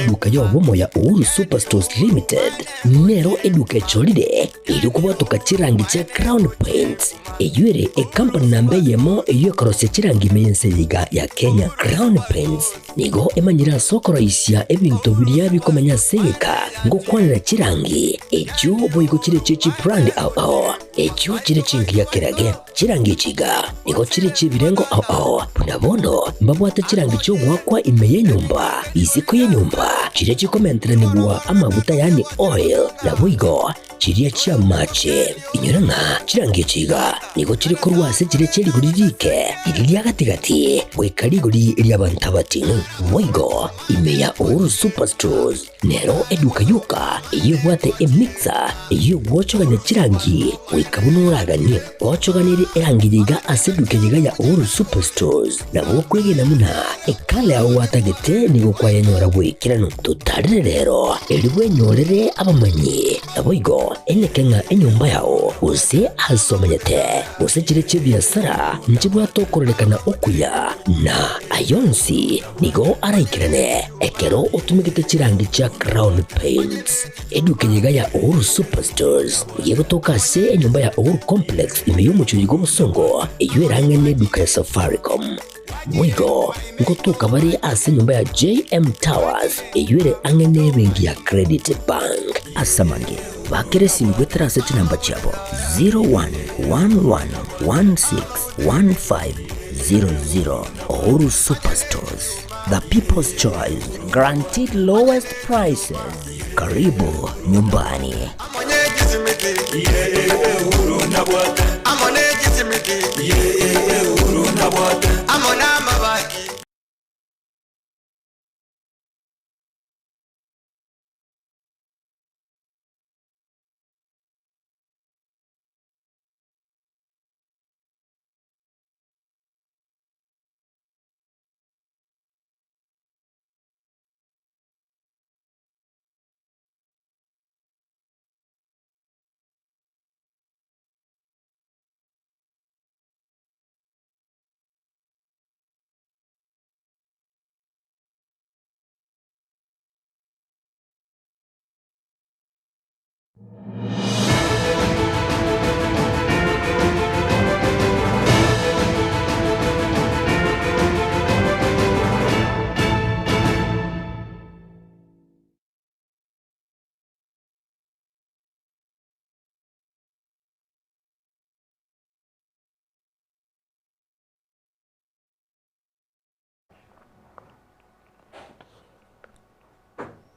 Eduka y'obomo ya Uhuru Superstores Limited nero eduka echorire erio kobwatoka chirangi chia Crown Paints, eyio ere ekampani namba eyemo eyio ekorosia chirangi ime y'ense eye iga ya Kenya. Crown Paints nigo emanyire ase okoroisia ebinto biria bikomenya ase egeka ngokwanera chirangi echio boigo chire chie chibrand ao ao echio chire chingiya kerage. Chirangi echi iga nigo chire chi'ebirengo ao ao, buna bono mbabwate chirangi chi'ogoakwa ime y'enyomba, isiko y'enyomba, chiria chikomenteranigwa amaguta yaani oil, naboigo chiria chi'amache. Inyora ng'a chirangi echi iga nigo chire korwa ase chiria chie rigori riike, riria ria gati-gati, goika rigori ri'abanto abating'u. Boigo ime ya Uhuru Superstores Nero eduka yoka eyio ebwate emixer eyio egwochogania chirangi goika buna oraganie. Gwochoganirie erangi eye iga ase eduka eye iga ya Uhuru Superstores, nabo okwegena buna ekala yao gwatagete nigo kwayenyora bw'ekeranu. Totarire rero erio bwenyorere abamanyi, naboigo eneke ng'a enyomba yao gose ase omenyete gose chire chi'ebiasara nchibwate okororekana okuya na ayonsi Nigo araikerane ekero otumegete chirangi chia Crown Paints. Eduka eye iga ya Uhuru Superstores nigo egotoka ase enyomba ya Uhuru Complex ime y'omochie oyo bw'obosongo eyio erang'e neduka ya Safaricom. Boigo ngotoka bare ase enyomba ya JM Towers eyio ere ang'e nebenki ya Credit Bank. Ase amange, bakera esimi goetera ase chinamba chiabo 0111161500. Uhuru Superstores, the people's choice, guaranteed lowest prices. Karibu nyumbani.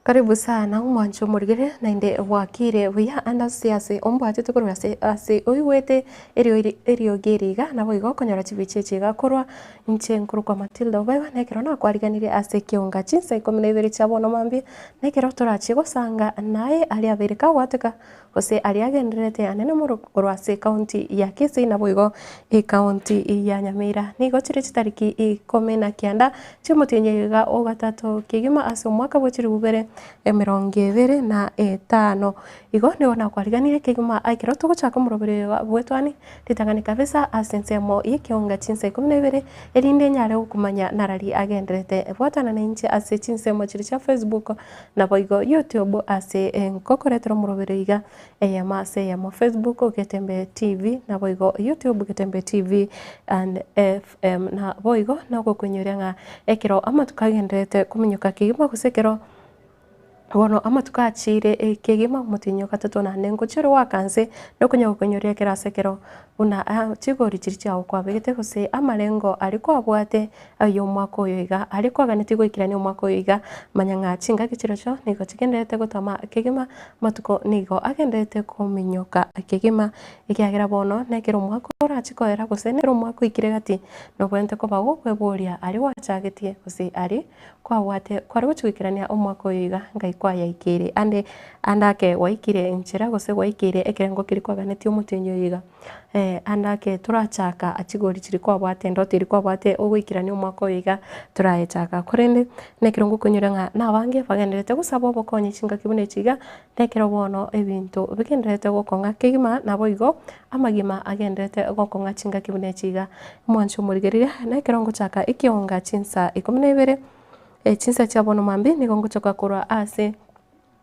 Karibu sana omwancho omorigere naende bwakire buya ande ase ase ombwatete korwa ase ase oigwete erioiri eriogi eri iga naboigo okonyora chibicha echi iga korwa inche nkorokwa Matilda Obaiwa na ekero nakwariganirie ase ekeunga chinsa ikomi na ibere chia bono mambia na ekero torachie gosanga naye aria abeire kagwateka Gose aria agendererete anene mono korwa ase ekaunti ya Kisii naboigo ekaunti ya Nyamira. Nigo chire chitariki ikomi na kianda chi'omotienyi oyo iga o gatato kegima ase omwaka bwe chilifu ibere emerongo ebere na etano. Igo nigo nakwariganirie kegima ekero togochaka omoroberi oyo bw'etwani ritang'ani kabisa ase ensemo y'ekeonga chinsa ikomi na ibere erinde nyare gokomanya narari agendererete. Bwatana nainche ase chinsemo chiria chia Facebook Naboigo YouTube ase ngokoretera omoroberi iga eyemo ase eyemo Facebook Getembe TV naboigo YouTube Getembe TV and FM naboigo nogokoinyoria ng'a ekero amatuko agendererete kominyoka kegima gose ekero bono amatuko achiire kegima omotienyi o gatato naende ngochia ore goaka nse nokonya gokoinyoria ekero ase ekero buna chigori chiria chiago kwabegete gose amarengo aria kwabwate Aye omwaka oyo iga, aria kwaganetie goikerania omwaka oyo iga, manya ng'a chingaki chirochio nigo chigendererete gotama kegima, amatuko nigo agendererete kominyoka kegima, ekiagera bono nekero omwaka orache koera gose nekero omwaka oikire gati, nobwenerete koba gokweboria aria gwachagetie gose aria kwabwate kware gochia goikerania omwaka oyo iga ngai kwayaikeire ande ande ake gwaikire nchera gose gwaikeire ekerengo keria kwaganetie omotienyi oyo iga. Ande ake torachaka chigori chiria kwabwate endoto eria kwabwate ogoikerania omwaka oyo iga torayechaka. Korende nekero ngokonyora ng'a nabange bagendererete gosaba obokonyi chingaki buna echi iga, nekero bono ebinto bigendererete gokong'a kegima naboigo amagima agendererete gokong'a chingaki buna echi iga. Omwancho omorigereria nekero ngochaka ekionga chinsa ikomi na ibere. Chinsa chia bono mambia nigo ngochoka korwa ase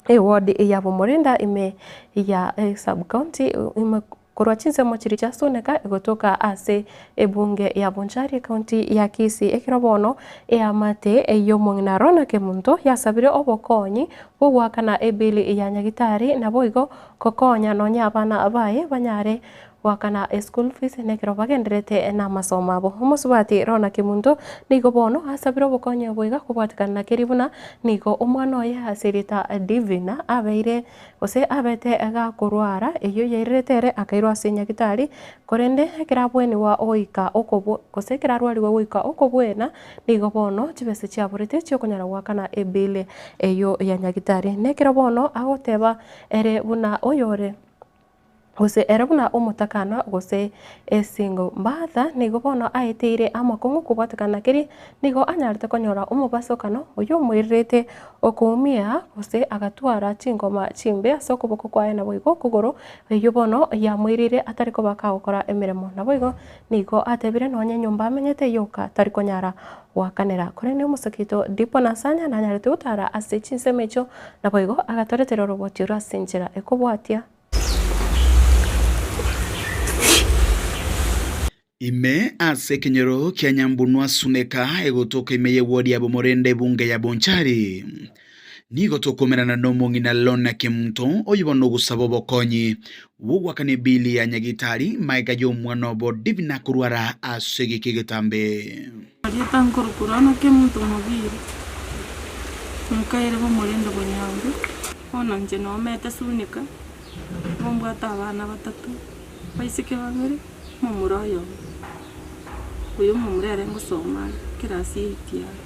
eward ya Bomorinda ime ya sub county ime korwa chinsemo chiria chia Suneka egotoka ase ebunge ya Bonchari ecounty ya Kisii. Ekero bono eamate y'omong'ina Ronald Kemunto yasabire obokonyi bw'ogoakana ebill ya Nyagitari naboigo kokonya nonya abana baye banyare Goakana eschool fees nekero bagendererete namasomo abo. Omosubati Lorna Kemunto nigo bono asabire obokonyi obo iga kobwatekana na keria buna nigo omwana oye ase erieta Divina abeire gose abete gakorwara eyio yairerete ere akairwa ase nyagitari korende ekero abweniwa goika okobwe gose ekero arwariwe goika okobwena nigo bono chibesa chiaborete chiokonyara goakana ebill eyio ya nyagitari. Nekero bono agoteba ere buna oyore. Gose ere buna omotakanwa gose esingo. Martha nigo bono aeteire amakong'u kobwatekana na keria nigo anyarete konyora omobasokano oyio omoirerete okoumia gose agatwara chingoma chimbe ase okoboko kwaye naboigo okogoro eyio bono yamoireire atari koba kagokora emeremo. Naboigo nigo atebire nonya enyomba amenyete yoka tari konyara goakanera. Korende omosakeito Dipo Nasanya nanyarete gotara ase chinsemo echio naboigo agatoretera oroboti orwo ase enchera ekobwatia. Ime ase ekenyoro kia Nyambunwa Suneka egotoka ime y'ewodi ya Bomorende ebunge ya Bonchari. Nigo tokomerana nomong'ina Lorna Kemunto oyio bono ogosaba obokonyi bw'ogoakana ebili ya nyagitari magega y'omwana obo Divina korwara ase egeka egetambe. Erieta nkorokwa Lorna Kemunto Mobiri, mokaere bw'omorende Bonyambe. Bono inche nomete Suneka, nigo mbwate abana batato, abaiseke babere, omomura oyomo. Oyo omomura ere ngosoma are ekerasi ya eight are.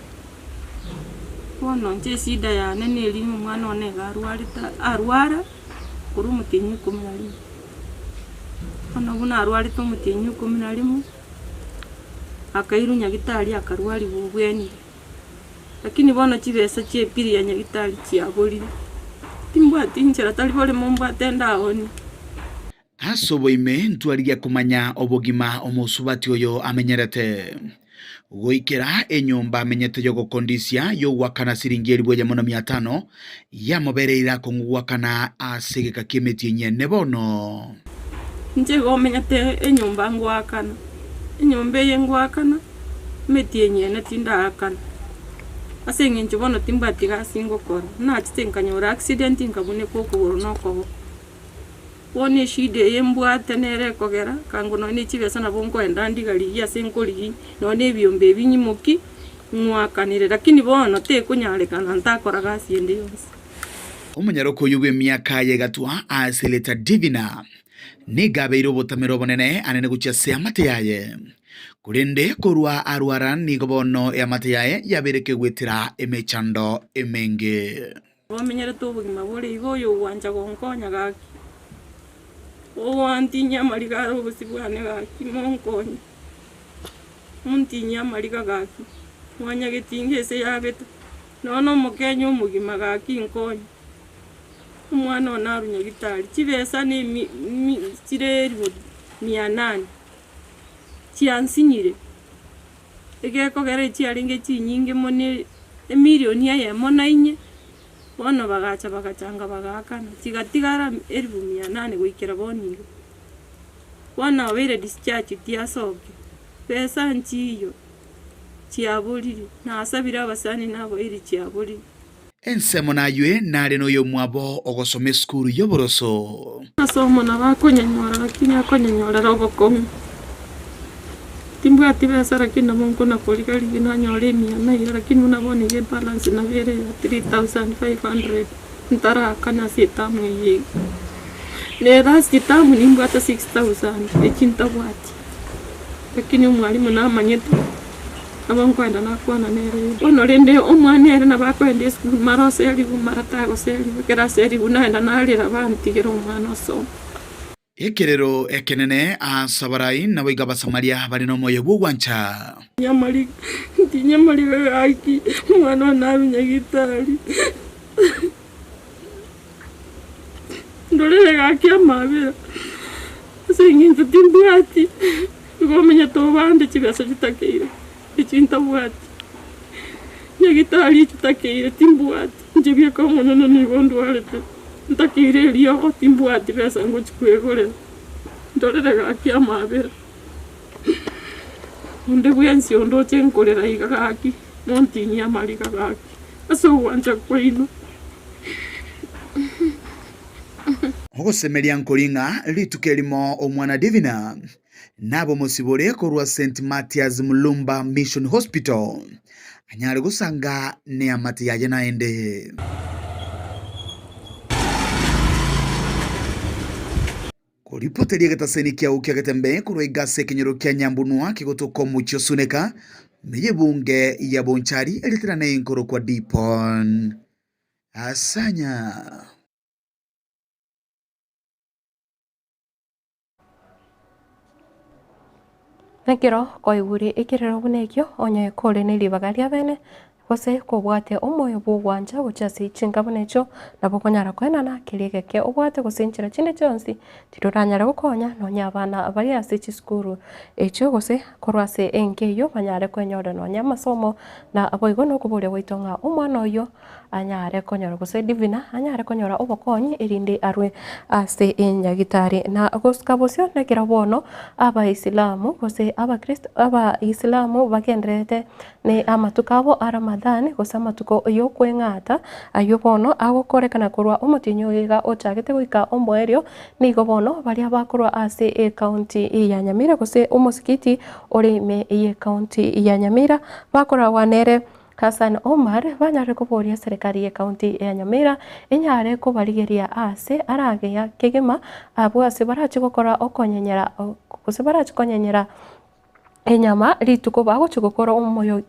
Bono inche eshida yane neri ng'a omwana one iga arwarete arwara korwa omotienyi ikomi na rimo. Bono buna arwarete omotienyi ikomi na rimo, akairwa nyagitari akarwariwa obwenire. Lakini bono chibesa chi'epiri ya nyagitari chiaborire, timbwati inchera tari boremo mbwate ndaonie. Ase oboime ntwarigia komanya obogima omosubati oyo amenyerete. Goikera enyomba amenyete y'ogokondisia y'ogoakana siringi elifu eyemo na mia tano yamobereire akong'u goakana ase egeka ki'emetienyi ene bono. Inche igo omenyete enyomba ngoakana, enyomba eye ngoakana, emetienyi ene tindaakana, ase eng'encho bono timbwati gasi ngokora, nachete nkanyora accident nkabuneka okogoro na okoboko. Bono eshida eye mbwate nere ekogera, kango nonye ne chibesa nabo nkoenda ndigarigie ase nkorigia nonye na ebiombe ebi nyimoki, ng'wakanere lakini bono tekonyarekana ntakora gasi ende yonsi. Omonyaroka oyio bw'emiaka y'egatwa ase Leta Divina nigo abeire obotamero obonene anene gochia ase eamate yaye. Korende korwa arwara nigo bono eamate yaye yabeire kegwetera emechando emenge. Bamenyerete obogima bore igo oyo ogwancha gonkonya gaki, ogoantinyia amariga are obosio bwane gaki monkonye, montinyie amariga gaki, mwanyagetinga ase yabete, nonya na omokenya omogima gaki nkonye, omwana one arwe nyagitari, chibesa na emi mi chire elifu mia nane, chiansinyire. Egekogera echiarenge chinyinge mono emilioni eyemo na inye, bono bagacha bagachanga bagaakana, chigatigara elifu mia nane goikera bono iga. Bono obeire discharged asoke, besa nchiiyo, chiaborire, nasabire abasani na abairi chiaborire. Ensemo naywe nare noyomwabo ogosoma esukuru y'oboroso. Amasomo nabo akonyanyora lakini akonyanyorera obokong'u. Timbwati besa lakini nabo nkona koriga rigiya nanyora emia na iga lakini buna bono iga ebalance nabo ere ya 3500 ntarakana ase etamu eye iga. Ne last term nimbwate 6000 echi ntabwati lakini omwalimu namanyete. Nabo nkoenda nakwana nere. Bono rende omwana ere nabo akoenda esukuru mara oserigwe mara tagoserigwa, ekero aserigwe naenda narera bantigere omwana osoma. Ekerero ekenene ase abarai naboigo Abasamaria bare nomoyo bw'ogwancha. Nyamariga, ntinyamariga gaki, omwana one abe nyagitari. Ndorere gaki amabera, ase eng'encho timbwati. Igo omenyete obande chibesa chitakeire, echi ntabwati. Nyagetari echi takeire timbwati, inche bieka Omonene nigo ndwarete, ntakeire eriogo timbwati besa ngochia kwegorera, ndorere gaki amabera. Onde bwensi ondoche nkorera iga gaki, montinyie amariga gaki, ase ogwancha kwaino. Ogosemeria nkori ng'a rituko erimo omwana Divina nabe omosibore korwa St Mathias Mulumba Mission Hospital, anyare gosanga neamate yaye naende. Koripoteria egetaseni kiao kia Getembe korwa iga ase ekenyoro kia Nyambunwa kegotoka omochie o Suneka, ime y'ebunge ya Bonchari eriaterane nkorokwa Dipon Asanya. Ekero kwaigure ekerero buna ekio, onye kore ne ribaga ria bene, Gose kobwate omoyo bw'ogwancha gochia ase chinka buna echio, nabo okonyara koenana keria egeke obwate gose enchera chinde chionsi, tiroranyare gokonya nonya abana bare ase chisukuru echio gose korwa ase enka eyio banyare kwenyorera nonya amasomo. Na boigo nokoboria gwaito ng'a omwana oyio anyare konyora gose Divina anyare konyora obokonyi erinde arwe ase enyagitari. Na gosuka bosio nekero bono abaisilamu gose abakristo abaisilamu bagendererete Ne amatuko abo a Ramadhani, gose amatuko y'okweng'ata, ayio bono agokorekana korwa omotienyi oyo iga ochagete goika omoerio, nigo bono baria bakorwa ase ecounty ya Nyamira gose omosigiti ore ime y'ecounty ya Nyamira bakoragwa nere Hassan Omar banyare koboria eserekari y'ecounty ya Nyamira enyare kobarigeria aase arageya kegima abwo ase barache gokora okonyenyera gose barache konyenyera enyama rituko bagochia gokora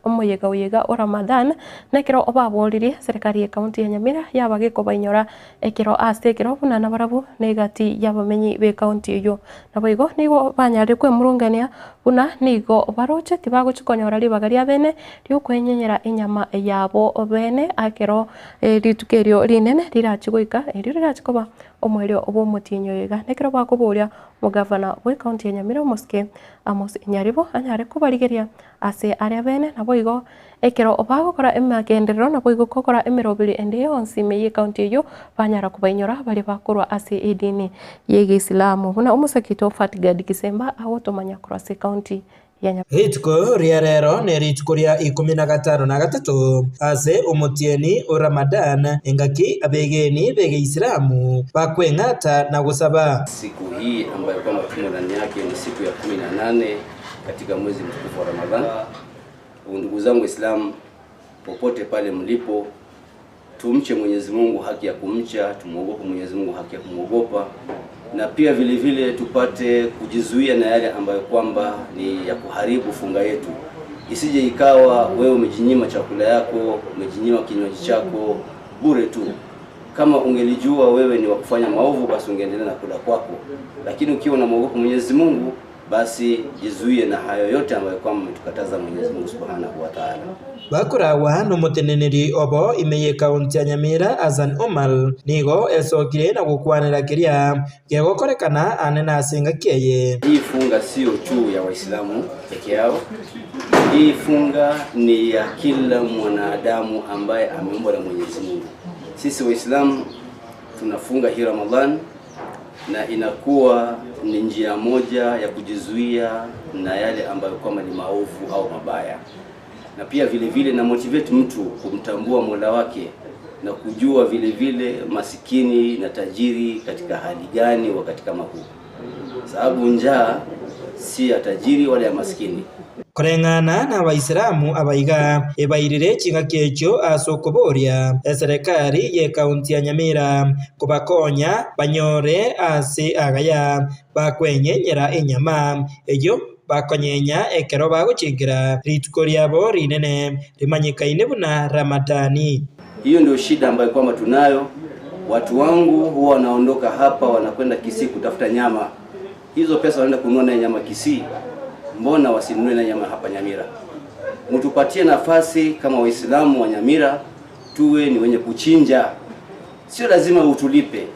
omoyega oyega o Ramadhan, na ekero baboririe serikali ye county ya Nyamira yaba gekobainyora ekero ase ekero buna nabarabwo na egati y'abamenyi be county eyio. Naboigo nigo banyarire kwemurungania buna nigo baroche tibagochia konyora ribaga ria bene riokwenyenyera enyama yabo bene ekero rituko erio rinene rirachie goika erio rirachie koba omoerio bw'omotienyi oyo iga. Nekero bakoboria omogavana bw'ecounty ya Nyamira omosike Amos Nyaribo anyare kobarigeria ase aria bene, naboigo ekero bagokora emagenderero naboigo gokora emeroberi ende yonsi ime y'ecounty eyio banyara kobainyora baria bakorwa ase edini y'egeisilamu buna omosakito Fatgad Kisemba agotomanya korwa ase ecounty ya Nyamira. Rituko ria rero nerituko ria ikomi na gatano na gatato ase omotienyi o Ramadhan, engaki abegeni b'Egeisilamu bakweng'ata na gosaba. Siku hii ambayo kwamba tumo ndani yake ni siku ya 18 katika mwezi mtukufu wa Ramadhan. Ndugu zangu Waislamu, popote pale mlipo, tumche Mwenyezi Mungu haki ya kumcha, tumuogope Mwenyezi Mungu haki ya kumwogopa, na pia vile vile tupate kujizuia na yale ambayo kwamba ni ya kuharibu funga yetu, isije ikawa wewe umejinyima chakula yako, umejinyima kinywaji chako bure tu. Kama ungelijua wewe ni wa kufanya maovu, basi ungeendelea na kula kwako, lakini ukiwa unamwogopa Mwenyezi Mungu, basi jizuie na hayo yote ambayo kwamba ametukataza Mwenyezi Mungu Subhanahu wa Ta'ala. Bakoragwa nomoteneneri obo ime y'ekaunti ya Nyamira Hassan Omar nigo esokire na gokwanera keria gegokorekana ane nase engaki eye. Hii funga sio tu ya Waislamu peke yao. Hii funga ni ya kila mwanadamu ambaye ameumbwa na Mwenyezi Mungu. Sisi Waislamu tunafunga hii Ramadhan na inakuwa ni njia moja ya kujizuia na yale ambayo kwamba ni maovu au mabaya, na pia vile vile na motivate mtu kumtambua Mola wake na kujua vile vile masikini na tajiri katika hali gani wakati kama huu, sababu njaa si ya tajiri wala ya maskini. Koreng'ana n'Abaisiramu abaiga, ebairire chingaki echio ase okoboria eserekari y'ekaunti ya Nyamira kobakonya banyore ase agaya bakwenyenyera enyama eyio bakonyenya ekero bagochengera rituko riabo rinene rimanyekaine buna Ramadani. Hiyo ndio shida ambayo kwamba tunayo. Watu wangu huwa wanaondoka hapa wanakwenda Kisii kutafuta nyama. Hizo pesa wanaenda kununua naye nyama Kisii, mbona wasinunue na nyama hapa Nyamira? Mtupatie nafasi kama Waislamu wa Nyamira tuwe ni wenye kuchinja. Sio lazima utulipe,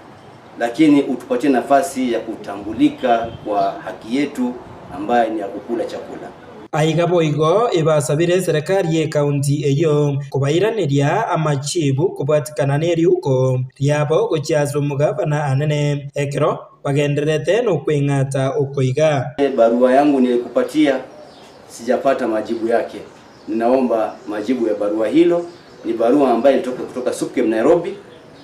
lakini utupatie nafasi ya kutambulika kwa haki yetu ambaye ni ya kukula chakula. Aiga boigo ebasabire eserekari y'ekaunti eyio kobairaneria amachibu kobwatikana neriuko riabo gochia ase omogabana anene ekero bagendererete nokweng'ata okoiga. Barua yangu nilikupatia sijapata majibu yake. Ninaomba majibu ya barua hilo. Ni barua ambayo ilitoka kutoka SUPKEM Nairobi,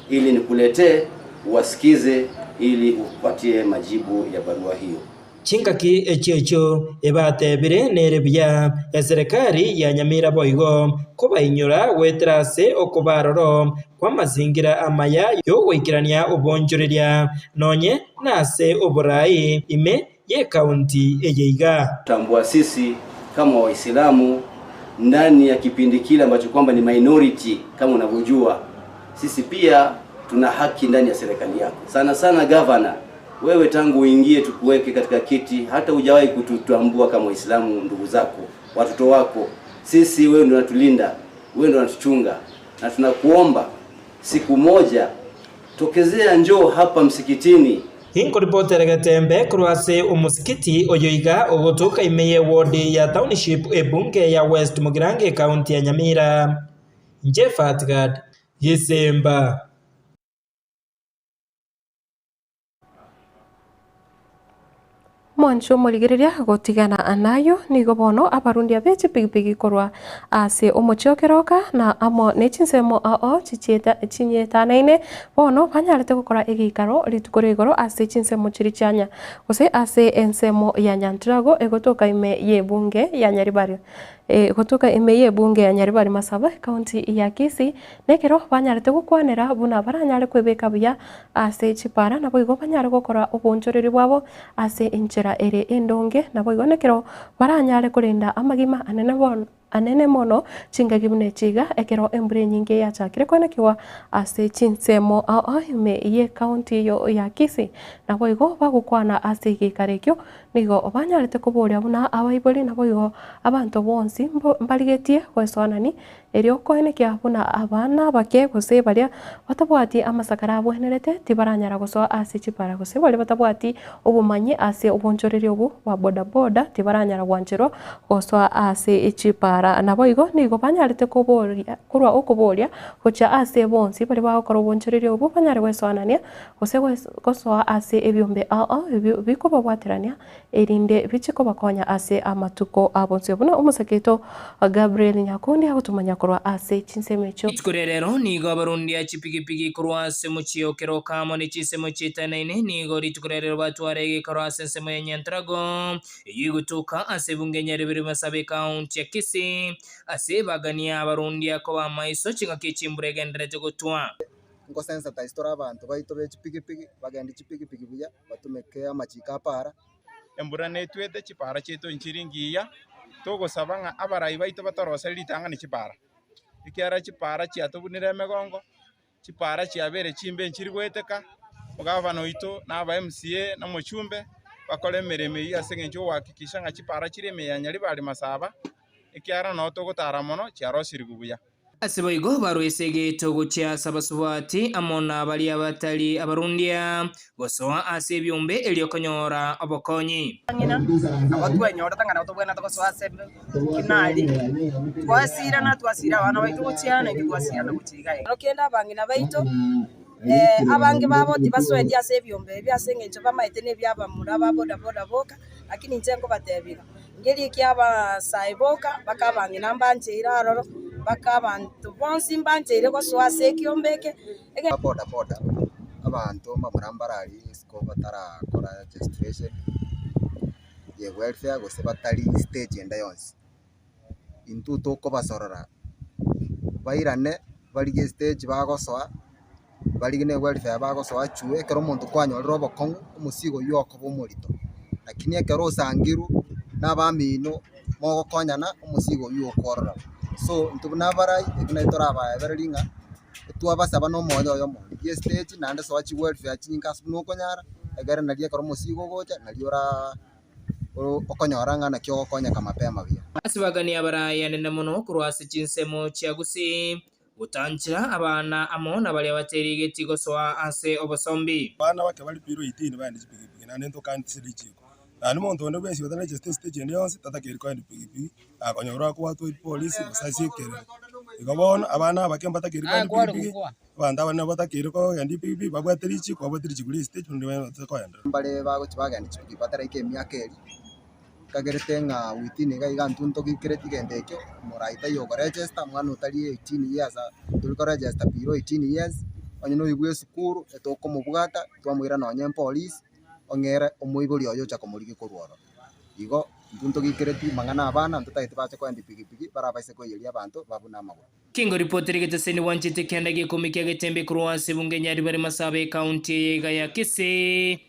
ili nikuletee wasikize, ili upatie majibu ya barua hiyo. Chingaki echio echio ebatebire nere buya eserekari ya Nyamira boigo kobainyora goetera ase okoba aroro kw'amazingira amaya y'ogoikerania obonchoreria nonye nase oborai ime y'ekaunti eye iga. Tambua sisi kama Waislamu ndani ya kipindi kile ambacho kwamba ni minority, kama unavyojua, sisi pia tuna haki ndani ya serikali yako. Sana sana governor, wewe tangu uingie tukuweke katika kiti, hata hujawahi kututambua kama Waislamu, ndugu zako, watoto wako. Sisi wewe ndio unatulinda, wewe ndio unatuchunga, na tunakuomba siku moja tokezea, njoo hapa msikitini. Inkoripotera Getembe korwa ase omosikiti oyo iga ogotoka ime y'eward ya Township ebunge ya West Mugirango ekaunti ya Nyamira. Inche Fatgad Gisemba. Mwanche omorigereria gotigana nayo, nigo bono abarundia be chipigipigi korwa ase omochie o Keroka na amo ne chinsemo ao chichieta chinyetanaine bono banyarete gokora egeikaro rituko ria igoro ase chinsemo chiria chianya gose ase ensemo ya Nyantrago egotoka ime y'ebunge ya Nyaribari Gotoka ime y'ebunge ya Nyaribari Masaba, ekaunti ya Kisii, nekero banyarete gokwanera buna baranyare kwebeka buya ase chipara naboigo banyare gokora obonchoreri bwabo ase enchera ere endonge naboigo nekero baranyare korenda amagima anene bono anene mono chingaki buna echi iga ekero embura enyinge yachakire koenekigwa ase chinsemo ao ime y'ekaunti eyio ya Kisii naboigo bagokwana ase egeikaro ekio Nigo banyarete koboria buna abaibori naboigo abanto bonsi mbarigetie goesoanani, erio koenekia buna abana abake gose baria batabwati amasakara abwenerete tibaranyara gosoa ase chipara gose baria batabwati obomanyi ase obonchoreria obo bwa bodaboda tibaranyara gwancherwa gosoa ase chipara. Naboigo nigo banyarete koboria korwa okoboria gochia ase bonsi baria bagokora obonchoreria obo banyare goesoanania gose gosoa ase ebiombe ao ebio bikobabwaterania, erinde biche kobakonya ase amatuko a bonsio, buna omosake oito Gabriel Nyakundi agotomanya korwa ase chinsemo echio. Rituko ria rero nigo abarundia chipigipigi korwa ase omochie o Keroka amo ne chinsemo chietanaine nigo rituko ria rero batwara egekaro ase ensemo ya Nyantrago eyio egotoka ase ebunge Nyaribiri Masaba ekaunti ya Kisii ase bagania abarundia koba amaiso chingaki echimbura egendererete gotwa. Ngosensitize tore abanto baito be chipigipigi, bagende chipigipigi buya, batumeke amachiko a para. Embura netwete, chipara chiaito nchiri ngiya, togosaba ng'a abarai baito batoroserie ritang'ani chipara, ekiagera chipara chiatobunire emegongo, chipara chiabeire chimbe nchiri goeteka, omogavana oito na aba MCA na omochumbe, bakore emeremo eyio ase eng'encho yogohakikisha ng'a chipara chire ime ya Nyaribari Masaba, ekiagera noo togotara mono chiarosirigwe buya. Ase boigo barue esegeto gochia ase abasubati amo nabaria batari abarundia, gosoa ase ebiombe erio konyora obokonyi. Ng'ina, nabo twenyorete ng'a nabo tobwenerete gosoa ase ekinari, twasirana, twasira abana baito gochia naintwe twasirana gochia iga iga. Ekero kende abang'ina baito, abange babo tibasoeti ase ebiombe ebi ase eng'encho bamaete na ebia abamura ba bodaboda boka, lakini inche nkobatebia iga, Ngeria abasae boka, mpaka abang'ina mbancheire aroro, mpaka abanto bonsi mbancheire gosoa ase ekiombe eke. Boda boda, abanto mbamura mbararie isiko batarakora registration ye welfare gose batari stage ende yonsi. Intwe tokobasorora bairane barigie estage bagosoa, barigie na ewelfare bagosoa chwe ekero omonto kwanyorire obokong'u omosigo oywo okoba omorito. Lakini ekero osangirwe na abamino mogokonyana omosigo oywo okwororoba. So intwe buna abarai ekio naki torabaebererie ng'a twabasaba na omoyo oyomo, rigia estage naende soa chiwelfare chinyinge ase buna okonyara, egere nari ekero omosigo ogocha nari ora. okonyora ng'a naki ogokonyeka mapema buya. Ase bagania abarayanene mono korwa ase chinsemo chia Gusii, gotanchera abana amo na baria baterigeti gosoa ase obosombi. Abana bake bare below 18 baende chipigipigi naende ntokani ase richiko. Naende monto onde bwensi otaregistereti estage ende yonsi tatakeiri kogenda epikipiki, akonyorwa akobwatwa epolisi gose ase ekerero. Igo bono abana abake mbatakeiri kogenda epikipiki, abanto abanene batakeire kogenda epikipiki babwate richiko babwate richiko ria estage naende babwate koenderera. Mbare bagochia bagenda chipikipiki bataraika emiaka eria, nkagerete ng'a within iga iga intwe ntogikereti gento ekio, omorai taiyo okoregister, mwana otari 18 years tori koregister below 18 years, onye noyo bwa esukuru etokomobwata twamoira nonye mpolisi, ong'ere omoibori oye ocha komorigia korwa ororo. Igo intwe ntogikereti mang'ana abana ntotagete bache koenda epikipiki barabaise koiyeria abanto babune amagoro. Kingo ripoti rigeteseni bwanchete kenda gekomi kia getembe korwa ase ebunge Nyaribari Masaba ekaunti eye iga ya Kisii.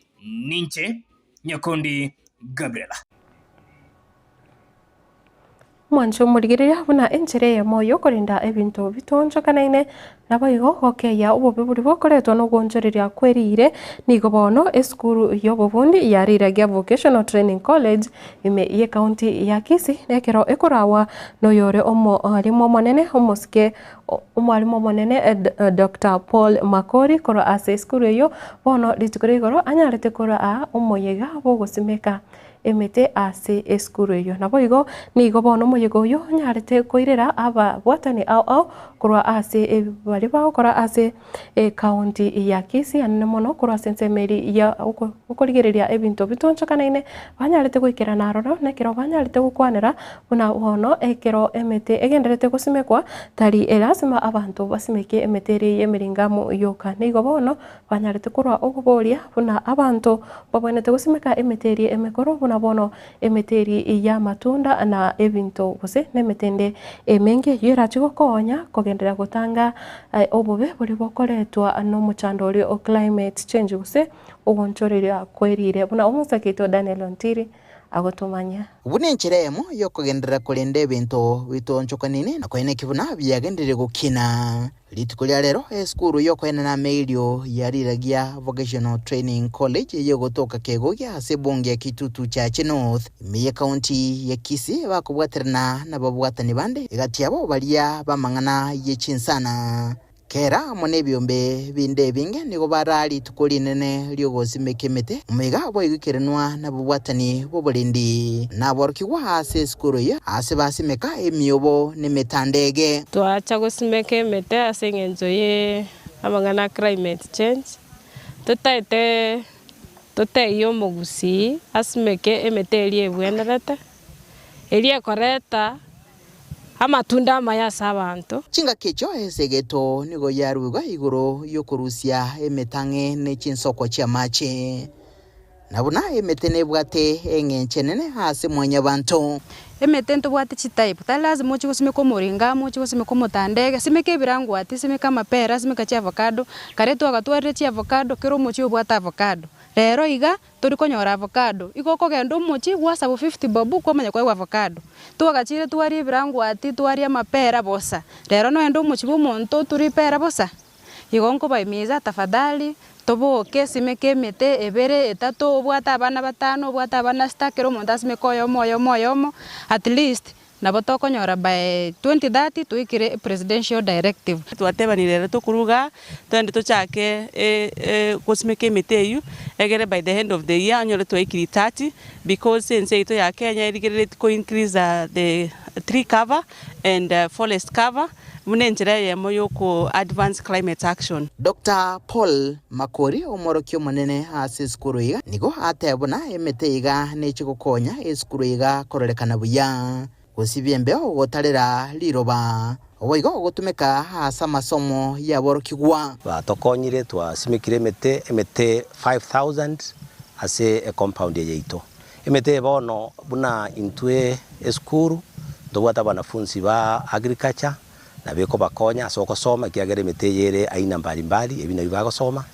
Ninche Nyakundi Gabriel. Mwanche omorigereria buna enchera eyemo y'okorenda ebinto bitoonchokanaine, naboigo gokeyia obobe boria bokoretwa nogwonchoreria kw'eriire. Nigo bono esukuru y'obobundi ya Riragia Vocational Training College ime y'ecounty ya Kisii nekero ekorawa noyore omwalimu omonene omosike omwalimu omonene Doctor Paul Makori korwa ase esukuru eyio bono rituko ria igoro anyarete koraa omoyega bw'ogosimeka emete ase esukuru eyio. Naboigo nigo bono omoyega oyio onyarete koirera ababwatani ao ao korwa ase baria bagokora ase ecounty ya Kisii anene mono korwa ase ensemo eria ya okorigereria ebinto bitonchokanaine banyarete goikerana aroro na ekero banyarete gokwanera buna bono ekero emete egendererete gosimekwa tari erasima abanto basimeke emete eria y'emeringamu yoka. Nigo bono Banyarete korwa okoboria buna abanto babwenerete gosimeka emete eria emekoro, buna bono emete eria y'amatunda na ebinto gose nemete ende emenge eyio erache gokonya kogenderera gotanga obobe boria bokoretwa nomochando oria o climate change gose ogonchoreria kwerire buna omosake oito Daniel Ontiri agotomanyia. Buna enchera eyemo y'okogenderera korenda ebinto bitoonchokanine na koeneki buna biagenderire gokina. Rituko ria rero esukuru y'okoenana amairio ya Riragia Vocational Training College eyegotoka Kegogia ase ebunge ya Kitutu Chache North ime y'ecounty ya Kisii bakobwaterana nababwatani bande egati yabo baria b'amang'ana ye chinsana. Kera amo nebiombe binde ebinge nigo baraa rituko rinene ri'ogosimeka emete, omoiga boigikeranwa nabobwatani bw'oborendi naborokigwa ase esukuru eyio aase basimeka emiobo nemetandege. Twacha gosimeka emete ase eng'encho ye amang'ana a climate change, totaete totebie omogusii asimeke emete eria ebwenerete, eria ekoreta amatunda amaya ase abanto. Chingaki echio esegeto nigo yaruigwa igoro y'okorusia emetang'e ne chinsoko chi'amache, na buna emete nebwate eng'encho enene ase mwanyabanto. Emete ntobwate chitype, tari lazima oche gosimeka omoringamu, oche gosimeka omotandege, simeka ebirangwati, simeka amapera, simeka chiavocado, kare twagatwarire chiavocado, kera omochie obwate avocado. Rero iga, Tori konyora avocado, igo okogenda omochie gwasabu fifty bob kwamanya koegwa avocado. Twagachire twaria ebirangwati, twaria amapera bosa. Rero noende omochie bwa omonto oture ipera bosa? Igo nkobaimiza tafadhali, toboke simeka emete ebere, etato, obwate abana batano, obwate abana sita, kera omonto asimeke oyomo oyomo oyomo, at least Nabo tokonyora by 2030 toikire presidential directive. Twatebanire ere tokoruga togende tochake gosimeka emete eywo egere by the end of the year onyore twaikiri 30 because ense yaito ya Kenya erigereretie ko increase the tree cover and forest cover buna enchera eyemo yoko advance climate action. Doctor Paul Makori, omworokia omonene ase esukuru iga, nigo ateba buna emete iga neche gokonya esukuru iga kororekana buya, gosibia embeo gotarera riroba, boigo gotumeka ase amasomo y'aborokigwa. Batokonyire twasimekire emete, emete 5000 ase ecompound eye yaito. Emete eye bono buna intwe esukuru ntobwate abanafunsi ba agriculture, Nabo ekobakonya ase ogosoma, ekiagera emete eye ere aina mbali mbali, ebi nabio bagosoma.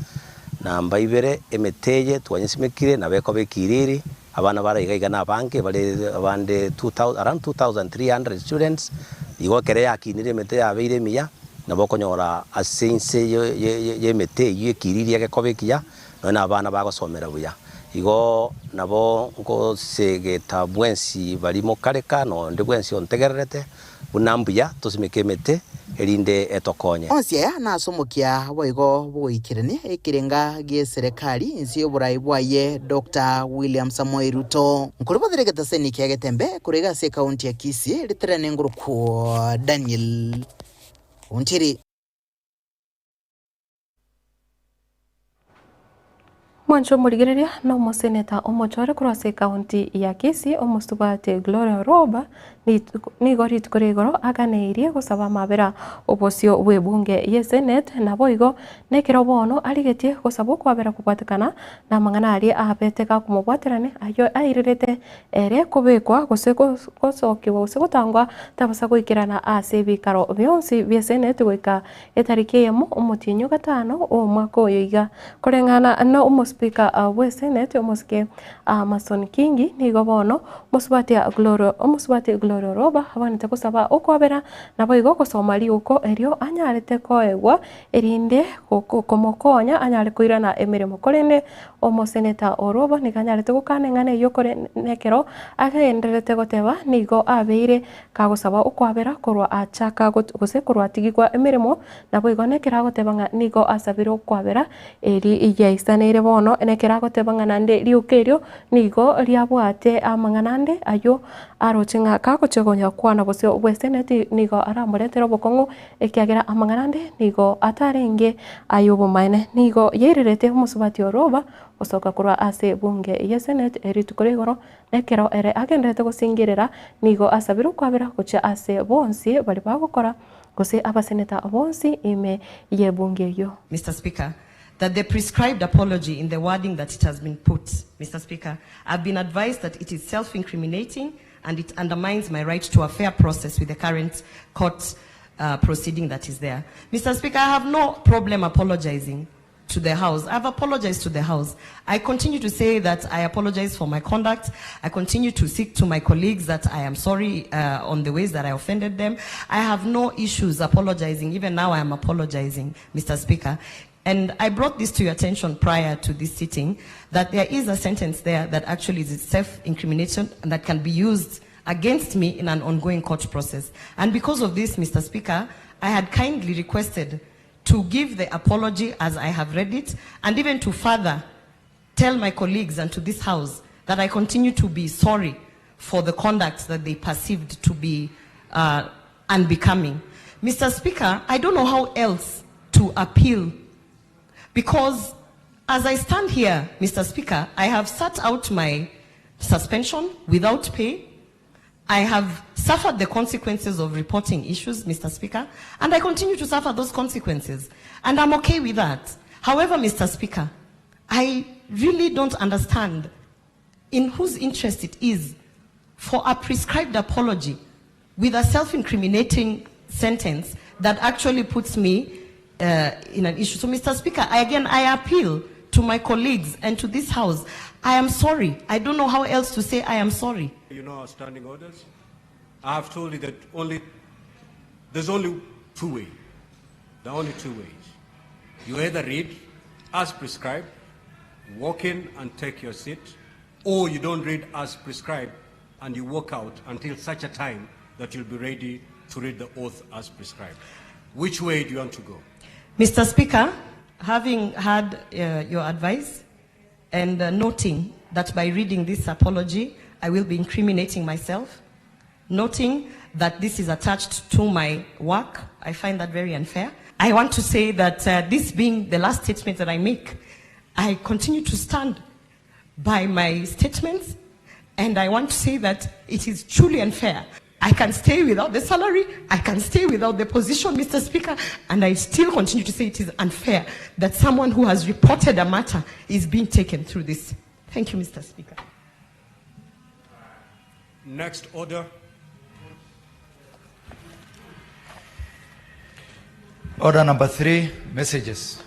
Namba ibere, emete eye twanyesimekire, nabo ekoba ekiriri, abana bare iga iga nabange, bare abande around 2300 students, igo ekero yakinire emete yabeire emiya, nabo okonyora ase inse y'emete eyio ekiriri egekoba ekiya, Nonya nabana bagosomera buya. Igo nabo ngosegeta bwensi baria mokareka, na onde bwensi ontegererete, Buna mbuya tosimeke emete, erinde etokonye. Onsi aya nase omokia boigo bw'ogoikerania ekerenga gi'eserekari inse y'oborai bwaye Doctor William Samoei Ruto. Nkoribothere egetaseni kia Getembe korwa iga ase ekaunti ya Kisii riterane ngorokwo Daniel Ontiri. Mwanche omorigereria na omoseneta omochore korwa ase ekaunti ya Kisii omosubati Gloria Orwoba nigo rituko ria igoro aganeirie gosaba amabera obosio bw'ebunge y'esenate naboigo nekero bono arigetie gosaba okwabera kobwatekana namang'ana aria abete gakomobwaterania ayio airerete ere kobekwa gose gosokigwa gose gotangwa tabasa goikerana ase ebikaro bionsi bi'esenate goika Etariki eyemo omotienyi o gatano omwaka oyo iga, koreng'ana na omospeaker bw'esenate omosike Amason Kingi, nigo bono omosubati Gloria omosubati Gloria Orwoba abwanete gosaba okwabera naboigo gosoma riuko erio anyarete koegwa erinde komokonya anyare koirana emeremo korende omoseneta Orwoba nigo anyarete gokana eng'ana eyio kore nekero agendererete goteba nigo abeire Kagosaba okwabera korwa achaka gose korwa atigigwa emeremo, naboigo nekero agoteba ng'a nigo asabire okwabera, eri yaisaneire bono, nekero agoteba ng'a naende rioka erio nigo riabwate amang'ana ande ayio aroche ng'a kagochia koyakwana bosio bw'eseneti nigo aramoretere obokong'u, ekiagera amang'ana ande nigo atarenge ay'obomaene. Nigo yairerete omosubati oroba gosoka korwa ase ebunge y'eseneti rituko ria igoro Ekero ere agendererete gosingerera, nigo asabire okwabera gochia ase bonsi baria bagokora, gose abaseneta bonsi ime y'ebunge eyio. Mister Speaker, that the prescribed apology in the wording that it has been put, Mister Speaker, I've been advised that it is self-incriminating and it undermines my right to a fair process with the current court uh, proceeding that is there. Mr. Speaker, I have no problem apologizing to the House. I've apologized to the House. I continue to say that I apologize for my conduct. I continue to seek to my colleagues that I am sorry uh, on the ways that I offended them. I have no issues apologizing. Even now, I am apologizing, Mr. Speaker. And I brought this to your attention prior to this sitting that there is a sentence there that actually is self incrimination and that can be used against me in an ongoing court process. And because of this, Mr. Speaker, I had kindly requested to give the apology as I have read it, and even to further tell my colleagues and to this House that I continue to be sorry for the conduct that they perceived to be uh, unbecoming. Mr. Speaker, I don't know how else to appeal because as I stand here, Mr. Speaker, I have sat out my suspension without pay. I have suffered the consequences of reporting issues, Mr. Speaker, and I continue to suffer those consequences. And I'm okay with that. However, Mr. Speaker, I really don't understand in whose interest it is for a prescribed apology with a self incriminating sentence that actually puts me uh, in an issue. So, Mr. Speaker, I, again, I appeal to my colleagues and to this House. I am sorry. I don't know how else to say I am sorry. You know our standing orders. I have told you that only there's only two ways. There are only two ways. You either read as prescribed, walk in and take your seat, or you don't read as prescribed and you walk out until such a time that you'll be ready to read the oath as prescribed. Which way do you want to go? Mr. Speaker, having had uh, your advice and uh, noting that by reading this apology, I will be incriminating myself, noting that this is attached to my work, I find that very unfair. I want to say that uh, this being the last statement that I make, I continue to stand by my statements, and I want to say that it is truly unfair. I can stay without the salary, I can stay without the position, Mr. Speaker, and I still continue to say it is unfair that someone who has reported a matter is being taken through this. Thank you, Mr. Speaker. Next order. Order number three, messages.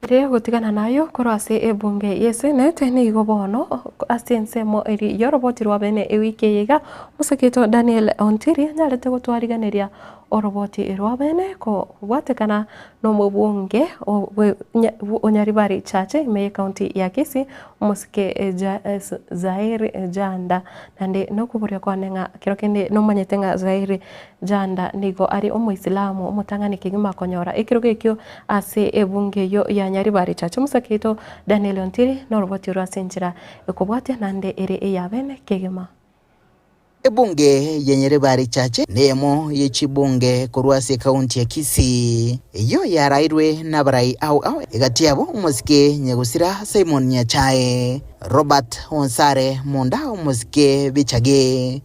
Riria gotigana nayo korwa ase ebunge y'esenate nigo bono ase ensemo eria y'oroboti rwa bene ewiki eye iga, omoseketo Daniel Ontiri anyarete gotwariganeria Oroboti rwa bene kobwatekana nomobunge o Nyaribari Chache ime y'ecounty ya Kisii omosike Zairi Janda. Naende nokoboria kwane ng'a kero kende nomanyete ng'a Zairi Janda nigo are omoisilamu omotang'ani kegima konyora ekerogo ekio ase ebunge eyio ya Nyaribari Chache. Omosake oito Daniel Ontiri noroboti orwo ase enchera ekobwatia naende ere eya bene kegima. Ebunge ya Nyaribari Chache neyemo ye chibunge korwa ase ekaunti ya Kisii, eyio yarairwe nabarai ao ao egati yabo omosike Nyagusira Simon Nyachae, Robert Onsare Munda omosike Bichage,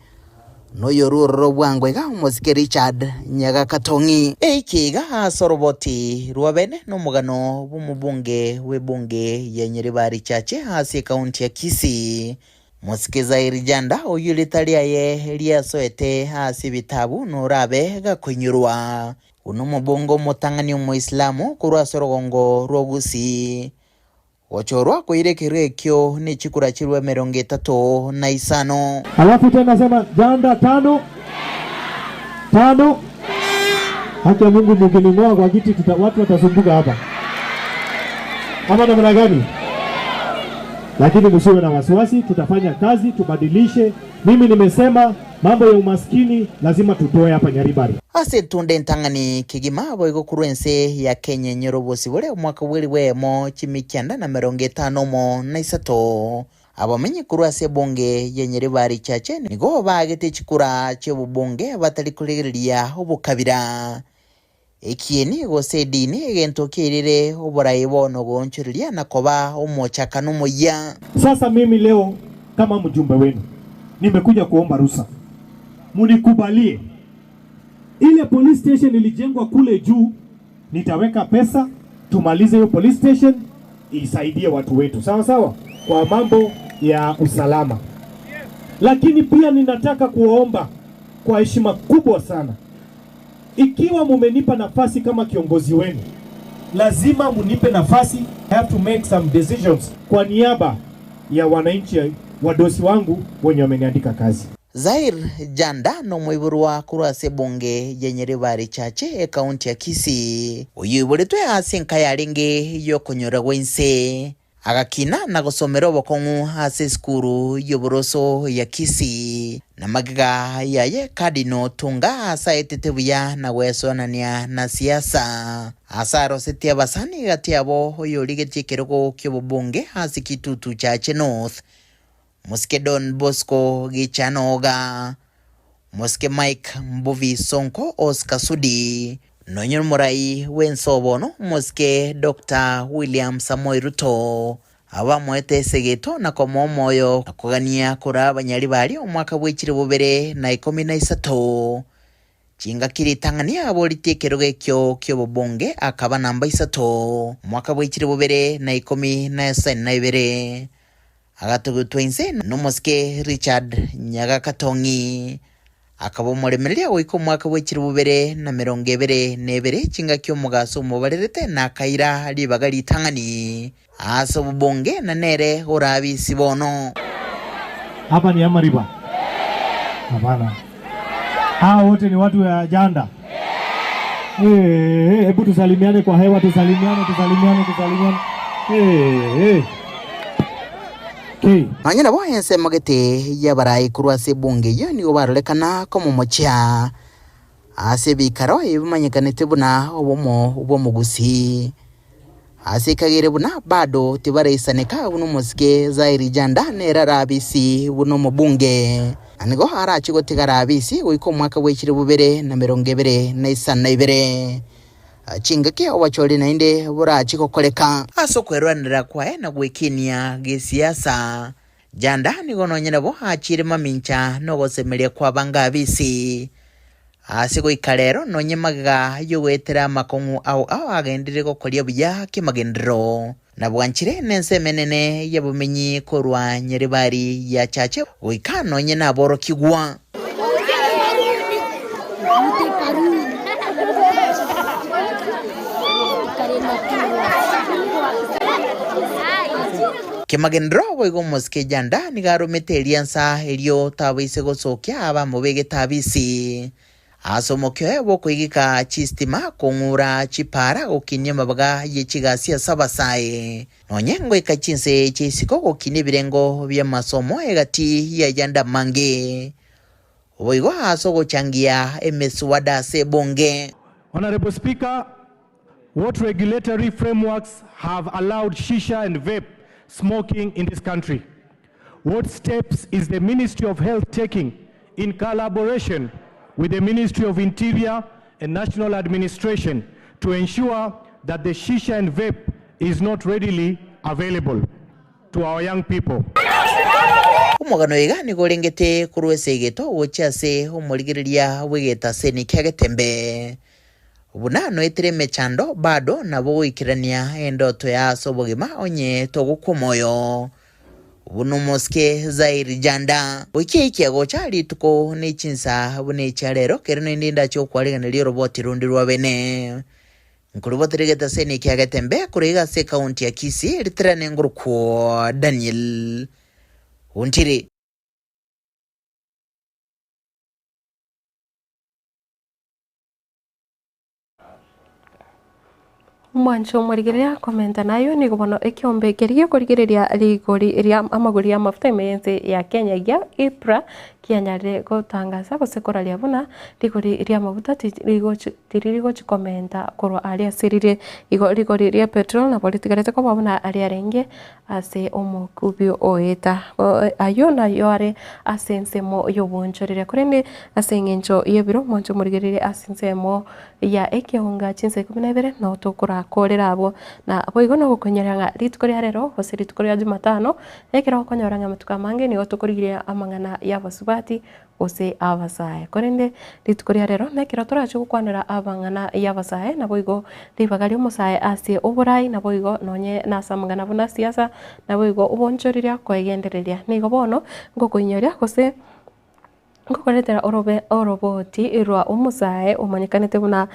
noyoru ororo bwango iga omosike Richard Nyagakatong'i. Eiki iga ase oroboti rwa bene nomogano bw'omobunge bw'ebunge ya Nyaribari Chache ase ekaunti ya Kisii, Mosike Zairi Janda, oyio erieta riaye riasoete ase ebitabu norabe gakoinyorwa buna omobunge omotang'ani Omoislamu korwa ase orogongo rwa Gusii, gochorwa koira ekerua ekio ne chikura chirwe 35. Alafu tena sema Janda tano tano. Haki ya Mungu, mkining'oa kwa kiti tuta, watu watasumbuka hapa ama namna gani? Lakini msiwe na wasiwasi, tutafanya kazi tubadilishe. Mimi nimesema mambo ya umaskini lazima tutoe hapa Nyaribari. Ase etunda entang'ani kegima boigo korwa ense ya Kenya enyore obosibore omwaka bw'elifu eyemo chimikianda na emerongo etano omo na isato. Abamenyi korwa ase ebunge ya Nyaribari Chache nigo baagete chikura chi'obobunge batari koregereria obokabira. Ekieni gose edini egento kiairire oborai bono goonchoreria na koba omochakano omoyia. Sasa mimi leo kama mjumbe wenu nimekuja kuomba ruhusa munikubalie ile police station ilijengwa kule juu, nitaweka pesa tumalize hiyo police station isaidie watu wetu, sawa sawa, kwa mambo ya usalama. Lakini pia ninataka kuwaomba kwa heshima kubwa sana, ikiwa mumenipa nafasi kama kiongozi wenu, lazima munipe nafasi. I have to make some decisions kwa niaba ya wananchi wadosi wangu wenye wameniandika kazi. Zair Janda nomoiborwa korwa ase ebunge ya Nyaribari Chache ekaunti ya Kisii, oyio oiboretwe ase enka yarenge yokonyora gwa inse. Agakina na gosomera obokong'u ase esukuru y'oboroso ya Kisii, na magega yaye Cardinal Tunga ase aetete buya na gwesoanania na siasa. Ase arosetie abasani gati yabo oyorigetie ekerogo ki'obobunge ase Kitutu Chache North, Mosike Don Bosco Gichanoga, Mosike Mike Mbuvi Sonko Oscar Sudi, nonye nomorai bw'ense obono Mosike Doctor William Samoei Ruto, abamoete esegeto na komoa omoyo na kogania koraa abanyari baria omwaka bw'echire bobere na ikomi na isato. Chingaki ritang'ani aboritie ekerogo ekio ki'obobunge akaba namba isato, omwaka bw'echire bobere na ikomi na esaini na ibere. Agatugutwa inse nomosike Richard Nyagakatong'i. Akaba omoremereria goika omwaka bwe chilifu bibere na emerongo ebere na ebere chingaki omogaso omobarerete na akaira ribaga ritang'ani ase obobonge na nere orabisi bono. Hapa ni Amariba? Hapana. Hawa wote ni watu ya Janda. Eh, hebu tusalimiane kwa hewa, tusalimiane, tusalimiane, tusalimiane. Eh, eh. K. Nonya nabo ensemo gete y'abarai korwa ase ebunge eyio nigo barorekana komomochia ase ebikaro ebi bimanyekanete buna obomo bw'omogusii. Ase ekagere buna bado tibaraisaneka buna omosike Zairi Janda nere arabisi buna omobunge, na nigo arache gotigara abisi goika omwaka bw'echire bobere na emerongo ebere na isano na ibere. Chingaki obochori naende borache gokoreka. Ase okwerwanera kwaye na gwekinia gesiasa, Janda nigo nonye nabo achiire mamincha nogosemeria kw'abange abisi. Ase goika rero nonye magega y'ogoetera amakong'u ao ao agenderere gokoria buya ki'amagenderero, na bwanchire nensemo enene y'abomenyi korwa Nyaribari ya Chache goika nonye naborokigwa. Kemagenderero boigo omosike Janda nigo aromete eriansa erio tabaise gosokia abamobegete abisi. Ase omokia oye bw'okoigeka chistima, kong'ura chipara, gokinia amabaga ye chigasi ase abasae, nonye ngoika chinse chia isiko gokinia ebirengo bi'amasomo egati y'ayande amange. Boigo ase ogochangia emeswada ase ebunge. Honourable Speaker, what regulatory frameworks have allowed shisha and vape smoking in this country? What steps is the Ministry of Health taking in collaboration with the Ministry of Interior and National Administration to ensure that the shisha and vape is not readily available to our young people? Omogano iga nigo orengete korwa ase egeto gochia ase omorigereria bw'egetaseni kia Getembe. Buna noetire emechando, bado nabo goikerania endoto ya ase obogima onye togokwa omoyo. Buna omosike Zaire Janda. Goikia eikia gocha rituko ne chinsa buna echia rero, kere naende ndache gokwarigeneria oroboti rundi rwa bene. Nkorobotire egetaseni ekia Getembe korwa iga ase ekaunti ya Kisii, ritirane ngorokwo Daniel Ontiri. Omwancho omorigereria komenta nayo nigo bono ekiombe keria gekorigereria rigori ria amagori y'amafuta ime y'ense ya Kenya gia EPRA kianyarire gotangasa gose koraria buna rigori ri'amafuta tirigochi tiririgochi komenta korwa aria ase rire. Igo rigori ria petrol nabo ritigarete koba buna riarenge ase omokubio oeta. Ayio nayo are ase ensemo y'obonchorere korende ase eng'encho y'ebiro omwancho omorigereria ase ensemo ya ekeonga chinsa ikomi na ibere nao tokorakorera abwo. Na boigo nogokonyora ng'a rituko ria rero gose rituko ria jumatano, ekero okonyora ng'a amatuko amange nigo tokorigereria amang'ana ya abasubati gose abasae. Korende rituko ria rero nekero torache gokwanera amang'ana ya abasae naboigo ribaga riomosae ase oborai naboigo nonye nase amang'ana buna siasa naboigo obonchoreria koegendereria. Nigo bono ngokoinyoria gose. Nkokoretera orobe oroboti rwa omosae omanyekanete buna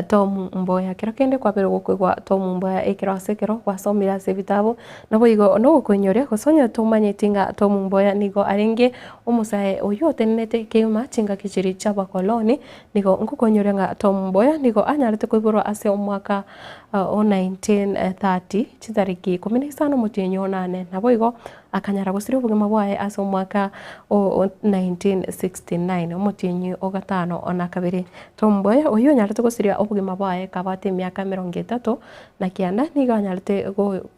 Tom Mboya. Kero kende kwabeire gokoigwa Tom Mboya ekero ase ekero gwasomire ase ebitabu, naboigo nogokoinyoria gose onye tomanyeti ng'a Tom Mboya nigo arenge omosae oyio otenenete kegima chingaki chiria chi'abakoloni, nigo nkokoinyoria ng'a Tom Mboya nigo anyarete koiborwa ase omwaka o 1930 chitariki ikomi na isano omotienyi o nane. Naboigo Akanyara gosiria obogima bwaye ase omwaka o 1969, omotienyi o gatano na kabere. Tom Mboya, oyio onyarete gosiria obogima bwaye kabwate emiaka emerongo etato na kianda, nigo anyarete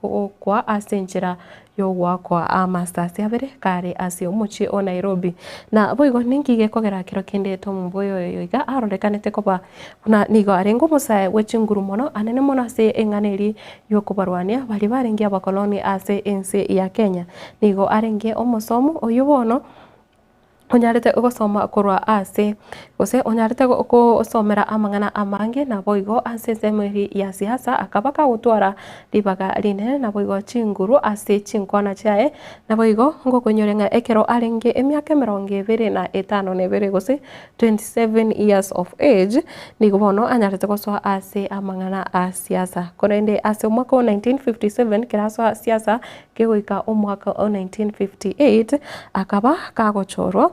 gokwa ase enchera y'ogoakwa amasasi abere kare ase omochie o Nairobi. Na boigo ninki gekogera kero kende Tom Mboya oyo iga arorekanete koba Buna nigo arenge omosae bwe chinguru mono, anene mono ase eng'ana eria y'okobarwania baria barenge abakoloni ase ense ya Kenya. Nigo arenge omosomu oyio bono onyarete gosoma korwa ase gose onyarete gosomera amang'ana amange naboigo ase ensemo eria ya siasa akaba kagotwara ribaga rinene naboigo chinguru ase chinkwana chiaye. Naboigo ngokonyore ng'a ekero arenge emiaka emerongo ebere na etano na ebere gose 27 years of age, nigo bono anyarete gosoa ase amang'ana a siasa. Korende ase omwaka o 1957 kera asoa siasa kegoika omwaka o 1958 akaba kagochorwa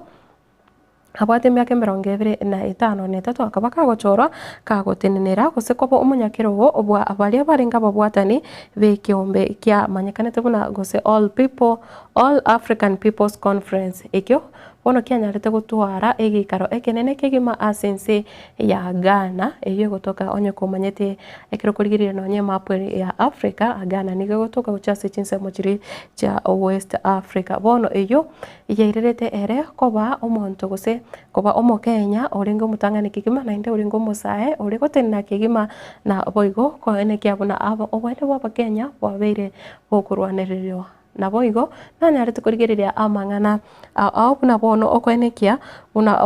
abwate emiaka emerongo ebere na etano na etato akaba kagochorwa kagotenenera gose koba omonyakerogo bwa baria barenge ababwatani b'ekeombe kiamanyekanete buna gose All People All African People's Conference ekio Bono kianyarete gotwara egeikaro ekenene kegima ase ense ya Ghana, eyio egotoka onye komanyete ekero okorigereria nonye emapu ere ya Africa, Ghana nigo egotoka gochia ase chinsemo chiria chia West Africa. Bono eyio yairerete ere koba omonto gose koba omokenya orenge omotang'ani kegima naende orenge omosae ore gotenena kegima na boigo koenekia buna oboene bwa abakenya bwabeire bokorwanererwa. Naboigo nanyarete korigereria amang'ana ao buna bono okoenekia buna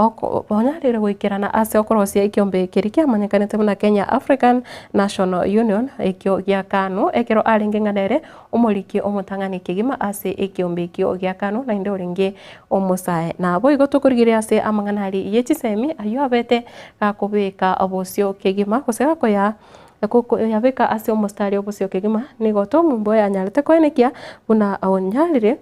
onyarire goikerana ase okorosia ekiombe keria kiamanyekanete buna Kenya African National Union, ekio gia KANU, ekero arenge ng'a nere omoriki omotang'ani kegima ase ekiombe ekio gia KANU naende orenge omosae. Naboigo tokorigereria ase amang'ana aria ye chisemi ayio abete gakobeka bosio kegima gose gakoyaa Koyabeka ase omostari obosio kegima, nigo Tom Mboya anyarete koenekia buna onyarire.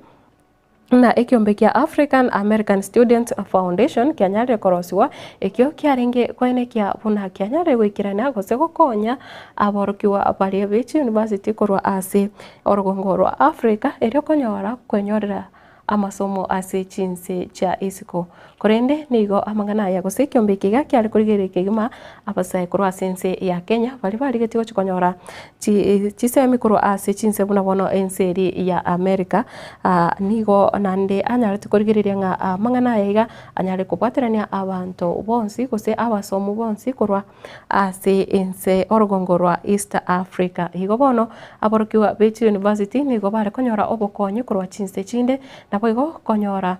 Ng'a ekiombe kia African American Students Foundation kianyarire korosigwa, ekio kiarenge koenekia buna kianyarire goikerania gose gokonya aborokigwa baria be chiuniversity korwa ase orogongo rwa Africa erio konyora kwenyorera amasomo ase chinse chia isiko. Korende nigo amang'ana aya gose ekiombe eke iga kiare korigereria kegima abasae korwa ase ense ya Kenya baria barigetie gochia konyora chisemi korwa ase chinse buna bono ense eria ya America. Nigo naende anyarete korigereria ng'a amang'ana aya iga anyare kobwaterania abanto bonsi gose abasomu bonsi korwa ase ense orogongo rwa East Africa. Igo bono aborokigwa be chiuniversity nigo bare konyora obokonyi korwa chinse chinde naboigo konyora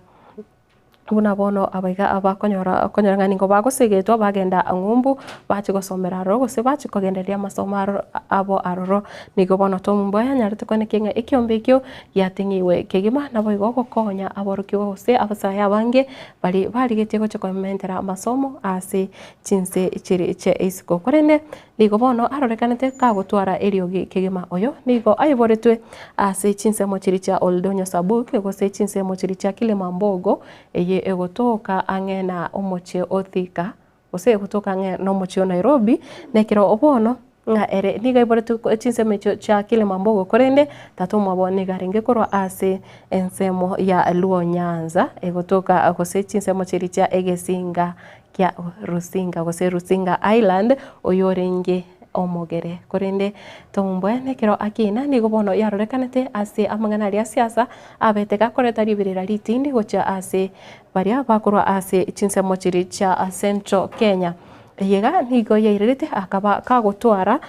Buna bono abaiga abakonyora okonyora ng'a nigo bagosegetwa bagenda ng'umbu bachia gosomera aroro gose bachia kogendereria amasomo aro abo aroro. Nigo bono Tom Mboya anyarete koenekia ng'a ekiombe ekio giating'iwe kegima naboigo gokonya aborokigwa gose abasae abange baria barigetie gochia komentera amasomo ase chinse chiria chia isiko. Korende Nigo bono arorekanete kagotwara eriogi kegima. Oyo nigo aiboretwe ase chinsemo chiria chia Oldonyo Sabuk gose chinsemo chiria chia Kilimambogo eye egotoka ang'e na omochie o Thika gose egotoka ang'e nomochie o Nairobi nekero bono ng'a ere nigo aiboretwe chinsemo echio chia Kilimambogo korende tata omwabo nigo arenge korwa ase ensemo ya Luo Nyanza egotoka gose chinsemo chiria chia Egesinga kia Rusinga gose Rusinga Island oyorenge omogere. Korende Tom-Mboya nekero akina nigo bono yarorekanete ase amang'ana aria siasa abete gakoreta riberera ritindi gochia ase baria bakorwa ase chinsemo chiria chia Central Kenya. Eyeiga nigo yairerete akaba kagotwara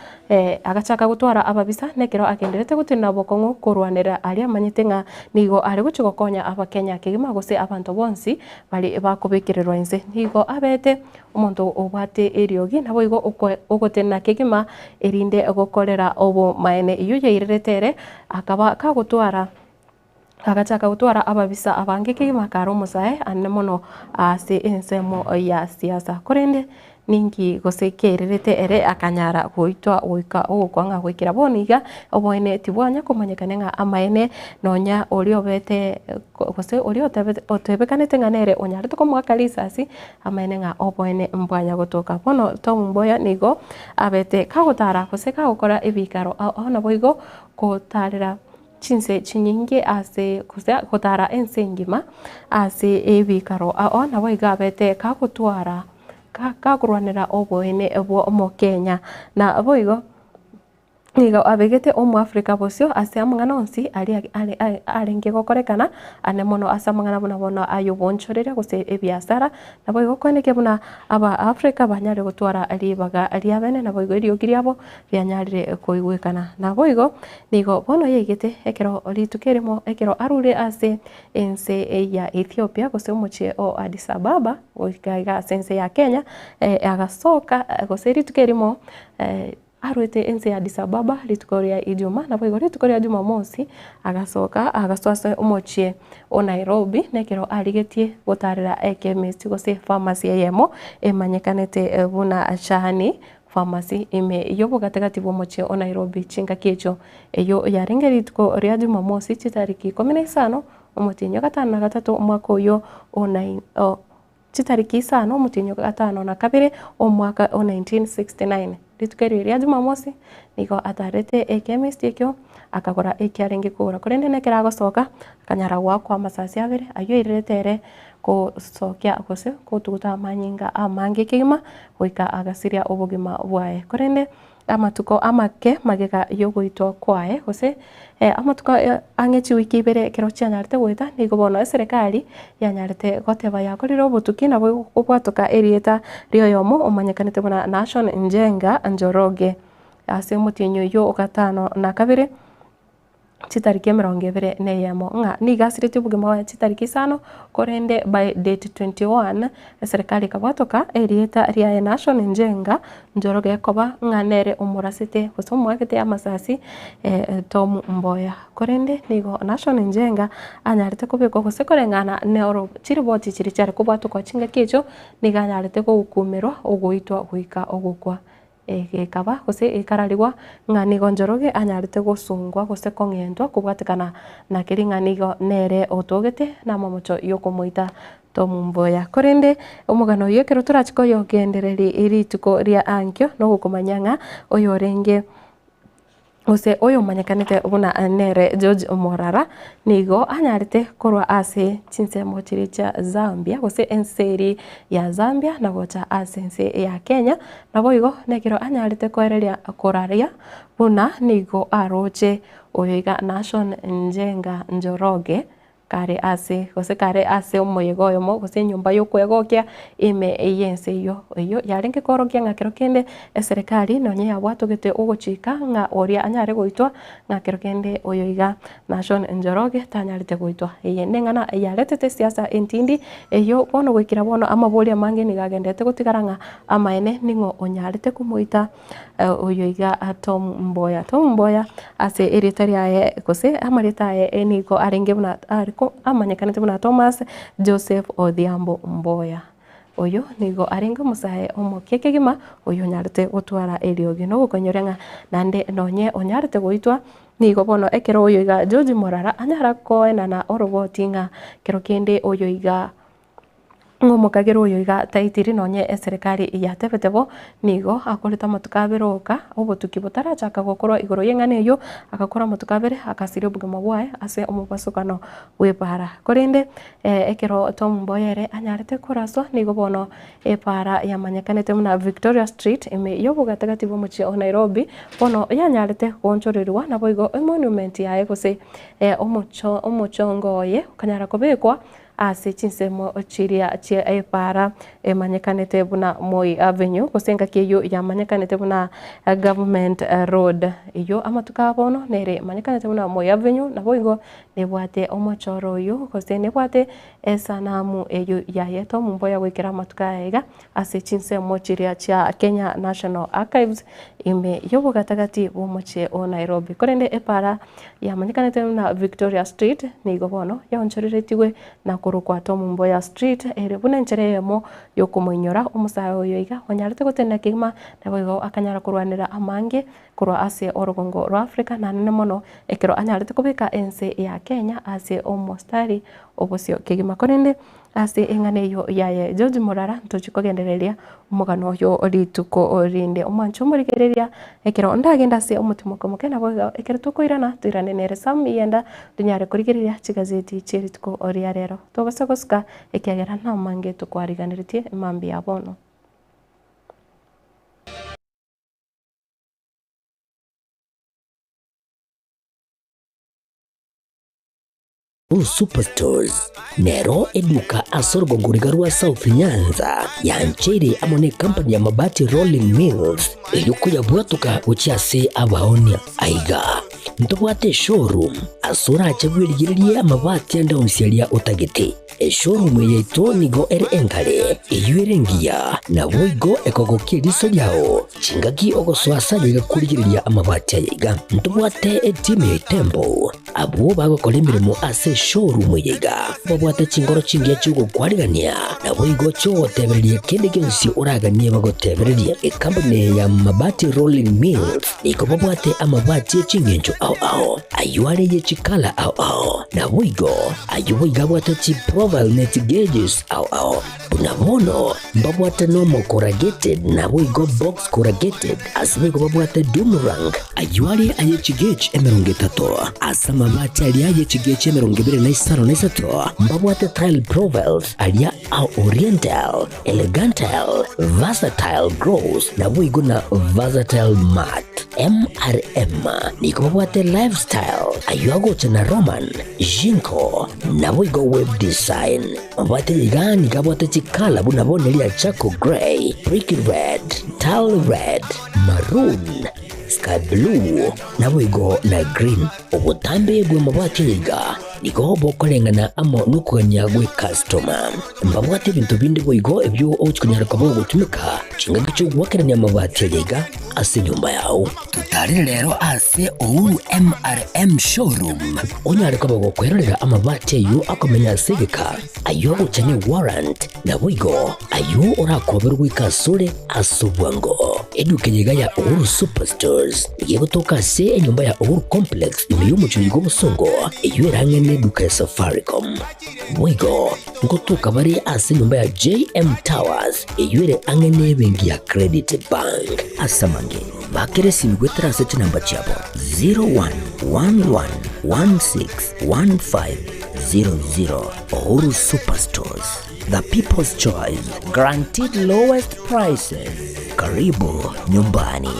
agachaka gotwara ababisa nekero agenderete gotenena bokong'u korwanera aria amanyete ng'a nigo are gochia gokonya abakenya kegima gose abanto bonsi baria bakobekererwa inse. Nigo abete omonto obwate eriogi naboigo ogotenena kegima erinde gokorera obomaene. Eyio yairerete ere akaba kagotwara agachaka gotwara ababisa abange kegima kare omosae ane mono ase ensemo ya siasa. Korende ninki gose kererete ere akanyara goitwa goika ogokwa ng'a goikera bono iga oboene tibwanya komanyekana ng'a amaene nonya oria obete gose oria otebete otebekanete ng'a nere onyarete komoaka risasi amaene ng'a oboene mbwanya gotoka. Bono Tom Mboya nigo abete kagotara gose kagokora ebikaro ao ao naboigo gotarera chinse chinyinge ase gose gotara ense engima ase ebikaro ao naboigo abete kagotwara kakorwanera oboene bwa omokenya. Na boigo nigo abegete omoafrika bosio ase amang'ana onsi aria arenge gokorekana ane mono ase amang'ana buna bono ay'oboonchoreria gose ebiasara, naboigo koenekia buna abaafrika banyare gotwara ribaga riabene naboigo eriogi riabo rianyarire koigwekana. Naboigo nigo bono yaigete ekero rituko erimo ekero arure ase ense ya Ethiopia gose omochie o Addis Ababa goika iga ase ense ya Kenya, agasoka gose rituko erimo arwete ense ya Addis Ababa rituko ria Ijumaa, naboigo rituko ria Jumamosi agasoka agasoa ase omochie o Nairobi, na ekero arigetie gotarera echemist gose epharmacy eyemo emanyekanete buna Shani Pharmacy ime y'obogatagati bw'omochie o Nairobi chingaki echio. Eyio yarenge rituko ria Jumamosi chitariki ikomi na isano omotienyi o gatano na gatato omwaka oyio o nai o chitariki isano omotienyi o gatano na kabere omwaka o 1969. Rituko erio ria Jumamosi nigo atarete ekemist ekio akagora ekiarenge kogora korende nekero agosoka akanyara goakwa amasasi abere ayio airerete ere gosokia gose gotuguta amanyinga amange kegima goika agasiria obogima bwaye. Korende amatuko amake magega y'ogoitwa kwaye, gose amatuko ang'e chiwiki ibere ekero chianyarete goeta, nigo bono eserekari yanyarete goteba yakorire obotuki nabo kobwatoka erieta ri'oyomo omanyekanete buna Nashon Njenga Njoroge ase omotienyi oyio o gatano na kabere. Chitariki emerongo ebere na eyemo, ng'a nigo asiretie obogima bwaye chitariki isano, korende by date 21 eserekari ekabwatoka erieta riaye Nashon Njenga Njoroge koba ng'a nere omorasete gose omoagete amasasi Tom Mboya. Korende nigo Nashon Njenga anyarete kobekwa gose koreng'ana noro chiripoti chiria chiare kobwatokwa chingaki echio, nigo anyarete gohukumerwa ogoitwa goika ogokwa. Egekaba gose ekararigwa ng'a nigo Njoroge anyarete gosungwa gose kong'entwa kobwatekana na keria ng'a nigo nere otogete namamocho y'okomoita Tom Mboya. Korende omogano oyio ekero torache koyogendereria rituko ria ankio nogokomanya ng'a oyorenge gose oyomanyekanete buna nere George Morara, nigo anyarete korwa ase chinsemo chiria chia Zambia gose ense eria ya Zambia na gocha ase ense ya Kenya, naboigo nekero anyarete koereria koraria buna nigo aroche oyo iga Nashon Njenga Njoroge. Kare ase, gose kare ase omoyega oyomo, gose enyomba y'okwegokia ime y'ense eyio. Eyio yarenge koorokia ng'a kero kende eserekari nonye yabwatogete ogochika ng'a oria anyare goitwa, ng'a kero kende oyo iga Nashon Njoroge tanyarete goitwa. Eye neng'ana yaretete esiasa entindi eyio bono goikera bono amabori amange nigo agenderete gotigara ng'a amaene ning'o onyarete komoita. Oyo iga Tom Mboya. Tom Mboya ase erieta riaye gose amarieta aye nigo arenge buna amanyekanete buna Thomas Joseph Odhiambo Mboya. Oyo nigo arenge omosae omokia kegima oyo onyarete gotwara eriogi na ogokoinyoria ng'a naende nonye onyarete goitwa nigo bono ekero oyo iga George Morara anyara koenana oroboti ng'a kero kende oyo iga Ng'a omokagera oyo iga taitiri nonye eserekari yatebete bo, nigo akorete amatuko abere oka, obotuki botarachaka gokorwa igoro y'eng'ana eyio, agakora amatuko abere akasiria obogima bwaye ase omobasokano bw'epaara. Korende ekero Tom Mboya ere anyarete koraswa, nigo bono epaara yamanyekanete buna Victoria Street ime y'obogatagati bw'omochie o Nairobi, bono yanyarete goonchorerigwa naboigo emonument yaye gose omocho omochongo oye okanyara kobekwa Ase chinsemo chiria chia epaara emanyekanete buna Moi Avenue, gose engaki eyio yamanyekanete buna Government Road. Eyio amatuko a bono nere emanyekanete buna Moi Avenue, naboigo nebwate omochoro oyio gose nebwate esanamu eyio yaye Tom Mboya goikera amatuko aya iga ase chinsemo chiria chia Kenya National Archives ime y'obogatagati bw'omochie o Nairobi. Korende epaara yamanyekanete buna Victoria Street nigo bono yaonchoreretigwe na korokwa Tom Mboya Street ere buna enchera eyemo y'okomoinyora omosae oyo iga onyarete gotenena kegima naboigo akanyara korwanera amange korwa ase orogongo rwa Africa nanene mono ekero anyarete kobeka ense ya Kenya ase omostari obosio kegima. Korende Ase eng'ana eyio yaye George Morara ntochie kogendereria omogano oyo rituko rinde. Omwancho omorigereria ekero ndagende ase omotimoko omoke nabo igo ekero tokoirana toirane nere Sam Iyenda tonyare korigereria chigazeti chie rituko ria rero. Tobasa gosuka ekiagera namange tokwariganeretie mambia bono. Superstores nero eduka ase orogongo riga rwa South Nyanza yancheire amo ne company ya Mabati Rolling Mills erio koyabwatoka gochia ase abaonia. Aiga ntobwate eshowroom ase orache bwerigererie amabati ande onsi aria otagete. Eshowroom eye yaito nigo ere engare, eyio ere engiya, naboigo ekogokia eriso riao chingaki ogosoa ase ayaiga korigereria amabati ayaiga. Ntobwate etimu ya Itembo Abwo bagokora emeremo ase eshowroom eye iga babwate chinkoro chingiya chi'ogokwarigania, naboigo chi'ogotebereria kende gionsi oraganie bagotebererie. Ekampuni eye ya Mabati Rolling Mills nigo babwate amabati e chingencho ao ao, ayio are ye chikala ao ao, naboigo ayio boigo abwate chiprofile ne chigauges ao ao. Buna bono mbabwate nomo corrugated naboigo box corrugated, ase boigo babwate doomerang, ayio are aye chigauge 30, ase amabati aria aye chigauge 23 na mbabwate tile profiles aria a oriental, elegantile, versatile gloss naboigo na versatile matte. MRM nigo babwate lifestyle, ayio agocha na Roman, Jinko, naboigo web design. Mabwate iga nigo abwate chikala buna bono eria charcoal grey, brick red, tile red, maroon, sky blue, naboigo na green. Obotambe bw'amabwate aya iga nigo bokoreng'ana amo nokogania gw'ecustoma. Mbabwate ebinto binde boigo ebio ogochi konyara koba ogotumeka chingaki chi'ogoakerania amabati aya iga. ase enyomba yao. Totarere rero ase Uhuru MRM Showroom onyare koba gokwerorera amabati ayio akomenya ase egeka, ayio agocha ne warrant, naboigo ayio orakoberwe goika asore ase obwango. Eduka eye iga ya Uhuru Superstores nigo egotoka ase enyomba ya Uhuru Complex ime y'omochie oyo bw'obosongo eyio erang'e neduka ya Safaricom. Boigo ngotoka bare ase enyomba ya JM Towers eyio ere ang'e nebenki ya Credit Bank. Ase amange, bakera esimi goetera ase chinamba chiabo 0111161500. Uhuru Superstores, the people's choice, guaranteed lowest prices. Karibu nyumbani.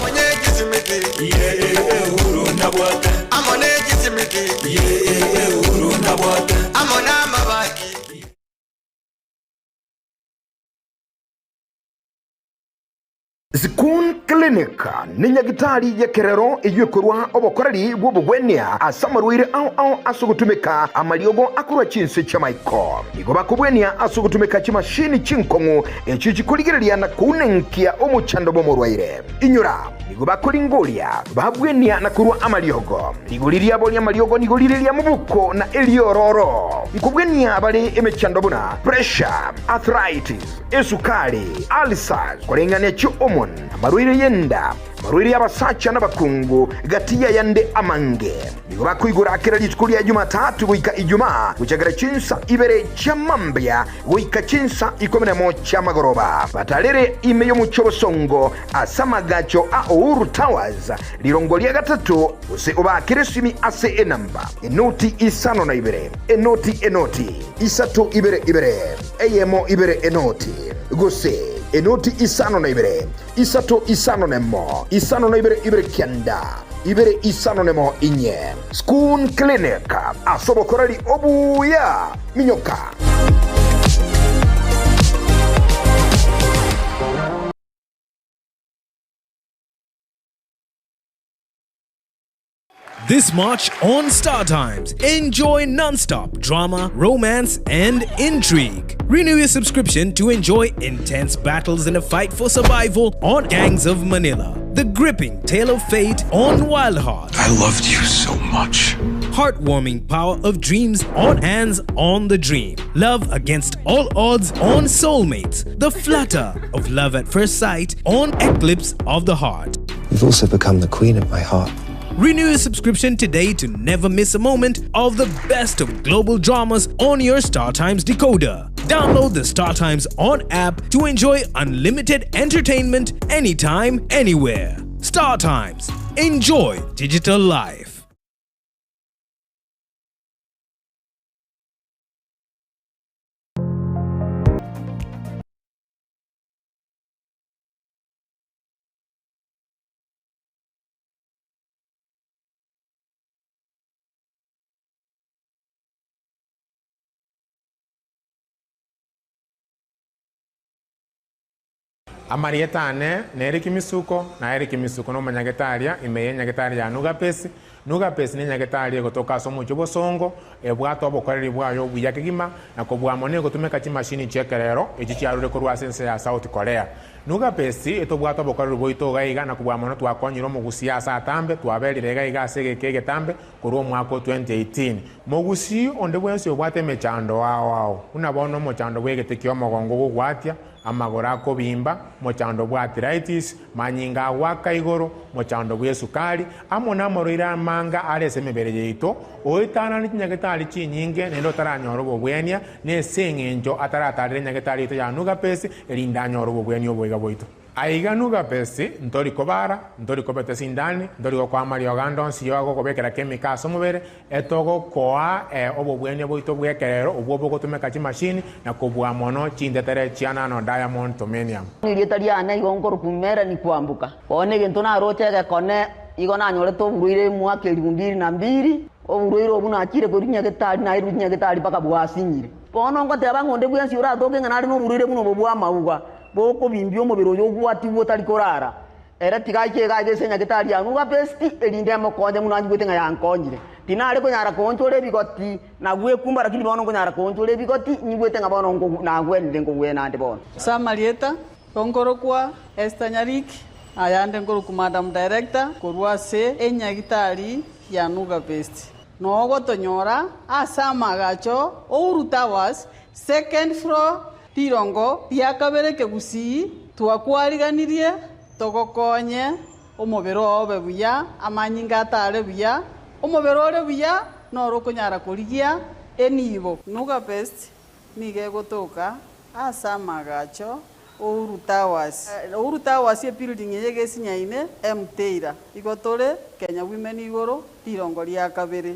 Zikun Clinic ne nyagitari y'ekerero eyio ekorua obokoreri bw'obogwenia ase amarwaire ao ao ase ogotumeka amariogo akorwa chinse chi'amaiko. Nigo bakobwenia ase ogotumeka chimashini chinkong'u echio chikorigereria na kounenkia omochando bw'omorwaire. Inyora, nigo bakoringoria, babwenia na korua amariogo. Rigori riabo ri'amariogo nigo rire ria mobuko na eriororo. Nkobwenia bare emechando buna pressure, arthritis, esukari, ulcers, koreng'ania chi'hormone, amarwaire y'enda, amarwaire y'abasacha n'abakungu, gati y'ayande amange. Nigo bakoigora kera rituko ria Jumatatu goika Ijumaa, gochakera chinsa ibere chia mambia goika chinsa ikomi nemo chi'amagoroba. Batarere ime y'omochie obosongo ase amagacho a Uhuru Towers, rirongo ria gatato, gose obaakere esimi ase enamba, enoti isano na ibere, enoti enoti, isato ibere ibere, eyemo ibere enoti, gose enoti isano na ibere, isato isano nemo, isano na ibere ibere kianda, ibere isano nemo inye. Schoon Clinic, ase obokoreri obuya. Minyoka! This March on Star Times, enjoy non-stop drama, romance, and intrigue. Renew your subscription to enjoy intense battles in a fight for survival on Gangs of Manila, the gripping tale of fate on Wild Heart. I loved you so much. Heartwarming power of dreams on Hands on the Dream. Love against all odds on Soulmates. The flutter of love at first sight on Eclipse of the Heart. You've also become the queen of my heart. Renew your subscription today to never miss a moment of the best of global dramas on your StarTimes decoder. Download the StarTimes On app to enjoy unlimited entertainment anytime, anywhere. StarTimes. Enjoy digital life. Amarieta ane nere Kimisuko, na ere Kimisuko nomonyagetaria ime y'enyagetari ya Nugapesi. Nugapesi nenyagetari egotoka ase omochie obosongo, ebwate obokoreri bwaye obuya kegima, na kobua mono egotumeka chimashini chi'ekerero echi chiarure korwa ase ense ya South Korea. Nugapesi etobwate obokoreri bwaito iga iga, na kobua mono twakonyire omogusii ase atambe, twaberire iga iga ase egeka egetambe korwa omwaka o 2018. Mogusii onde bwensi obwate emechando ao ao, buna bono omochando bw'egete ki'omogongo gogwatia, amagoro akobimba, mochando bw'arthritis, manyinga agoaka igoro, mochando bw'esukari, amo namarwaire amanga are ase emebere yaito, oetanane chinyagetari chinyinge naende otaranyora obobwenia, nese eng'encho ataratarera enyagetari yaito ya Nugapesi, erinde anyore obobwenia oboiga bwaito. Aiga Nugapesi, ntori kobara, ntori kobeta esindani, ntori gokoa amariogo ande onsi y'ogokobekera chemical ase omobere, Etogokoa obobwenia bwaito bw'ekerero obwo bogotumeka chimashini na kobua mono chintetere chia nano diamond tomenium. Erieta riane igo nkorokwa Melanie Kwamboka. Bono egento naroche egekone igo nanyorete oborwaire emwaka elifu mbili na mbili, oborwaire obwo nachire korwa nyagetari nairwe nyagetari mpaka bwasinyire. Bono ngoteba ng'a onde bwensi oratoke ng'a nare noborwaire buna obo bw'amauga, bokobimbia omobere oyo ogwatigwe otari korara, Ere tiga aiche iga aiga ase enyagetari ya Nugapesti, erinde emokonye buna anyigwete ng'a yankonyire. Tinare konyara koonchora ebigoti na gwekumba, lakini bono nkonyara koonchora ebigoti, nyigwete ng'a bono nagwenire nkogwena ande bono. Ase amarieta, nkorokwa Esther Nyariki, Ayande nkorokwa Madam Director korwa ase enyagitari ya Nuga Best. Noo ogotonyora ase amaagacho Uhuru Towers, second floor, rirongo ria kabere Kegusii. Twakwariganirie togokonye omobere oo obe buya, amanyinga atare buya. Omobere ore buya noro okonyara korigia enibo. Nuga Best nigo egotoka ase amaagacho Uhuru Towers. Uhuru Towers ebuilding eye egesinyaine Mteira. Igo tore Kenya Women igoro rirongo ria kabere.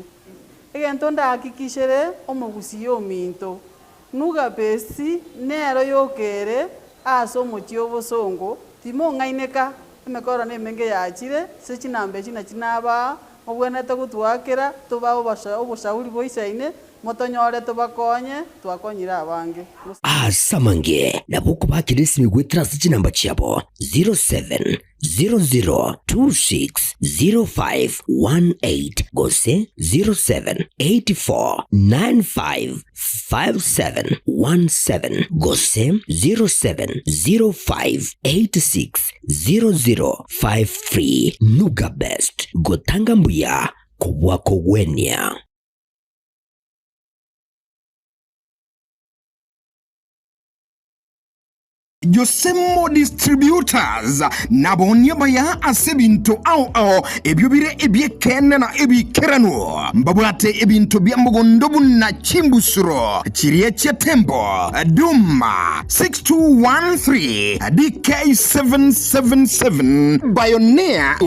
Egento ndahakikishere omogusii ominto, Nuga Best nero yokere ase omochie obosongo, timong'aineka, emekoro nemenge yachire, ase chinamba echi nachi nabaa, mobwenerete gotwakera, tobae oboshauri boisaine, Motonyore tobakonye, twakonyire abange. Ase amange nabo okobakera esimi goetera ase chinamba chiabo 0700260518 gose 0784955717 gose 0705860053. Nuga Best, gotanga mbuya kobua kogwenia. Josemo Distributors naboonie abaya ase ebinto ao ao ebio bire ebi'ekeene na ebiikeranu. Mbabwate ebinto bia mogondo buna chimbusuro chiria chia Tembo, Duma, 6213, DK777, Bioneer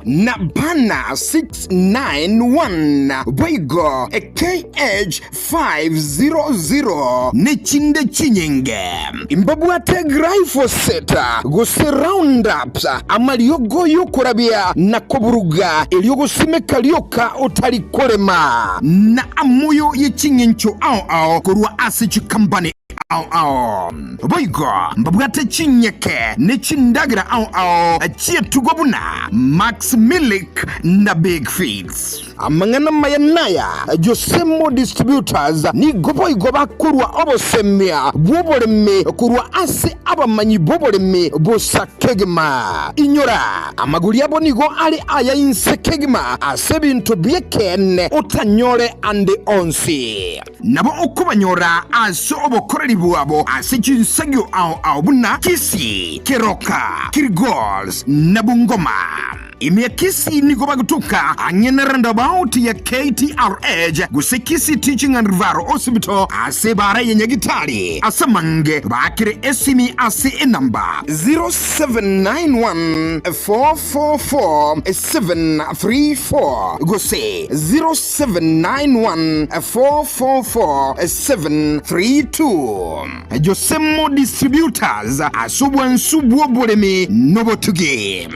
na Bana 691, boigo KH500 nechinde chinyinge. Mbabwate glyphosate gose Roundup, amariogo y'okorabia na koburuga erio gosimeka rioka otari korema, na amoyo ye ching'encho ao ao korwa ase chikampani ao ao. Boigo mbabwate chinyeke ne chindagera ao ao chi'etugo buna Max Milk na Big Feeds. Amang'ana amaya naya, Josemo Distributors nigo boigo bakorua obosemia bw'oboremi korwa ase abamanyi b'oboremi bosa kegima. Inyora, amagori abo nigo are aya inse kegima ase ebinto bi'ekeene otanyore ande onsi. Nabo okobanyora ase obokoreri bwabo ase chinsagio ao ao buna Kisii, Keroka, Kilgoris, na Bungoma. Ime ya Kisii nigo bagotoka ang'e na roundabout ya KTRH gose Kisii Teaching and Referral Hospital ase ebara ya Nyagitari. Ase amange baakere esimi ase enamba 0791 444 734 gose 0791444732. Josemo Distributors ase obwansu bw'oboremi nobotugi.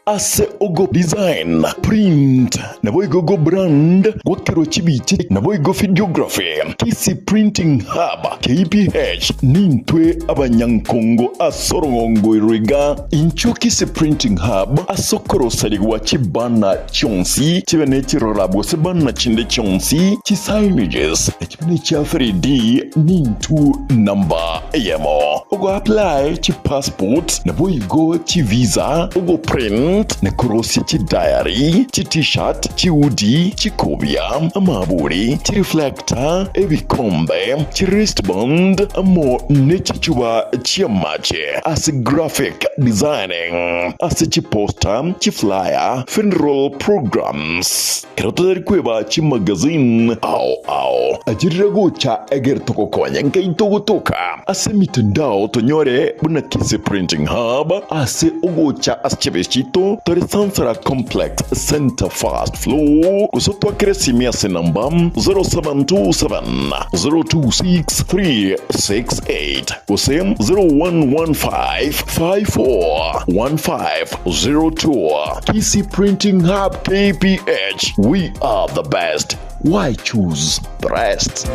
Ase ogo design, print, naboigo go brand gwakerwa chibicha naboigo videography, Kisii Printing Hub, KPH, nintwe abanyankongo ase orogongo iro iga. Inchuo Kisii Printing Hub ase okoroserigwa chibanner chionsi chibe ne chirora gose banner chinde chionsi, chi signages, chibe ne chia 3D nintu namba eyemo. Ogo apply chi passport naboigo chi visa, ogo print na korosia chi diary, chi t-shirt, chi hoodie, chikobia, amaburi, chi reflector, ebikombe, chi wristband amo ne chichuba chi'amache ase graphic designing, ase chi poster, chi flyer, funeral programs. Ekero totari kweba chimagazine ao ao, achirire gocha egere togokonye nkaito gotoka ase emitandao tonyore buna Kisii Printing Hub ase ogocha ase chiabesi chiaito tore Sansara Complex Center First Floor gose otwakere esimi ase enamba 0727 026 368 gose 0115 54 1502. Kisii Printing Hub KPH, we are the best, why choose the rest?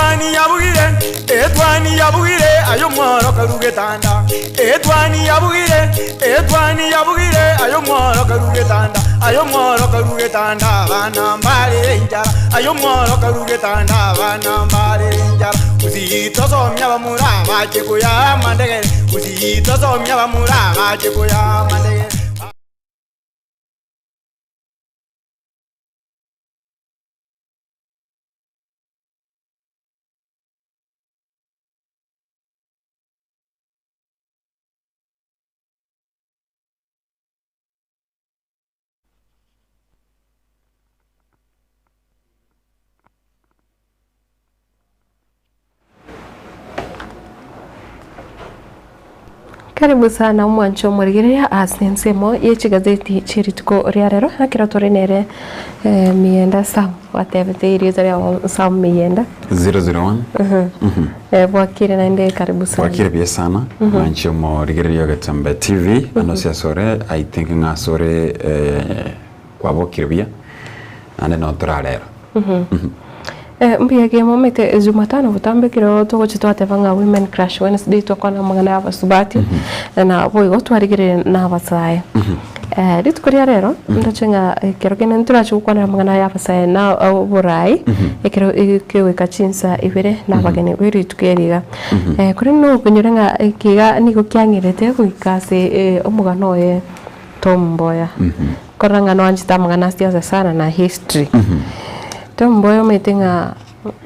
Etwani yabugire, etwani yabugire, aye omworo karu getanda. Etwani yabugire, etwani yabugire, aye omworo karu getanda. Aye omworo karu getanda, abana mbarere enchara. Aye omworo karu getanda, abana mbarere enchara. Gusii tosomia abamura bache koya amandegere. Gusii tosomia abamura bache koya amandegere. Karibu sana omwancho omorigereria ase ensemo ye chigazeti chie rituko ria rero ekero tore nere eh, Mienda Sam watebete erieta riao Sam Mienda 001 Mhm. Eh, bwakire naende karibu sana Bwakire buya sana mwanche omorigereria Ogetembe TV ano ase asore I think ng'a asore eh, kwabokire buya naende noo torarero. Eh, mbuya ki momete Jumatano botambe ekero togochia twateba ng'a Women Crush Wednesday twakwana amang'ana ya abasubati na boigo twarigereria na abasae. Eh, rituko ria rero ndoche ng'a ekero kende ntorache gokwanera amang'ana ya abasae na oborai ekero kegoika chinsa ibere na abageni be rituko eri iga. Eh, korende nokonyora ng'a ekiga nigo kiang'erete goika ase omogano oye Tom Mboya. Korora ng'a noanchete amang'ana a siasa sana na history. Tom Mboya omanyete ng'a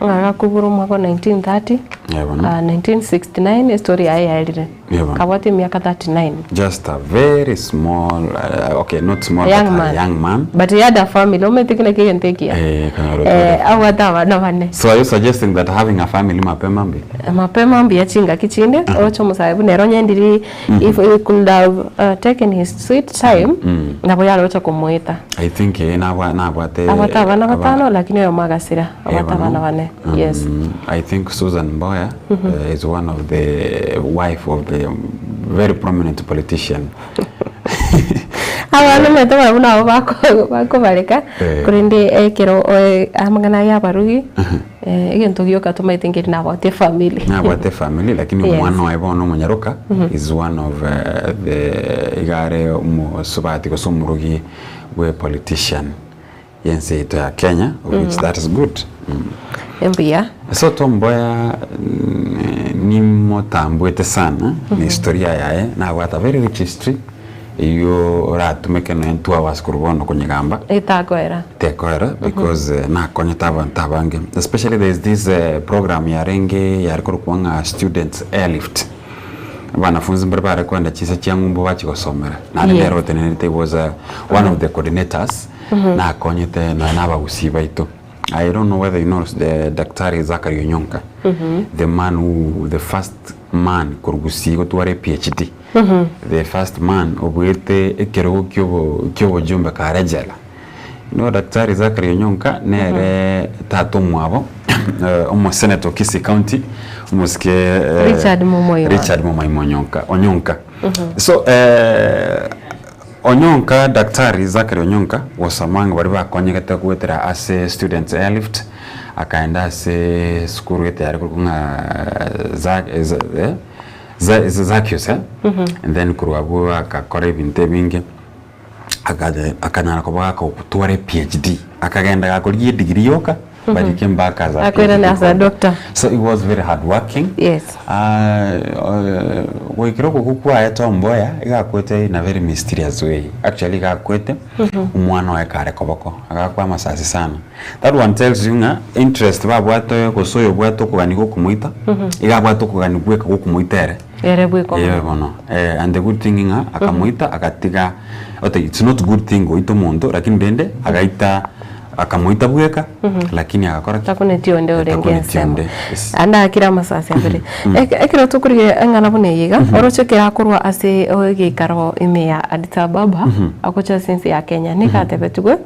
ng'a agakobora omwaka o 1930, Eh, bono. ah, 1969 estory yaye yaerire. Eh, bono. Kabwate emiaka 39. Just a very small, uh, okay, not small, A young but a man. young man. But he had a family, omanyete kera egento ekiya. Eh, kanyora Eh, otware. abwate abana bane. So are you suggesting that having a family mapema mbi? Mapema mbuya chingaki chinde, oroche omosae buna ere onye ndiri If he could have taken his sweet time, nabo yaroche komoeta. I think eh, nabwa nabwate Abwate abana aba- batano lakini oyomo agasira, eh, abwate bono. abana bane. Yes. I think Susan Mboya is one of the wife of the very prominent politician. Abana omanyete barabwo nabo bako bakobareka, Eh. korende ekero oe amang'ana aya abarugi, egento gioka tomaete nkeri nabwate efamiri. Nabwate efamiri lakini Yes. omwana oye bono omonyaroka is one of the iga are omosubati gose omorugi bwe politician y'ense yaito ya Kenya of which that is good. Mbuya. So Tom Mboya nimotambwete sana na historia yaye nabwate a very rich history eywo oratumeke nonya 2 hours korwa bono konyegamba. Etakoera. Tekoera because nakonyete abanto abange especially there is this program yarenge yare korokwa ng'a students airlift abanafunzi mbare bare koenda chinse chia ng'umbu bachia gosomera naende nere otenenerete he was one of the coordinators nakonyete nonya na abagusii baito. I don't know whether you know the Daktari Zachary Onyonka the man who the first man korwa Gusii gotwara ePhD the first man obuete ekerogo kiobo kiobojumbe kare jela. No Daktari Zachary Onyonka nere tata omwabo omosenator o Kisii County omosike Richard Momoima. Richard Momoima Onyonka Onyonka. So Onyonka Daktari Zachary Onyonka was among baria bakonyegete goetera ase Students Airlift akaenda ase esukuru gete yare korokwa ng'a Za eh Zacchaeus eh and then korwa abwo agakora ebinto ebinge akaja akanyara koba gakotwara ePhD akagenda gakorigia edegree yoka but he came back as a Akoirana PhD as a holder. doctor. So he was very hard working. Yes. Goikera okoboko kwaye Tom Mboya iga akwete in a very mysterious way. Actually iga akwete omwana oye kare koboko agakwa amasasi sana. That one tells you ng'a interest babwate gose oyobwate okogania gokomoita iga abwate okogania bweka gokomoita ere. Ere bweka Eeh omonto. bono eh and the good thing ng'a akamoita agatiga ote it's not good thing goita omonto lakini rende agaita Akamoita bweka, lakini agakora ki? Takuneti onde orenge Takuneti ensemo. onde, yes. Ande akire amasasi abere. Eke- Ekero tokorigereria eng'ana buna eye iga, oroche ekero akorwa ase egeikaro ime ya Addis Ababa, agocha ase ense ya Kenya, nigo atebetigwe,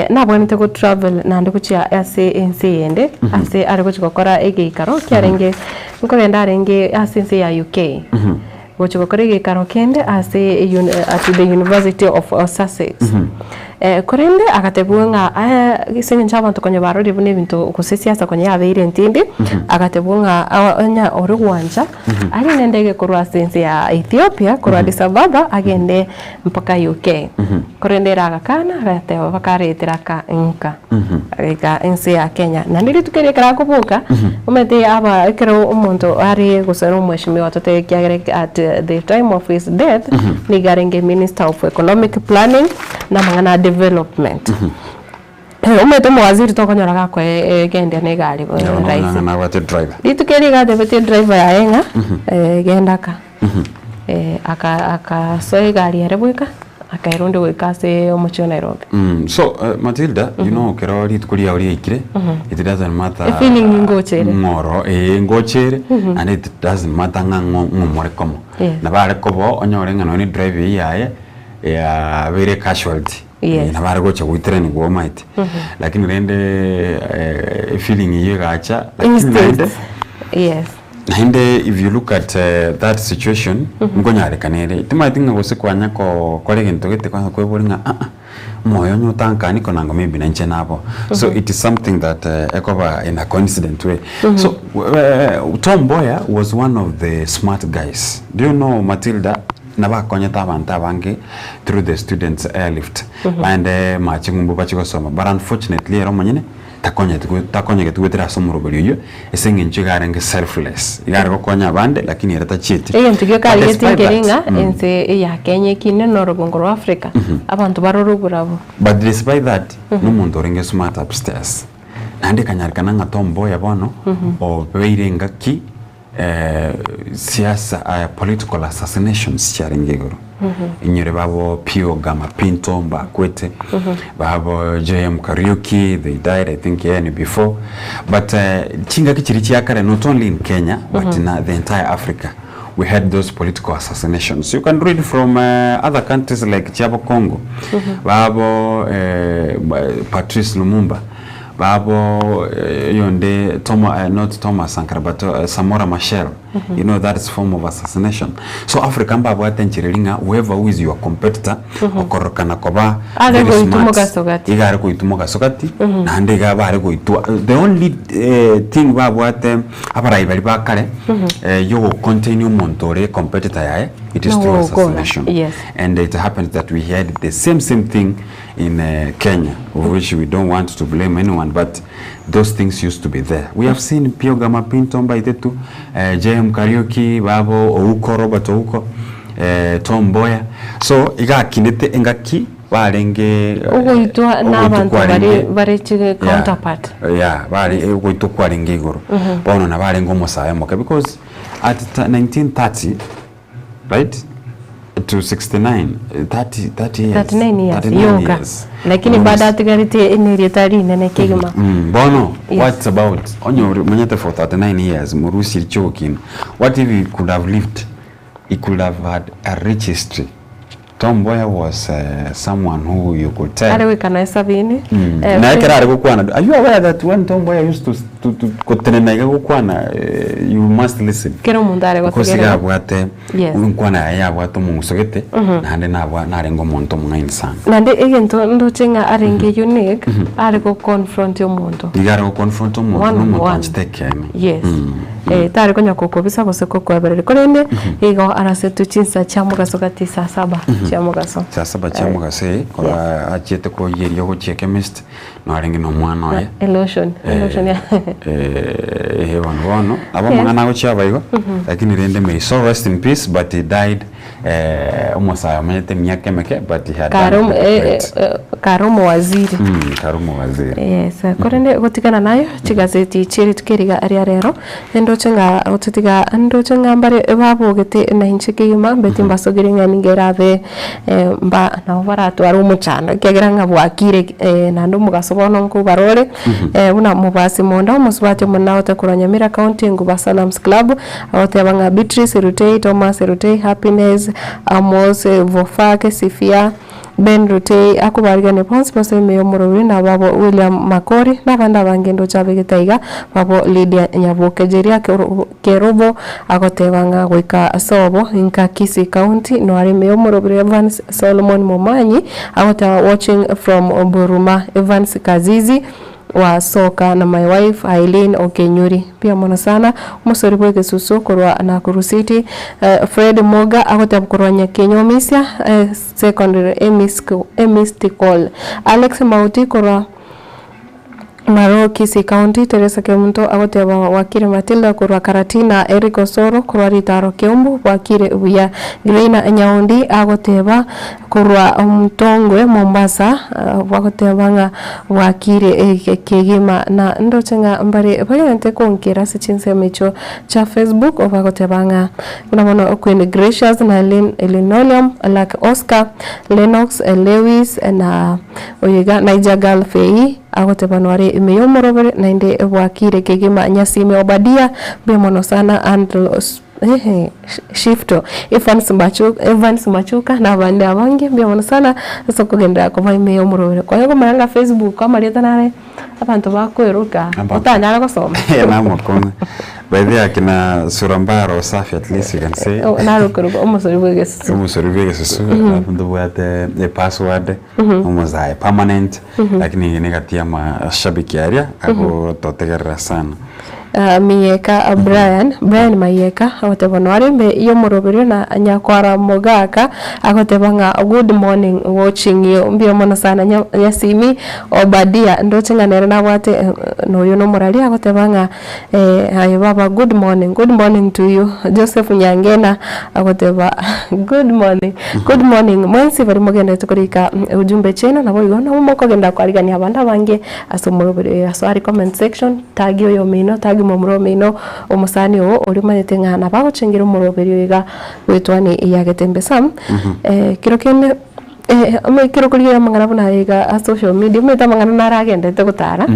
nabwenerete go travel naende gochia ase ense eyende, ase are gochia gokora egeikaro kiarenge, nkogenda arenge ase ense ya UK. Gochia gokora egeikaro kende ase at the University of Sussex. Korende agatebigwa ng'a ase eng'encho abanto konya barorire buna ebinto gose esiasa konya yabeire entindi, agatebigwa ng'a onye ore gwancha arie nendege korwa ase ense ya Ethiopia korwa Addis Ababa agende mpaka UK. Korende ere agakana agateba mpaka aretire aka nka agaika ense ya Kenya. Naende rituko erio ekero akoboka, omanyete aba ekero omonto are gose ore omweshimiwa totebe ekiagera at the time of his death, nigo arenge minister of economic planning na amang'ana a development. Omanyete omowaziri tokonyora gakoe egendia na egari rahisi. Nabwate driver. Rituko erio iga atebetie driver yaye ng'a genda aka. Akasoa egari ere bweka, akaira onde goika ase omochie o Nairobi. So Matilda, you know ekero rituko riao riaikire, it doesn't matter Efeeling ngocha ere. Ng'oro, ee ngocha ere, and it doesn't matter ng'a ng'o ng'o more komo. Nabo are koba onyore ng'a nonye drive eyio yaye, yabeire casualty. Nabo are gocha goiteraniwa omanyete. Lakini rende efeeling eyio egacha, lakini naende. Naende if you look at that situation, nkonyarekana ere, timanyeti ng'a gose kwanya kora egento gete kwanza kwebori ng'a aa, omoyo onye otankani konango maybe na inche nabo. So it is something that ekoba in a coincident way. So Tom Mboya was one of the smart guys. Do you know Matilda, nabakonyete abanto abange through the students airlift, naende mache ng'umbu bachie gosoma, but unfortunately ere omonyene takonyeti takonyegeti goetera ase omoroberi oyio, ase eng'encho iga arenge selfless, iga are gokonya abande lakini ere tachieti. Egento gioka But arigetie despite nkeri that, ng'a ense eye ya Kenya ekine na orogongo rwa Africa, abanto barore oborabu. But despite that, nomonto orenge smart upstairs. Naende ekanyarekana ng'a Tom Mboya bono, obeire engaki siasa, political assassinations chiarenge igoro. Inyore babo Pio Gama Pinto mbakwete, babo JM Kariuki they died I think yeah ni before. But chingaki chiria chia kare not only in Kenya but na the entire Africa we had those political assassinations. You can read from other countries like chiabo Congo, babo Patrice Lumumba, babo oyonde Toma not Thomas Sankara but Samora Machel. You know that is form of assassination. So Africa mbabwate enchera eri ng'a whoever who is your competitor okorokana koba Are very goitwa smart, mogaso gati. iga are goitwa mogaso gati naende iga bare goitwa the only thing babwate abarai baria ba kare yogo contain omonto ore competitor yaye it is through Nogokora, assassination. yes. And it happens that we had the same same thing in Kenya of which we don't want to blame anyone but those things used to be there. We have seen Pio Gama Pinto mbaitetu, JM Kariuki, babo Ouko, Robert Ouko, Tom Mboya. So iga akinete engaki barenge Ogoitwa na ogoitwa abanto kwarenge bare bare chi counterpart. Yeah, bare ogoitwa kwarenge igoro. Bono nabo arenge omosae omoke because at 1930 right to 69 30 30 years 39 years 39 yoka years. lakini Bono bado atigarete nerieta rinene kegima. Bono Yes. what's about onye ori omanyete for 39 years morusie chiogokina what if he could have lived he could have had a rich history Tom Mboya was someone who you could tell Are goika noe sabini. Naye ekero are gokwana are you aware that when Tom Mboya used to to to gotenena iga gokwana you must listen Kera omonto are because iga gotegerera. abwate Yes. enkwana yaye yabwate omong'uso gete naende nabwa narenge omonto omong'aini sana. Naende egento ndoche ng'a arenge unique, are go confront omonto. Iga are go confront omonto One na on omonto one. oanchete ekeene. Yes. Eh, tare konya kokobisa gose kokoebereria, korende igo arasetwe chinsa chia mogaso gati saa saba chia mogaso. Saa saba chia mogaso eh, korwa achiete koiyeria ogochia chemist, narenge na omwana oye. Elotion, elotion ya Eh, eh, bono bono, nabo amang'ana agochia aba igo, lakini rende may so rest in peace but he died eh, omosae omanyete emiaka emeke but he had Kare done omo- eh, great. eh, kare omowaziri. Kare omowaziri. Yes, korende gotigana nayo chigazeti chie rituko eriga ria rero, ndoche ng'a gototiga ndoche ng'a mbare babogete na inche kegima mbeti mbasogere ng'a nigo erabe mba nabo baratware omochando ekiagera ng'a bwakire naende omogaso bono nkobarore buna mobasi monda omosubati omonene agote korwa Nyamira County Enguba Sanams Club, agoteba ng'a Beatrice Rutei, Thomas Rutei, Happiness, Amos, Vofak, Sifia. Ben Rutei akobarigania bonsi bose ime y'omorobiri na babo William Makori na abande abange ndoche abegete aiga babo Lydia Nyaboke Jeria Kerubo agoteba ng'a goika sobo inka Kisii County noare ime y'omorobiri Evans Solomon Momanyi agoteba watching from Buruma Evans Kazizi wa Soka na my wife Aileen Okenyuri. Mbuya mono sana omosori bw'egesusu korwa Nakuru City. Fred Moga agoteba korwa Nyakenyomisia Secondary Emystical. Alex Mauti korwa Maroo Kisii County. Teresa Kemunto agoteba Wakire Matilda korwa Karatina. Eric Osoro korwa Ritaro Keumbu bwakire buya. Graina Nyaundi agoteba Korwa omotongwe Mombasa bagoteba ng'a bwakire kegima na ndoche ng'a mbare bagenderete konkera ase chinsemo echio chia Facebook bagoteba ng'a buna bono Queen Gracious na Linoleum, Lucky Oscar, Lennox Lewis na oyo iga Niger Girl Fei agoteba noare ime y'omorobere naende bwakire kegima Nyasime Obadia mbuya mono sana Andrew. Ehe, Shifto, Evans Machu, Evans Machuka na abande abange, mbuya mono sana ase okogenderera koba ime y'omorobere. Kwanya komanya ng'a Facebook amarieta nare abanto bakoeroka Abanto. otanyare gosoma. Namokong'u. By the way akina sura mbaya roho safi at least you can say. Oh, naro okoruga omosori bwa egesusu. Omosori bwa egesusu alafu ntobwate epassword omosae permanent lakini negati ya amashabiki aria agototegerera sana. Miyeka Brian, Brian Mayeka, agoteba noare mbe y'omoroberio na nyakwara mogaka agoteba ng'a good morning watching you mbuya mono sana nya Nyasimi Obadia ndoche ng'a nere nabwate noyo nomorari agoteba ng'a aye baba good morning, good morning to you Joseph Nyangena agoteba good morning, good morning mwensi baria mogenderete korika ujumbe chiaino naboigo nabo mokogenda kwarigania abande abange Ase omoroberi oyo asoa are comment section, tagi oyomino, tagi momura omino, omosani oo oria omanyete ng'a nabo agochengera omoroberi oyo iga goetwania eyagete embesa. Kero kende ekero okorigereria amang'ana buna aya iga ase social media, omanyete amang'ana naro agenderete gotara,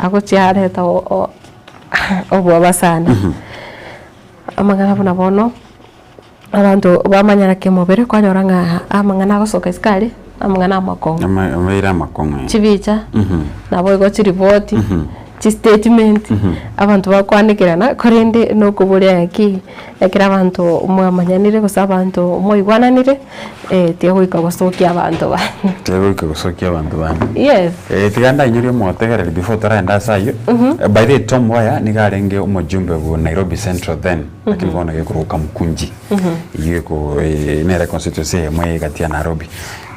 agochia areta obwoba sana. Amang'ana buna bono. Abanto bamanyara kemobere kwanyora ng'a amang'ana agosoka isiko aria, amang'ana amakong'u. Ama- Amabeire amakong'u eh. Chibicha, Mhm. naboigo chiripoti, Mhm. chistatement, Mhm. abanto bakwanekerana korende nokoboria ng'aki, ekero abanto mwamanyanire gose abanto mwaigwananire, tiagoika gosokia abanto bande. Tiagoika gosokia abanto bande. Yes. Eh, tiga ndainyorie omotegereri before toraenda ase ayio. Mhm. By the way, Tom Mboya nigo arenge omojumbe bwo Nairobi Central then. Lakini bono gekorokwa Kamukunji. Eyio eko nere constituency eyemo eye egati ya Nairobi.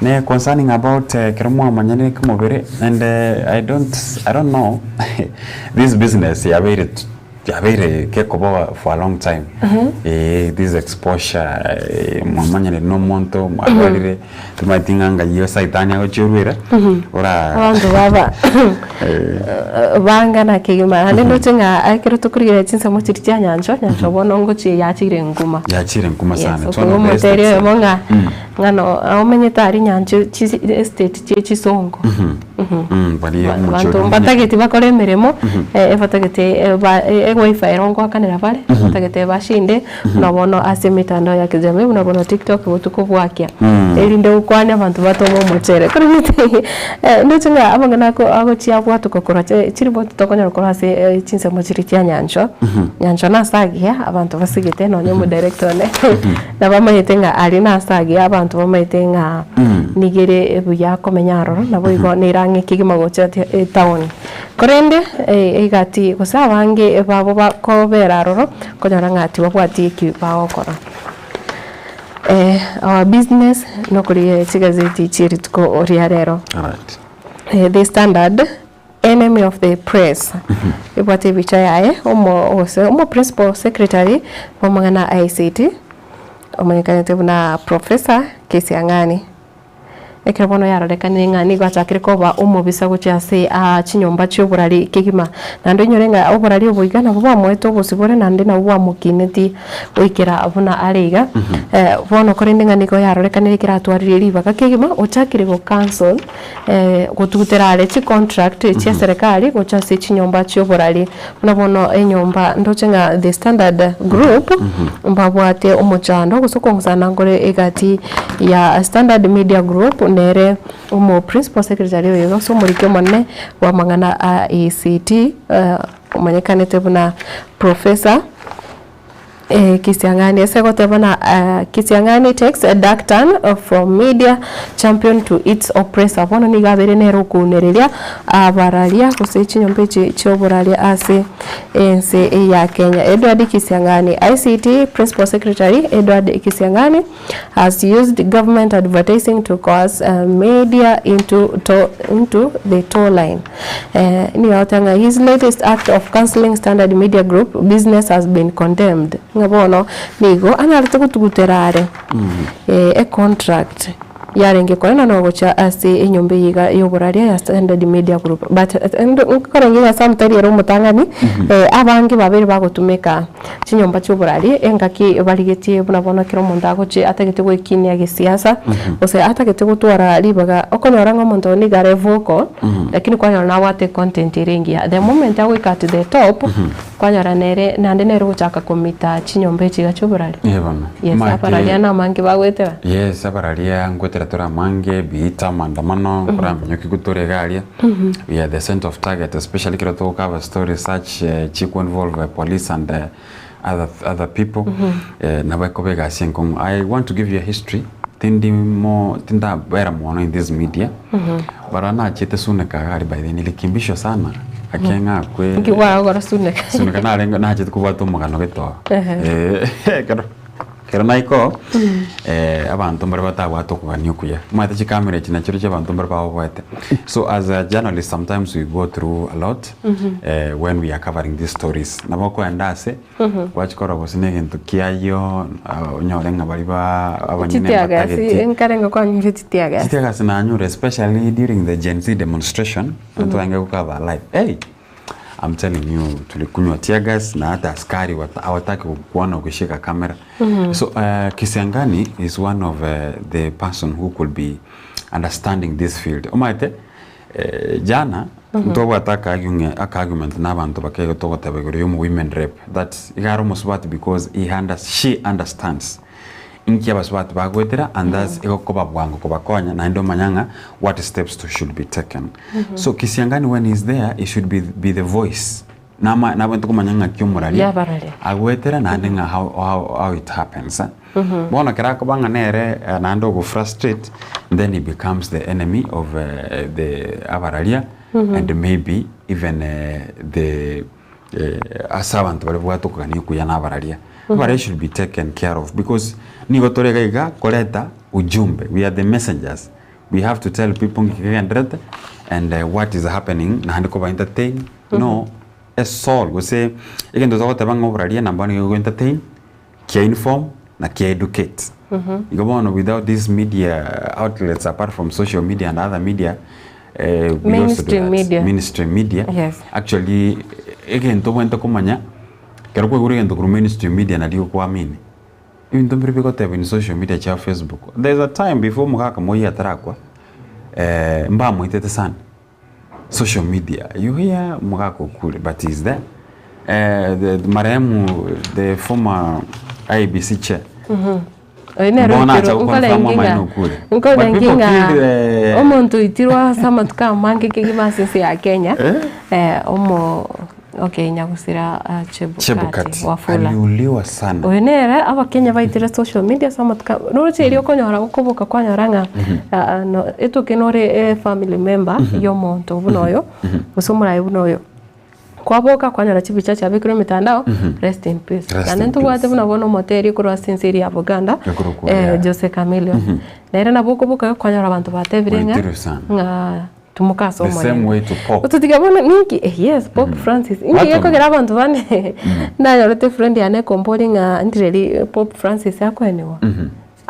Ne concerning about ekero mwamanyanire kemobere and I don't I don't know this business yabeire yabeire kekoba for a long time. Eeh this exposure mwamanyanire na omonto mwarwarire Timanyeti ng'a ng'ai saitani agochiruera, ora Abanto baba bangana kegima naende ndoche ng'a ekero tokorigereria chinsemo chiria chia nyanchwa, nyanchwa bono ngochia yachire nkuma. Yachire nkuma Yes, sana. It's one of the okomoteria estates. oyomo ng'a ng'a no omenyete aria nyanchwa chi estate chie chisongo. Baria omochie Abanto oria mbatageti bakore emeremo, ebatagete ba ewifi ero ngoakanera bare, batagete bashinde. Buna bono ase emetandao ya kijamii, buna bono TikTok botuko bwakia, erinde gokwania abanto batome omochere. Korende ndoche ng'a amang'ana ako agochia abwatoka korwa chiripoti tokonyora korwa ase chinsemo chiria chia nyanchwa, nyanchwa nase agiya abanto basigete nonye omodirector one nabamanyete ng'a aria nase agiya abanto bamanyete ng'a nigo ere buya komenya aroro, naboigo nere ang'e kegima gocha etown. Korende egati gose abange babo bakobera aroro, Okonyora ng'a tibabwati eki bagokora. Our business nokorigia chigazeti chie rituko ria rero. Alright. The Standard, enemy of the press, ebwate ebicha yaye omo gose omo principal secretary bw'amang'ana a ICT, omanyekanete buna Professor Kesiang'ani. Ekero bono yarorekanire ng'a nigo achakire koba omobisa gochia ase aa chinyomba chi'oborari kegima, naende oinyore ng'a oborari obo iga nabwo bwamoete obosibore naende nabwo bwamokinetie goikera buna are iga. Bono korende ng'a nigo yarorekanire ekero atwaririe ribaga kegima, ochakire go cancel gotugutera are chicontract chia eserekari gocha ase chinyomba chi'oborari. Buna bono enyomba ndoche ng'a The Standard Group mbabwate omochando gose okong'usana nkore egati ya Standard Media Group nere omo principal secretary oyo gose omoriki omonene bw'amang'ana a ECT omanyekanete buna Professor Kisiang'ani ase goteba na Kisiang'ani takes a dark turn from media champion to its oppressor. Bono nigo abeire nere okounereria abararia gose chinyomba echi chioboraria ase ense ya Kenya. Edward Kisiang'ani ICT Principal Secretary Edward Kisiang'ani has used government advertising to coerce media into to into the tow line. Nigo agoteba ng'a his latest act of cancelling Standard Media Group business has been condemned. Ng'a bono nigo anyarete gotugutera are econtract yarenge koenanwa gochia ase enyomba eye iga y'oboraria ya Standard Media Group. But nkorenge ng'a Sam tari ere omotang'ani, abange babeire bagotumeka Chinyomba chi'oborari, engaki barigetie buna bono ekero omonto agochia atagete goekinia gesiasa, gose atagete gotwara ribaga, okonyora ng'a omonto oyo nigo are vocal, lakini kwanyora nabwate econtent ere engiya. The moment agoika at the top, kwanyora nere naende nere ogochaka komita chinyomba echi iga chi'oborari. Ee bono. Yes, Omanyete- abararia namange bagoetera. Yes, abararia ngoetera tore amange, biita, amaandamano, nkoraminyoki gotore iga aria. We are the center of target especially ekero togocover stories such chiko involve police and other, other people nabo ekoba egasi enkong'u. I want to give you a history tindi mo tindabera mono in this media but nachete Suneka iga aria by the way nilikimbishwa sana ake ng'akwe Nki gwagokora Suneka? Suneka narenge nachete kobwata omogano gete oo. Ehe. Ekero Ekero naika oo, abanto mbare batabwate okogania okuya. Omanyete chikamera echi nachio chiabanto mbare baoboete. So as a journalist sometimes we go through a lot when we are covering these stories. Nabo okoenda ase, gwachia korora gose na egento kiayio, onyore ng'a baria ba abanyene Chitear gas, mbatageti. nkarenge kwanyure chitear gas. Chitear gas nanyure especially during the Gen Z demonstration, twarenge gocover live. Hey! I'm telling you tulikunywa tear gas na hata askari hawataki kukuona ukishika kamera. So Kisiangani is one of the person who could be understanding this field. Omanyete jana ntwabwate aka aka argument na abanto bakeigo togoteba igoro ya omo women rep that iga are omosubati because he she understands inki abasubati bagoetera and thus egokoba bwango kobakonya naende omanya ng'a what steps to should be taken. So Kisiangani when he is there he should be, be the voice nama nabwente komanya ng'aki omoraria Y'abararia. agoetera naende ng'a how, how, how it happens eh. Bono ekero akoba ng'a nere naende ogo frustrate then he becomes the enemy of the abararia and maybe even the ase abanto baria babwate okogania okuya na abararia. Abararia should be taken care of because nigo tore iga iga koreta ujumbe, we are the messengers, we have to tell people ng'aki kegendererete and what is happening naende koba entertain no a soul gose egento togoteba ng'a oboraria nabo nigo ego entertain, kia inform na kia educate. Igo bono without these media outlets apart from social media and other media eh, we also do Mainstream that. media. Mainstream media. Yes. Actually egento obwenerete komanya ekero kwaigure egento korwa mainstream media nario okoamini. Ebinto mbire bigotebwa in social media chia Facebook. There is a time before omogaka moyio atarakwa mbamoitete sana. Social media you hear omogaka okure but he is there. The marehemu the former IEBC chair Oyo nere Bono acha oitirwe goconfirm nkorenge amaene ng'a okure. But nkorenge people ng'a killed eh, omonto oitirwe ase amatuko amange kegima ase ense ya Kenya Eh? eh, omo okay nyagusira ah, Chebukati Chebukati Wafula. aliuliwa sana. Oyo nere abakenya baitire social media ase amatuko aya noroche erio okonyora okoboka kwanyora ng'a ah, no etoke nore efamily member ya omonto buna oyo gose omoraia buna oyo. Kwaboka kwanyora chibicha chiabekirwe emetandao, rest in peace. Rest Naende in ntobwate peace. buna bono omoteri korwa ase ense eria ya Buganda, Ekorokwa eh, yeah. Jose Chameleone. Nere nabo okoboka kwanyora abanto batebire ng'a Oitirwe sana. ng'a timoka ase The same omorembe. way to Pope. Ototiga bono ninki eh, yes Pope Francis. Inki Watu gekogera abanto bane nanyorete friend yane ekombori ng'a ndireri Pope Francis akoenigwa.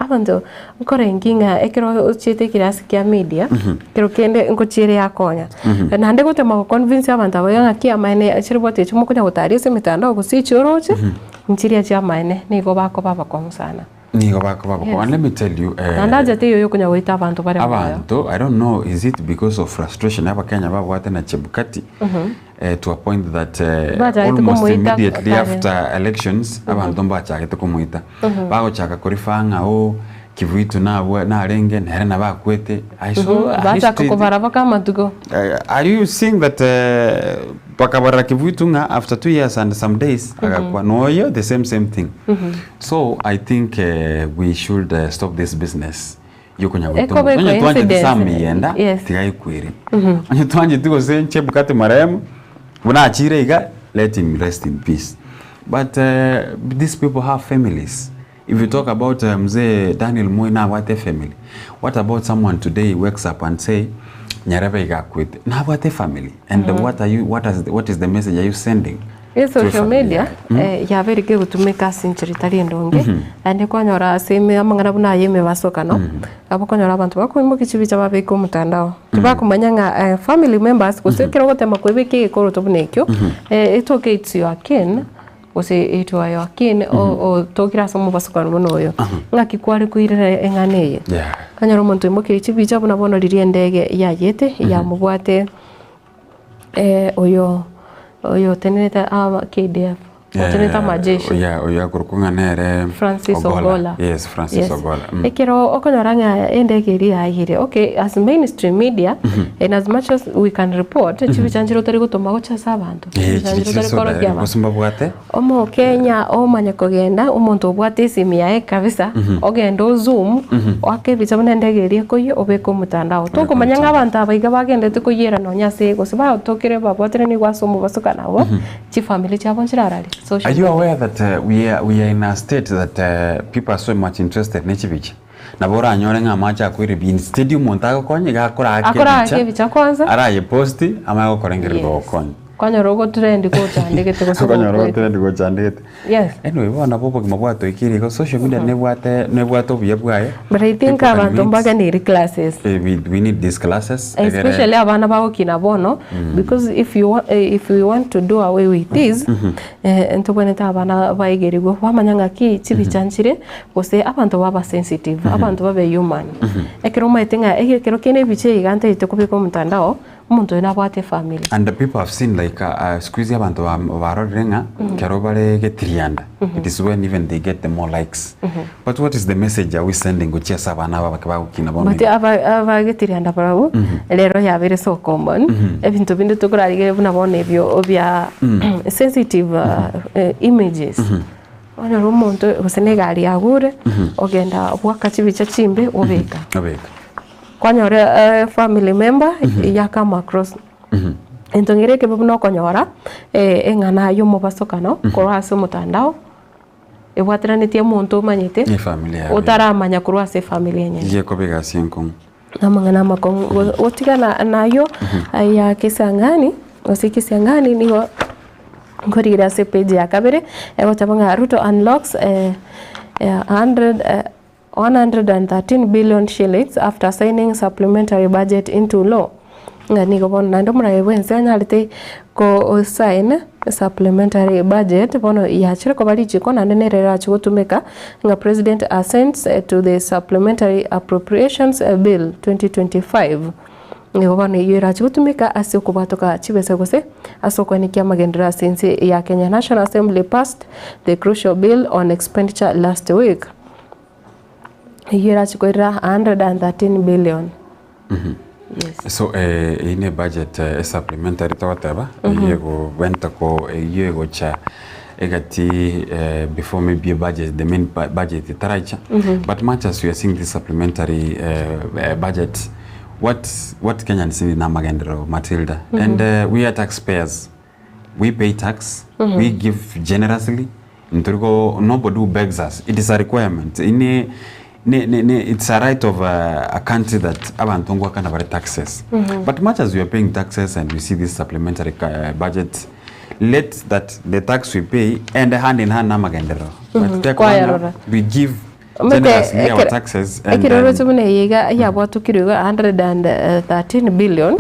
Abanto nkorengi ng'a ekero ochiete ekirasi kia media, ekero kende nkochiere yakonya. Naende gotema go convince abanto aba iga ng'aki amaene chiripoti echio mokonya gotaria ase emitandao gose echio oroche, nchiria chiamaene nigo bakoba abakong'u sana. Nigo bakoba abakong'u. And let me tell you, eh, Naende anchete eyo yokonya goita abanto bare moyo. abanto, I don't know is it because of frustration abakenya babwate na Chebukati, eh, to a point that eh, Bachagete almost komoita immediately kare. after elections abanto mbachagete komoita bagochaka korifa ng'a oh Kivuitu nabwe narenge nere nabo akwete I saw a Bachaka history kobara baka amatuko. Eh, are you seeing that eh, bakabarora Kivuitu ng'a after 2 years and some days agakwa noyo the same same thing so I think eh, we should eh, stop this business yokonya goita Ekobe omonto. Onye twanchete coincidence. Sam Yenda Yes. tiga aikwere onye twancheti gose Chebukati marehemu buna achire iga let him rest in peace but eh, these people have families if you talk about uh, mzee Daniel Moi nabwate family what about someone today wakes up and say Nyarebe iga akwete nabwate family and what are you what, is, what is the message are you sending E to a social family media yaye? Mm? eh, yabeire kegotumeka ase enchera etari endonge naende kwanyora ase ime amang'ana buna aya emebasokano nabo okonyora abanto bakoimokia chibicha babeka omotandao tibakomanya ng'a eh, family members gose ekero ogotema koebeka egekoroto buna ekio eh, etoke it's your kin gose it were your kin otokire ase omobasokano buna oyo ng'aki kware koirera eng'ana eye Okonyora omonto oimokirie chibicha buna bono riria endege yayete yamobwate oyo oyo otenerete aba KDF otenerete amajeshi. Yeah, oyo akorokwa ng'a nere Francis Ogolla. Yes, Francis Yes. Ogolla. Mm. Ekero okonyora ng'a endege eria yayire okay as mainstream media in as much as we can report chibicha nchire otari gotoma gocha ase abanto Eh, chibicha chiri nchire chire otari so korokia direct, abanto gose mbabwate Omokenya omanye kogenda, omonto obwate esimi yaye kabisa, ogende o zoom, oake ebicha buna endege eria ekoyia, obeke omotandao. Tokomanya ng'a abanto aba iga bagendete koyiera nonya ase gose batokire babwateranigwe ase omobaso kana abwo, chifamiri chiabo nchirarari social Are you media. aware that uh, we are, we are in a state that uh, people are so much interested ne chibicha nabo oranyore ng'a amache akoire bi instead omonto agokonya iga akorake Akorake ebicha ebicha kwanza. arayeposti amanye gokorengereria Yes. gogokonya Kwanyora ogotrend gochandegete gose okonyora gokwete. ogotrend gochandegete Yes. anyway bono nabo obogima bwatoikeire igo social media nebwate nebwate obuya bwaye But I think People can abanto meet. mbaganiri classes. Eh, we, we need these classes egere- Especially abana bagokina bono because if you wa, eh, if we want to do away with this eh, ntobwenerete abana baigerigwe bamanya ng'aki chibicha nchire gose abanto baba sensitive abanto babe human ekero omanyete ng'a ekero kende ebicha eye iga ntagete kobeka omotandao omonto oyo nabwate efamily. And the people have seen like uh, uh, siku hizi abanto ba- barorire ng'a kero bare getirianda it is when even they get the more likes but what is the message are we sending gochia ase abana aba bake bagokina bono But iga? aba abagetirianda barabwo rero yabere so common ebinto binde tokorarigereria buna bono ebio bia sensitive uh, eh, images onyore omonto gose na egari yagure ogenda bwaka chibicha chimbe obeka Obeka. kwanyora eh, family member ya come across ento ng'ere ekebe buna okonyora eh, eng'ana ya omobasokano korwa ase omotandao ebwateranetie omonto omanyete Efamily yaye. otaramanya korwa ase efamily enyene Yekobeka ase enkong'u namang'ana amakong'u Go- gotigana nayo ya Kisangani gose Kisangani nigo nkorire ase page ya kabere egoteba ng'a Ruto unlocks eh, eh, 100 eh, 113 billion shillings after signing supplementary budget into law ng'a nigo bono naende omoraia bwensi anyarete ko sign supplementary budget bono yachire koba richiko naende nere erachi gotumeka ng'a president assents eh, to the supplementary appropriations eh, bill 2025 nigo bono eywo erachi gotumeka ase okobwatoka chibesa gose ase okoenekia amagenderero ase ense ya Kenya National Assembly passed the crucial bill on expenditure last week eywo erachi koirera 113 billion yes so eh, eyio ne budget eh, supplementary togoteba eyio egobenta ko eyio egocha egati eh, before maybe a budget the main bu- budget etaraicha but much as we are seeing this supplementary eh, eh, budget what what Kenyans need namagenderero Matilda and uh, we are taxpayers we pay tax we give generously nturiko nobody who begs us it is a requirement ine ne, ne, ne, it's a right of a, a country that abantu ngwakana bare taxes but much as we are paying taxes and we see this supplementary uh, budget let that the tax we pay and hand in hand namagenderero mm -hmm. Kwayarora. we give Omanyete Generously our ekero taxes and ekero then oroche buna eye iga yabwatukirwe iga 113 billion,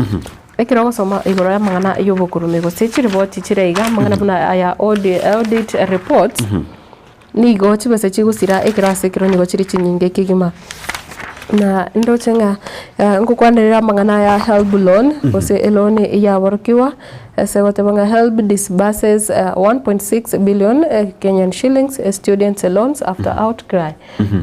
ekero ogosoma igoro ya amang'ana ya obokurume gose chiripoti chire iga amang'ana buna aya audi audit reports, nigo chibesa chigosira ekero ase ekero nigo chire chinyinge kegima. Na ndoche ng'a ngokwanerera amang'ana aya HELB loan gose eloan yaborokigwa ase goteba ng'a HELB disburses 1.6 billion Kenyan shillings students loans after outcry.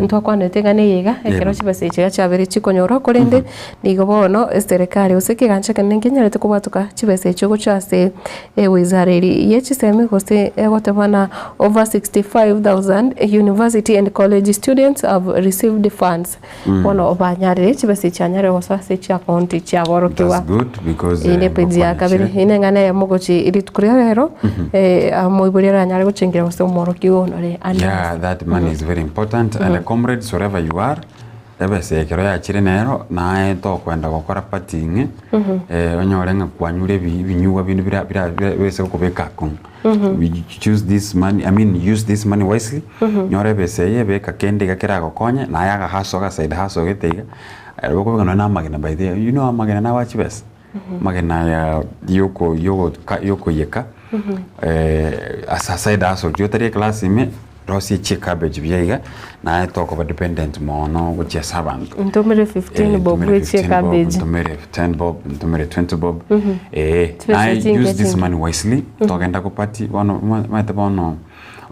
Ntwakwanete ng'a neye iga ekero chibesa echi iga chiabeire chikonyorwa korende nigo bono eserekari gose ekegancha ekenene nkenyarete kobwatoka chibesa echio gochia ase ewizara eria ye chisemi gose egoteba na over 65,000 university and college students have received funds. Bono banyarire chibesa echi chianyarire gosoa ase chiakaunti chiaborokigwa. That's good because Eye ne page ya kabere ngokwana eye neng'ana eyemo gochi rituko ria rero omoibori aranyare gochengera gose omworokia onore ande Yeah, that money is very important and comrades wherever you are ebesa ekero yachire nero naye tokwenda gokora party ing'e onyore ng'a kwanyure ebi ebinyugwa binde bira bira bise gokobeka akong'u We choose this money I mean use this money wisely nyora ebesa eye beka kende iga keragokonye naye agahaso agaside hustle gete iga okobeka nonye na amagena by the way you know amagena nabo chibesa amagena aya yoko yogoka yokoiyeka ase aside hustle riria otari eclass ime rosie chicabbage buya iga naye tokoba dependent mono gochia ase abanto. Ntomere 15 bob Ntomere bwe 15 bob, chicabbage. ntomere 10 bob, ntomere 20 bob. Chibesa Naye chinke use this chinke. money wisely, togenda go party bono omanyete bono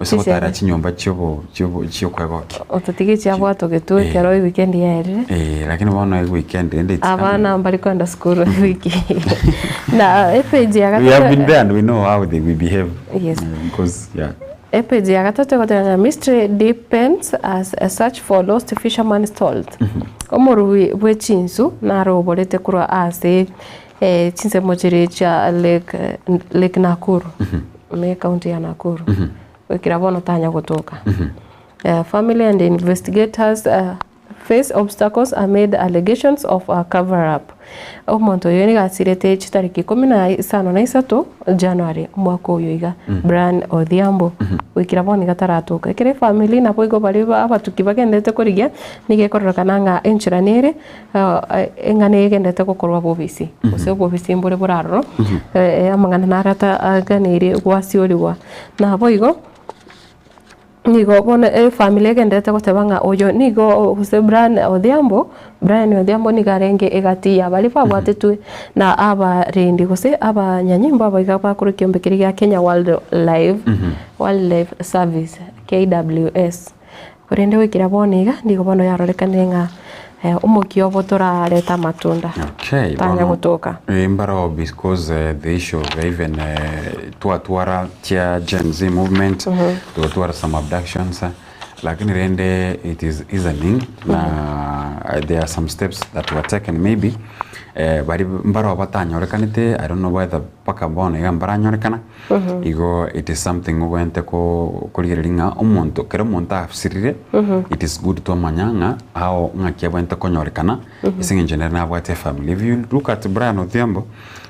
ase gotara Chishere. chinyomba chiobo chiobo chiokwegokia. Ototige echiabwatogetwe ekero eweekend yaerire. Lakini bono eweekend rende it's coming. Abana mbari kwenda sukuru ewiki na epage ya We have been gatato there and we know how they we behave. Yes. Because yeah. Epage ya gatato egoteba ng'a mystery deepens as a search for lost fisherman stalled. Omorubi bwe chinsu naroborete korwa ase chinsemo chiria chia Lake, Lake Nakuru, ime ekaunti ya Nakuru, goikera bono tanya gotoka. Family and investigators face obstacles amid allegations of a cover up. Omonto oyo nigo asirete chitariki ikomi na isano na isato January omwaka oyo iga, Brian Odhiambo, goikera bono iga taratoka. Ekero efamiri nabo igo baria abatuki bagenderete korigia, nigo ekororekana ng'a enchera nere eng'ana egenderete gokorwa bobisi, gose obobisi mbore bore aroro, amang'ana naro ataganeire gwasiorigwa. Naboigo. Nigo bono efamiri egendererete goteba ng'a oyo nigo gose Brian Odhiambo, Brian Odhiambo nigo arenge egati ya baria babwatetwe na abarendi gose abanyanyimbo aba iga bakorwa ekiombe keria gia Kenya Wildlife Wildlife Service, KWS. Korende goikera bono iga, nigo bono yarorekanire ng'a omokia obo torarete amatunda, Okay, tanya bono gotoka. mbaro because the issue of even twatwara chia Gen Z movement twatwara some abductions lakini rende it is easening na there are some steps that were taken maybe bari mbaro batanyorekanete I don't know whether mpaka bono iga mbaranyorekana igo it is something obwenerete ko korigereria ng'a omonto kera omonto asirire it is good twamanya ng'a ao ng'aki abwenerete konyorekana ase eng'encho nere nabwate efamily. If you look at Brian Odhiambo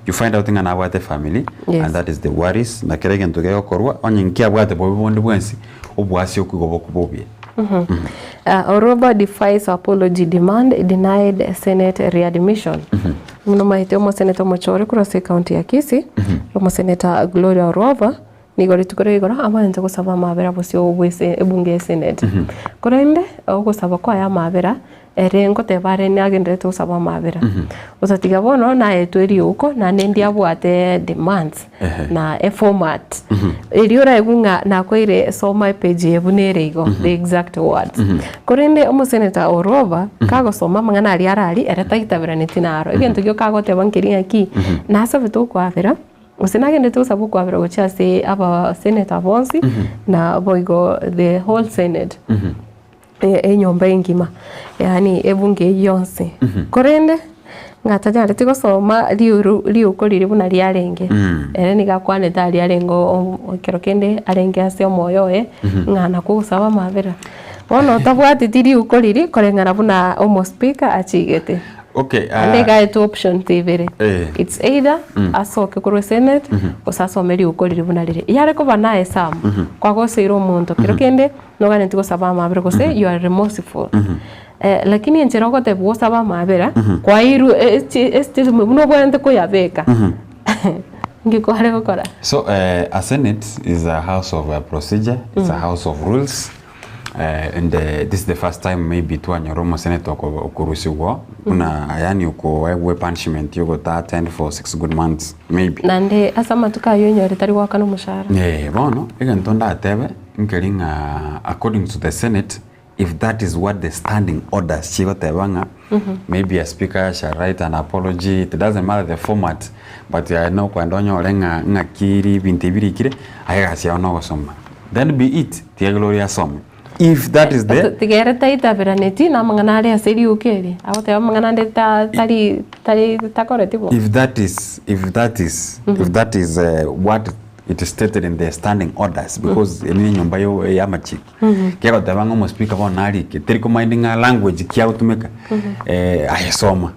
you find out ng'a nabwate efamily and that is the worries na kera egento gegokorwa onye nkiabwate bobe bonde bwensi oboasi okwo igo bokoba obuya. Orwoba defies apology demand denied Senate readmission. Buna omanyete omoseneta omochore korwa ase ecounty ya Kisii, omoseneta Gloria Orwoba, nigo rituko ria igoro abanto gosaba amabera bosio bwe ebunge ya Senate. Korende ogosaba kwaye amabera Ere ngoteba are nagendererete gosaba amabera. Gotatiga bono naetwe eriouko naende ndiabwate demands na eformat. Erio oraigwe ng'a nakoeire soma epage eye buna ere igo, the exact words. Korende omosenator Orwoba kagosoma amang'ana aria araria ere taitaberaneti naro. Egento gioka agoteba nkeria ng'aki, nasabete okwabera gose nagendererete gosaba okwabera gochia ase abasenator bonsi na boigo the whole senate. Enyomba engima, yaani ebunge eyio yonsi. Korende ng'a tanyareti gosoma riuru riuko riria buna riarenge, ere nigo akwanete aria arenge ekero kende arenge ase omoyo oye, ng'a nakwo ogosaba amabera. Bono tabwateti riuko riria koreng'ana buna omospeaker achigete. Okay, Ande ah, iga aetwe option tibere. Eh. It's either asoke korwa esenate gose asome riuko riria buna rire. Yare koba naye Sam, kwagoseire omonto kero kende noganeti gosaba amabera gose you are remorseful. Eh, lakini enchera ogotebiwa osabe amabera, kwairwe estatement buna obwenerete koyabeka, nki kware gokora? So uh, a senate is a house of uh, procedure, it's a house of rules. Uh, and uh, this is the first time maybe twanyora omosenate oko- okorusigwa buna yani okoegwa punishment yogota attend for 6 good months maybe. Naende ase amatuko ayio onyore tari goakana omoshahara. Eh, bono egento ndatebe nkeri ng'a according to the senate if that is what the standing orders chigoteba ng'a maybe a speaker shall write an apology it doesn't matter the format but aye nokwenda onyore ng'a ng'aki ribinto ebi birikire aye egasi yao nogosoma then be it tiga Gloria asome if that is the Tiga ere taitaberaneti na amang'ana are ase riuko eri, agoteba amang'ana ande ta- tari tari takoreti bo. if that is if that is if that is uh, what it is stated in the standing orders because eri ne enyomba yo ya amachiko Kegoteba ng'a omospeaker bono narike, teri komind ng'a language ki agotumeka, eh, aye soma,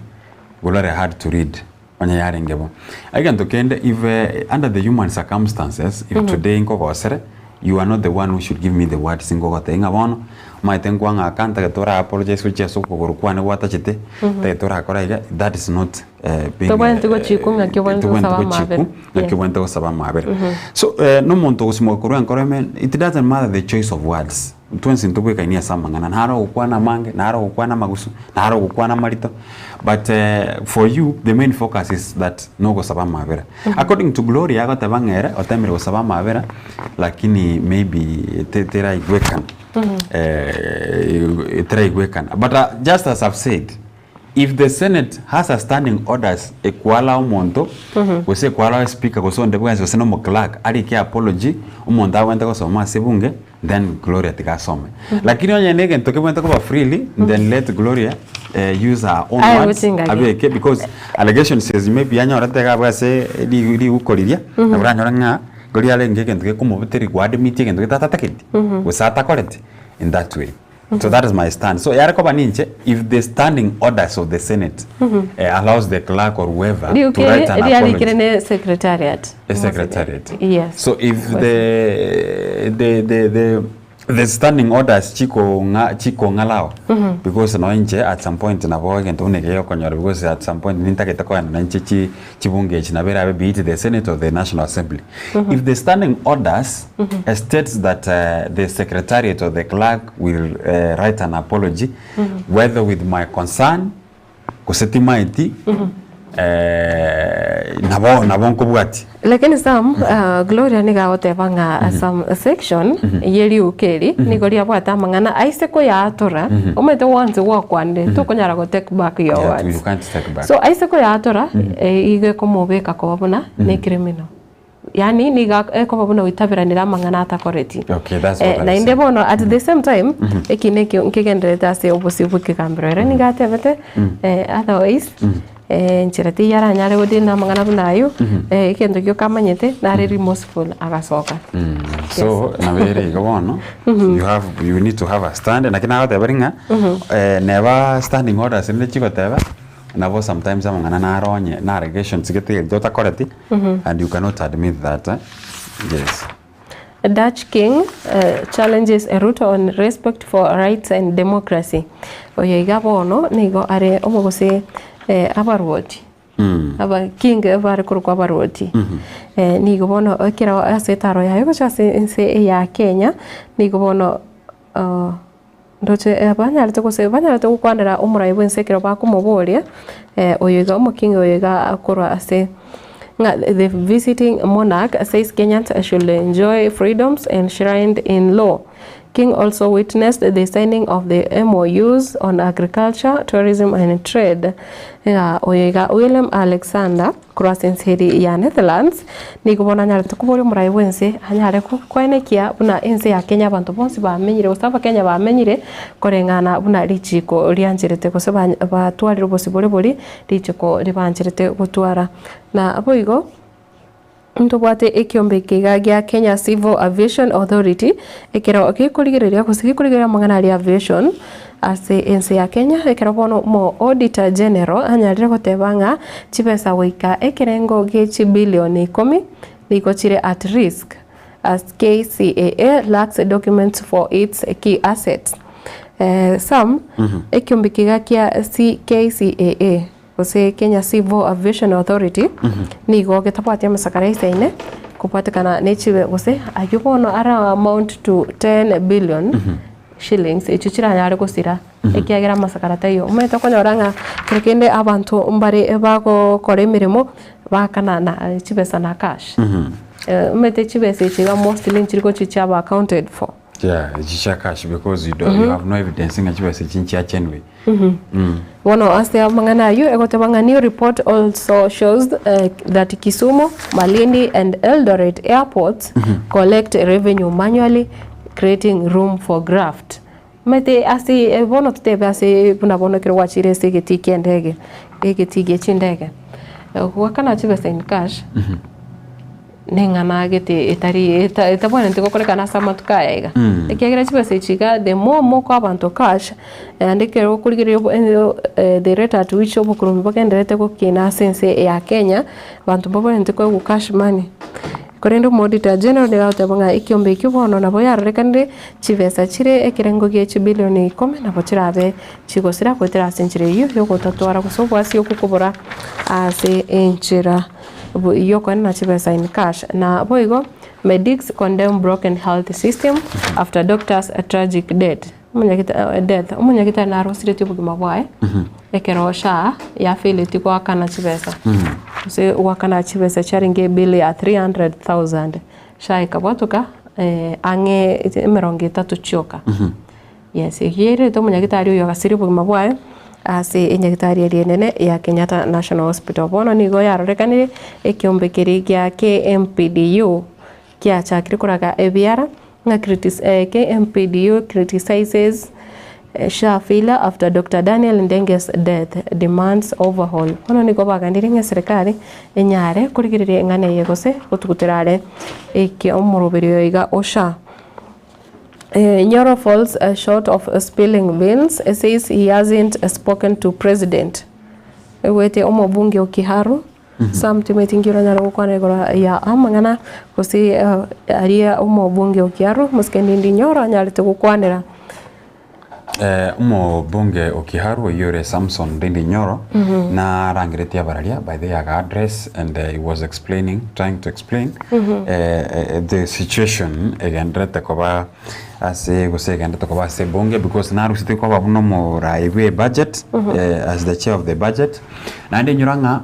Gloria had to read onye yarenge bo. Egento kende if eh, under the human circumstances, if today nkogosere, you are not the one who should give me the words nkogotebia ng'a bono, omanyete nkwang'aka ntagete ora apologize gochia ase okogoro kwane gwatachete, ntagete orakora iga, that is not eh, being Tobwenereti gochikwa ng'aki obwenerete tobwenereti gosaba gochikwa amabera. ng'aki Yes. obwenerete gosaba amabera. So eh, nomonto ogosimoka korwa enkoro ime, it doesn't matter the choice of words, twensi ntobwekaini ase amang'ana, naro ogokwana amange, naro ogokwana amagusu, naro ogokwana amarito, but eh, for you the main focus is that nogosaba amabera. According to Gloria agoteba ng'a ere otemire gosaba amabera lakini maybe te- teraigwekana eh, teraigwekana but uh, just as I've said If the senate has a standing orders ekwalaa omonto gose ekwalaa speaker gose onde bwensi gose na omoclerk arike apology omonto abwenerete gosoma ase ebunge then Gloria tiga asome. Lakini onye na egento kebwenerete koba freely then let Gloria use her own Aye words goching'aki. abeke because allegations ezi maybe anyorete iga abwo ase riguko riria nabo oranyore ng'a Gloria arenge egento gekomobetereria goadmit egento gete atataketi gose atakoreti in that way. So that is my stand. So yare koba ninche if the standing orders of the senate eh, allows the clerk or whoever to write an riarikire apology. ne secretariat. A secretariat. Yes. So if the the the the the standing orders chiko nga chiko ng'alao because no inche at some point nabo egento buna eke okonyora because at some point nintagete kogenda na inche chi chibunge echi nabo erabe be it the senate or the national assembly if the standing orders states that the secretariat or the clerk will write an apology whether with my concern gose timaeti nabo nabo nkobwatia. Lakini Sam, uh, Gloria nigo agoteba ng'a some section ye riuko eri nigo riabwate amang'ana aise koyaatora omanyete once gwakwanire tokonyara go take back your Yeah, words you can't take back. so aise koyaatora eh, igo ekomobeka koba buna ne criminal Yaani nigo ekoba buna goitaberanera amang'ana atakoreti. Okay, that's what Eh, I'm naende saying. bono at the same time eki nekio nkegendererete ase obosio bw'ekegambero ere nigo atebete eh, otherwise eh, nchera teiyo aranyare godeal na amang'ana buna aywo eh, egento gioka amanyete nare remorseful agasoka. So nabo ere igo bono you have you need to have a stand naki nagoteba ng'a eh, neba standing orders rinde chigoteba Nabo sometimes amang'ana naro onye na allegations gete egento otakoreti and you cannot admit that eh? Yes. Dutch King challenges Ruto on respect for rights and democracy. Oyo iga bono nigo are omogose abarwoti. Aba king bare korokwa abarwoti. Nigo bono ekero ase etaro yaye gocha ase ense eya Kenya nigo bono Ndoche banyarete gose banyarete gokwanera omorai bw'ense ekero bakomoboria, oyo iga omokingi oyo iga akorwa ase ng'a the visiting monarch says Kenyans should enjoy freedoms enshrined in law. King also witnessed the signing of the MOUs on agriculture, tourism and trade. Ng'a oyo iga Willem Alexander Korwa ase ense eria ya Netherlands, nigo bono anyarete koboria omorai bw'ense anyare koenekia buna ense ya Kenya abanto bonsi bamenyire gose abakenya bamenyire koreng'ana buna richiko riancherete gose batwarire obosibore boria richiko ribancherete gotwara. Na boigo. Ntobwate ekiombe eke iga gia Kenya Civil Aviation Authority ekero gekorigereria gose gekorigereria amang'ana aria aviation ase ense ya Kenya ekero bono omo Auditor General anyarire goteba ng'a chibesa goika ekerengo gie chibilioni ikomi nigo chire at risk as KCAA lacks documents for its key assets. Sam, ekiombe eke iga kia KCAA gose Kenya Civil Aviation Authority nigo getabwati amasakara aisaine kobwatekana ne chibe gose ayio bono ara amount to 10 billion shillings echio chiranyare gosira ekiagera amasakara taiyo. Omanyete okonyora ng'a kero kende abanto mbare bagokora emeremo baakana na chibesa na cash. Omanyete chibesa echi iga mostly nchiri gochi chiaba accounted for. Yeah, echi chia cash because you, don't, you have no evidence ng'a chibesa echi nchiache anyway. Bono ase amang'ana ayio egoteba ng'a new report also shows that Kisumu, Malindi and Eldoret airports collect revenue manually creating room for graft. Omanyete ase bono totebe ase buna bono ekero gwachire ase egetii kia endege, egetii gie chindege, goakana chibesa in cash. Neng'ana gete etari etabwenereti gokorekana ase amatuko aya iga. Ekiagera chibesa echi iga the more mokoa abanto cash, naende ekero okorigereria the rate at which obokorombi bogendererete gokina ase ense ya Kenya, abanto mbabwenereti koegwa cash money. Korende omo auditor general nigo agoteba ng'a ekiombe ekio bono nabo yarorekanire chibesa chire ekerengo gie chibilioni ikomi nabo chirabe chigosira goetera ase enchera eyio yogotatwara gose oboasi okwo kobora ase enchera. Yokoenana chibesa in cash. Na boigo medics condemn broken health system after doctor's tragic death. Death. Omonyagitari narosiretie obogima bwaye ekero SHA yafailetie goakana chibesa. Gose goakana chibesa chiarenge ebill ya 300,000. SHA ekabwatoka ang'e emerongo etato chioka. Yes, eyio erete omonyagitari oyo agasiria obogima bwaye ase enyagitari eria enene ya Kenyatta National Hospital. Bono nigo yarorekanire ekiombe keria gia KMPDU kiachakire koraga ebiara ng'a critis KMPDU criticizes SHA failure after Doctor Daniel Ndenge's death, demands overhaul. Bono nigo baganirie ng'a eserekari enyare korigereria eng'ana eye gose gotugutera are eke omoroberio oyo iga o SHA. Nyoro falls short of spilling beans, says he hasn't spoken to president. Egwete omobunge o Kiharu, Sam Timothy Ngiru anyare gokwana igoro ya amang'ana gose aria omobunge o Kiharu Mosike Ndindi Nyoro anyarete gokwanera. Omobunge o Kiharu oyio ore Samson Ndindi Nyoro narangeretie abararia by the way aga address and he was explaining trying to explain the situation egenderete koba ase gose egenderete koba ase ebunge because narusete koba buna omorai bwe ebudget as the chair of the budget naende inyora ng'a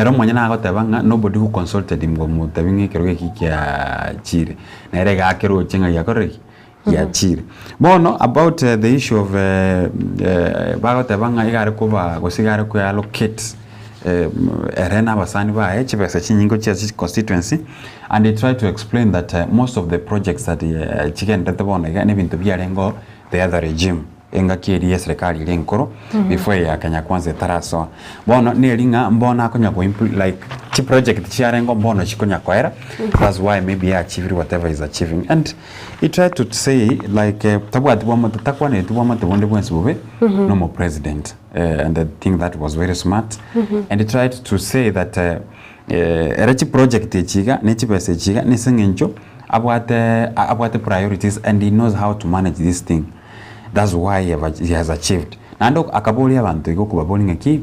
ere omonyene agoteba ng'a nobody who consulted him komotebi ng'a ekerogo eki kiachire nere iga akeroche ng'a giakorire ki? Giachire. Bono about the issue of bagoteba ng'a iga are koba gose iga are ko allocate ere na abasani baye chibesa chinyinge gochia ase constituency and he tried to explain that most of the projects that chigenderete bono iga na ebinto biarenge oo the other regime. Engaki eria y'eserekari eria enkoro before eye ya Kenya Kwanza etarasoa. Bono neri ng'a mbono akonya go like chiproject chiarenge mbono chikonya koera that's why maybe he achieved whatever he's achieving and he tried to say like tabwati bwamate takwanereti bwamate bonde bwensi bobe na omopresident and I think that was very smart and he tried to say that ere chiproject echi iga ne chibesa echi iga nese eng'encho abwate abwate priorities and he knows how to manage this thing. That's why he have he has achieved. Naende akaboria abanto iga okobaboria ng'aki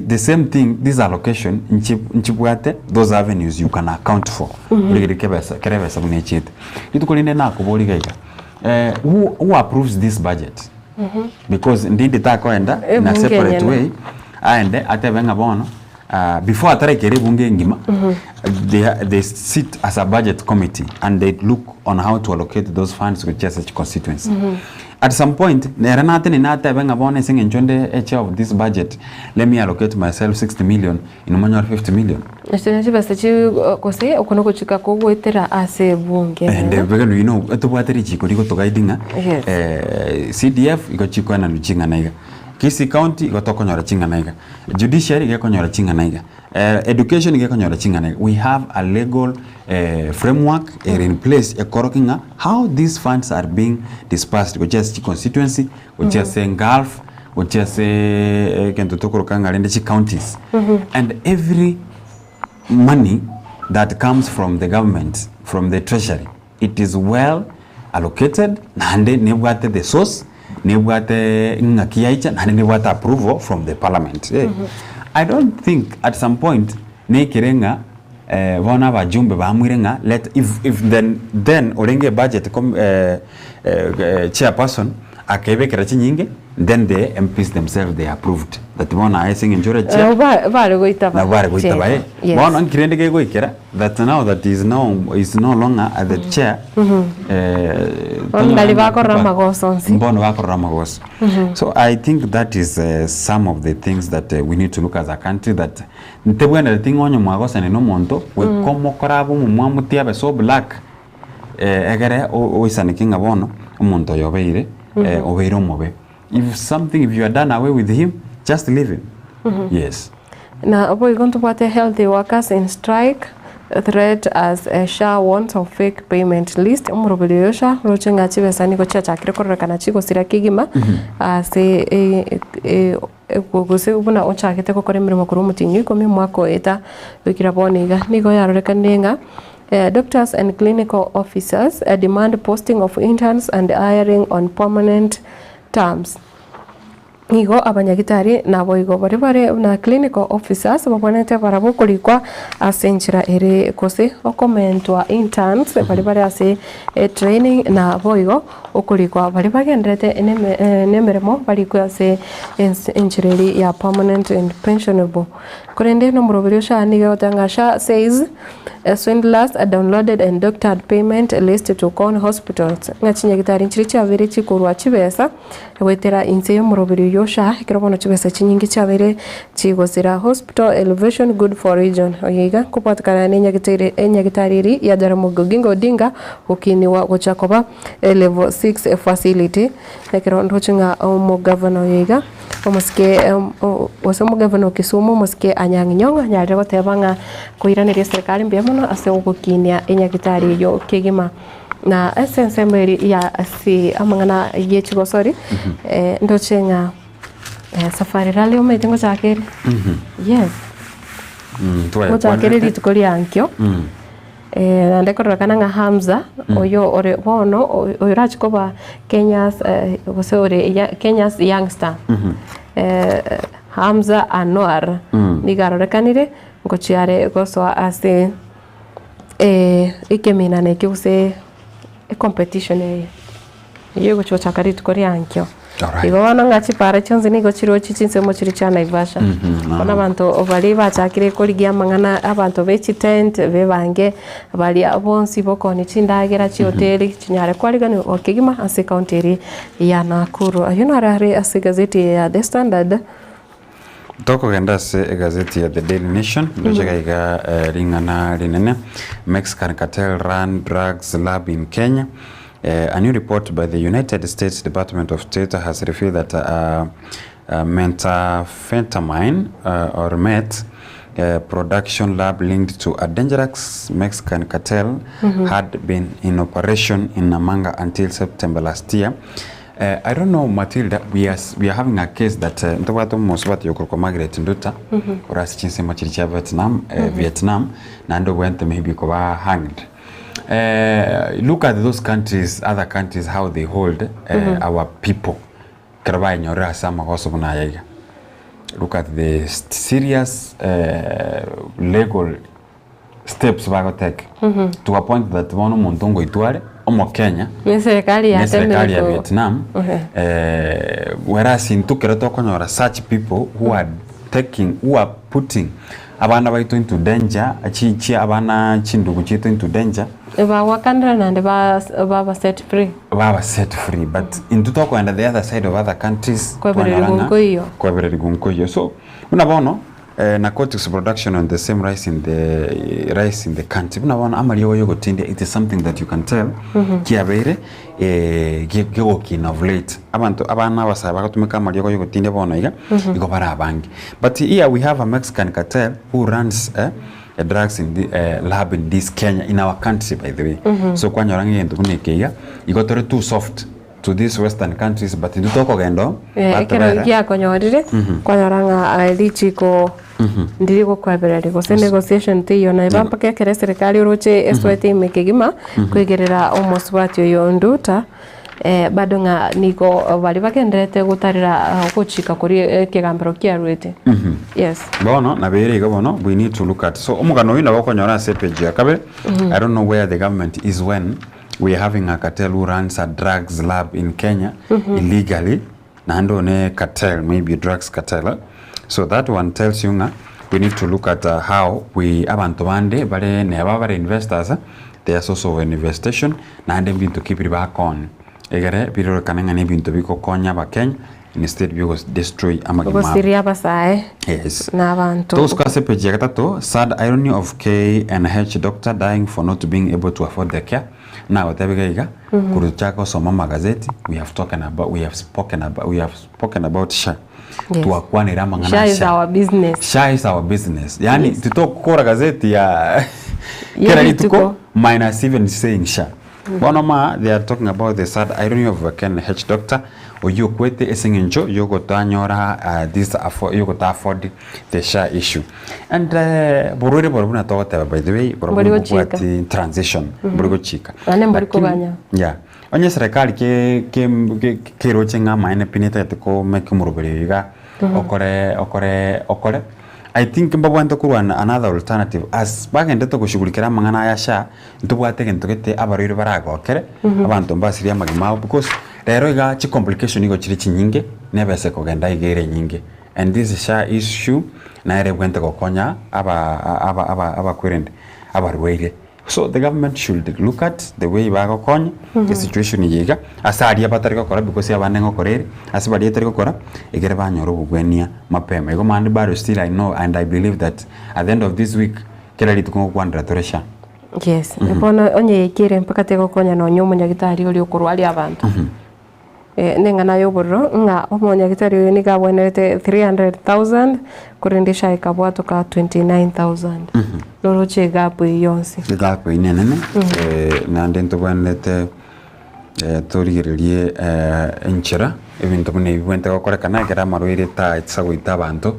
the same thing this allocation nchi nchibwate those avenues you can account for origererie kebesa kera ebesa buna echiete. Rituko rinde nakoboria iga iga who who approves this budget? Because ndindi takoenda in a Ebunge separate enyene. way aende atebe ng'a bono Before atarekera ebunge engima, they, they sit as a budget committee and they look on how to allocate those funds gochia ase chiconstituency. At some point, nere natenene atebe ng'a bono ase eng'encho nde e chair of this budget, let me allocate myself 60 million, inwe monyore 50 million. Echio ne chibesa chi gose okwo nogochika kogoetera ase ebunge Ende enene. bwegenu you know, etobwate richiko rigotoguide ng'a Yes. CDF igo chikoenanwa ching'ana iga, Kisii county igo tokonyora ching'ana iga, Judiciary iga ekonyora ching'ana iga. Education iga ekonyora ching'ana iga, we have a legal framework ere in place ekorokia ng'a how these funds are being disbursed gochia ase chiconstituency, gochia ase engulf, gochia ase egento tokoroka ng'a rende chicounties. And every money that comes from the government, from the treasury, it is well allocated naende nebwate the source, nebwate ng'aki yaicha naende nebwate approval from the parliament. I don't think at some point nekere ng'a bono abajumbe baamuire ng'a let if if then then orenge ebudget com chairperson akebekera chinyinge then the MPs themselves they approved that bono aye ase eng'encho ore chair Nabo ba- bare goitaba nabo bare goitaba chair. eh. Yes. Bono nki rende kegoikera that now that is now is no longer at the chair eh, Bono ndari tonyora bakorora ng'a amagoso onsi. mbono bakorora amagoso. So I think that is some of the things that we need to look as a country that ntebwenereti ng'a onye mwagosani na omonto goika omokore abe omomwamu tiabe so black egere oisaneke ng'a bono omonto oyo obeire obeire omobe. If something if you are done away with him just leave him. Yes. Na boigo ntobwate healthy workers in strike threat as SHA warns of fake payment list. Omoroberi oyo SHA oroche ng'a chibesa nigo chiachakire kororekana chigosira kegima ase gose buna ochagete gokora emeremo korwa omotienyi o ikomi omwaka oeta goikera bono iga. Nigo yarorekanire ng'a doctors and clinical officers demand posting of interns and hiring on permanent terms. Nigo abanyagitari naboigo baria bare buna clinical officers babwenerete barabwo korikwa ase enchera ere gose okomentwa interns baria bare ase etraining naboigo okorikwa baria bagendererete nemeremo barikwe ase enchera eria ya permanent and pensionable. Korende nomoroberi o SHA nigo egoteba ng'a SHA says swindlers downloaded and doctored payment list to con hospitals ng'a chinyagitari nchiria chiabeire chikorwa chibesa Goetera inse y'omoroberi oyio SHA, ekero bono chibesa chinyinge chiabeire chigosira Hospital Elevation Good for Region. Oyo iga nkobwatekana nenyagitari enyagitari eri ya Jaramogi Oginga Odinga gokinigwa gocha koba level 6 facility. Ekero ndoche ng'a omogavana oyo iga omosike gose omogavana o Kisumu omosike Anyang' Nyong'o anyarire goteba ng'a koiraneria eserekari mbuya mono ase ogokinia enyagitari eyio kegima. Na ase ensemo eria ya ase amang'ana ye chigosori, ndoche ng'a safari rally omanyete ngochaka ere? Yes. Ngochaka ere rituko ria ankio, naende kororekana ng'a Hamza, oyo ore bono oyorachie koba Kenya's gose ore Kenya's youngster, Hamza Anwar, nigo arorekanire ngochia are gosoa ase. Ekeminana eke gose ecompetition eye, eywo egochi gochaka rituko ria ankio. Alright. Igo bono ng'a chipara chionsi nigo chirochie chinsemo chiria chia Naivasha. Bono abanto baria bachakire korigia amang'ana abanto be chitent bebange, baria bonsi bokoonia chindagera chihoteli chinyare kwariganiwa kegima ase ecounty eria ya Nakuru. Ayio naro are ase egazeti eye ya The Standard. Tokogenda ase egazeti ya The Daily Nation, ndoche iga iga eh, ring'ana rinene, Mexican cartel run drugs lab in Kenya. Eh, a new report by the United States Department of State has revealed that uh, uh, methamphetamine uh, or meth uh, production lab linked to a dangerous Mexican cartel had been in operation in Namanga until September last year. I don't know Matilda, we are, we are having a case that eh, ntobwate omosubati okorokwa Margaret Nduta ore ase chinsemo chiria chia Vietnam, eh, Vietnam naende obwenerete maybe koba hanged. Eh, look at those countries, other countries how they hold eh, our people ekero baenyorire ase amagoso buna aya iga. Look at the serious eh, legal steps bagotake to a point that bono omonto ngoitwa are omokenya Ne serikali ne serikali ya yatemire ko- Vietnam eh, whereas intwe kero tokonyora such people who are taking who are putting abana baito into danger chi chi abana chindugu chiaito into danger Bagwakanire naende ba baba set free. baba set free but intwe tokogenda the other side of other countries Kwebererigwa twanyora ng'a nkoiyo. kwebererigwa nkoiyo so buna bono. Narcotics production on the same rise in the rise in the country. Buna bono amariogo yogotindia it is something that you can tell kiabeire kegokina of late. Abanto abana abasae bagotumeka amariogo yogotindia bono iga igo bare abange. But here we have a Mexican cartel who runs a drugs in the lab in this Kenya in our country by the way. So kwanyora ng'a egento buna eke iga, igo tore too soft. to these western countries but intwe tokogenda oo Eh, ekero batobera giakonyorire Mhm. kwanyora ng'a ah, richiko Mhm. ndiri gokwebereria gose negotiation teiyo naye Nigo. mpaka ekero eserekari oroche esoete ime kegima Mhm. koigerera omosubati oyo Nduta eh, bado ng'a nigo baria bagendererete gotarera ah, ogochika koria ekegambero kiaruete Mhm. yes. Bono nabeire iga bono we need to look at so omogano oyio nabo okonyora ase epage ya kabere Mhm. I don't know where the government is when We are having a cartel who runs a drugs lab in Kenya illegally naende oyo ne cartel maybe drugs cartel eh. So that one tells you ng'a we need to look at how we abanto bande bare neba bare investors eh, their source of investation naende mbinto ki biri bakoonia egere birorekane ng'a nebinto bigokonya abakenya instead biogo destroy amagima abo. Gosiria abasae Yes. na abanto. Togosuka ase page ya gatato, sad irony of KNH doctor dying for not being able to afford the care, nagotebia iga iga, korwa tochake gosoma amagazeti, we have talken about, we have spoken about, we have spoken about SHA. Yes. Twakwanire amang'ana SHA a is SHA. our business. SHA is our business. Yaani Yes. titokora gazeti ya Ye kera rituko. rituko minus even saying SHA. Bono ma they are talking about the sad irony of a KNH doctor oyio okwete ase eng'encho yogotanyora this yogota afford the SHA issue and borwaire boro buna togoteba by the way borobwo Mbori gochika. mbobwati transition mbori gochika Naende mbori Lakini- koganya. yeah onye serikali ke ke ke keroche ng'a amaene pi netagete ko make omoroberi oyo iga okore okore okore I think mbabwate korwa another alternative as bagendete goshughulikera amang'ana aya SHA Ntobwate egento gete abarwaire baragokere, abanto mbasirie amagima abo because rero iga chicomplication igo chire chinyinge, na ebesa ekogenda iga ere enyinge. And this SHA issue nere ebwenerete gokonya aba aba aba abakwerende abarwaire. So the government should look at the way bagokonya esituation eye iga, ase aria batari gokora because abande ngokora ere, ase baria etari gokora, egere banyore obogwenia mapema. Igo mani bado still I know and I believe that at the end of this week, kera rituko ngokwanera tore SHA. Yes, bono onye yaikire mpaka tegokonya nonya omonyagitari oria okorwaria abanto. Eh, neng'ana y'obororo ng'a omonyagitari oyo nigo abwenerete 300,000 korende SHA ekabwatoka 29,000. Noroche egap eyio yonsi. Egap eyio nenene, naende ntobwenerete torigererie enchera ebinto buna ebi bibwenerete gokorekana ekero amarwaire tacha goita abanto.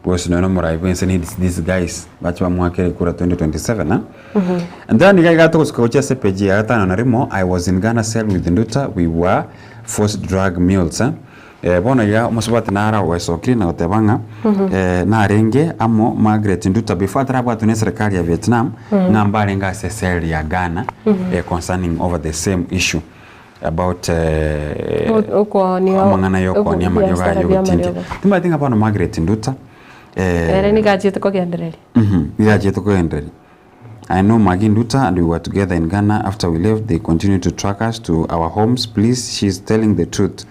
Because nonya omorai bwense needs these guys bache bamoakere ekura 2027 ah. And then iga iga togosuka gochia ase page ya gatano na rimo, I was in Ghana cell with Nduta, we were forced drug mules ah. Eh, bono iga omosubati nara oesokire na goteba ng'a eh, narenge amo Margaret Nduta before atarabwatwa na eserekari ya Vietnam ng'a mbarenge ase ecell ya Ghana eh, concerning over the same issue. About Okoonia amang'ana ya okoonia amariogo ebiasara aya bia ogotindia. amariogo. Timanyeti ng'a bono Margaret Nduta Ere nigo achiete kogendereria. Nigo achiete kogendereria. I know Maggie Nduta and we were together in Ghana after we left they continued to track us to our homes please she is telling the truth.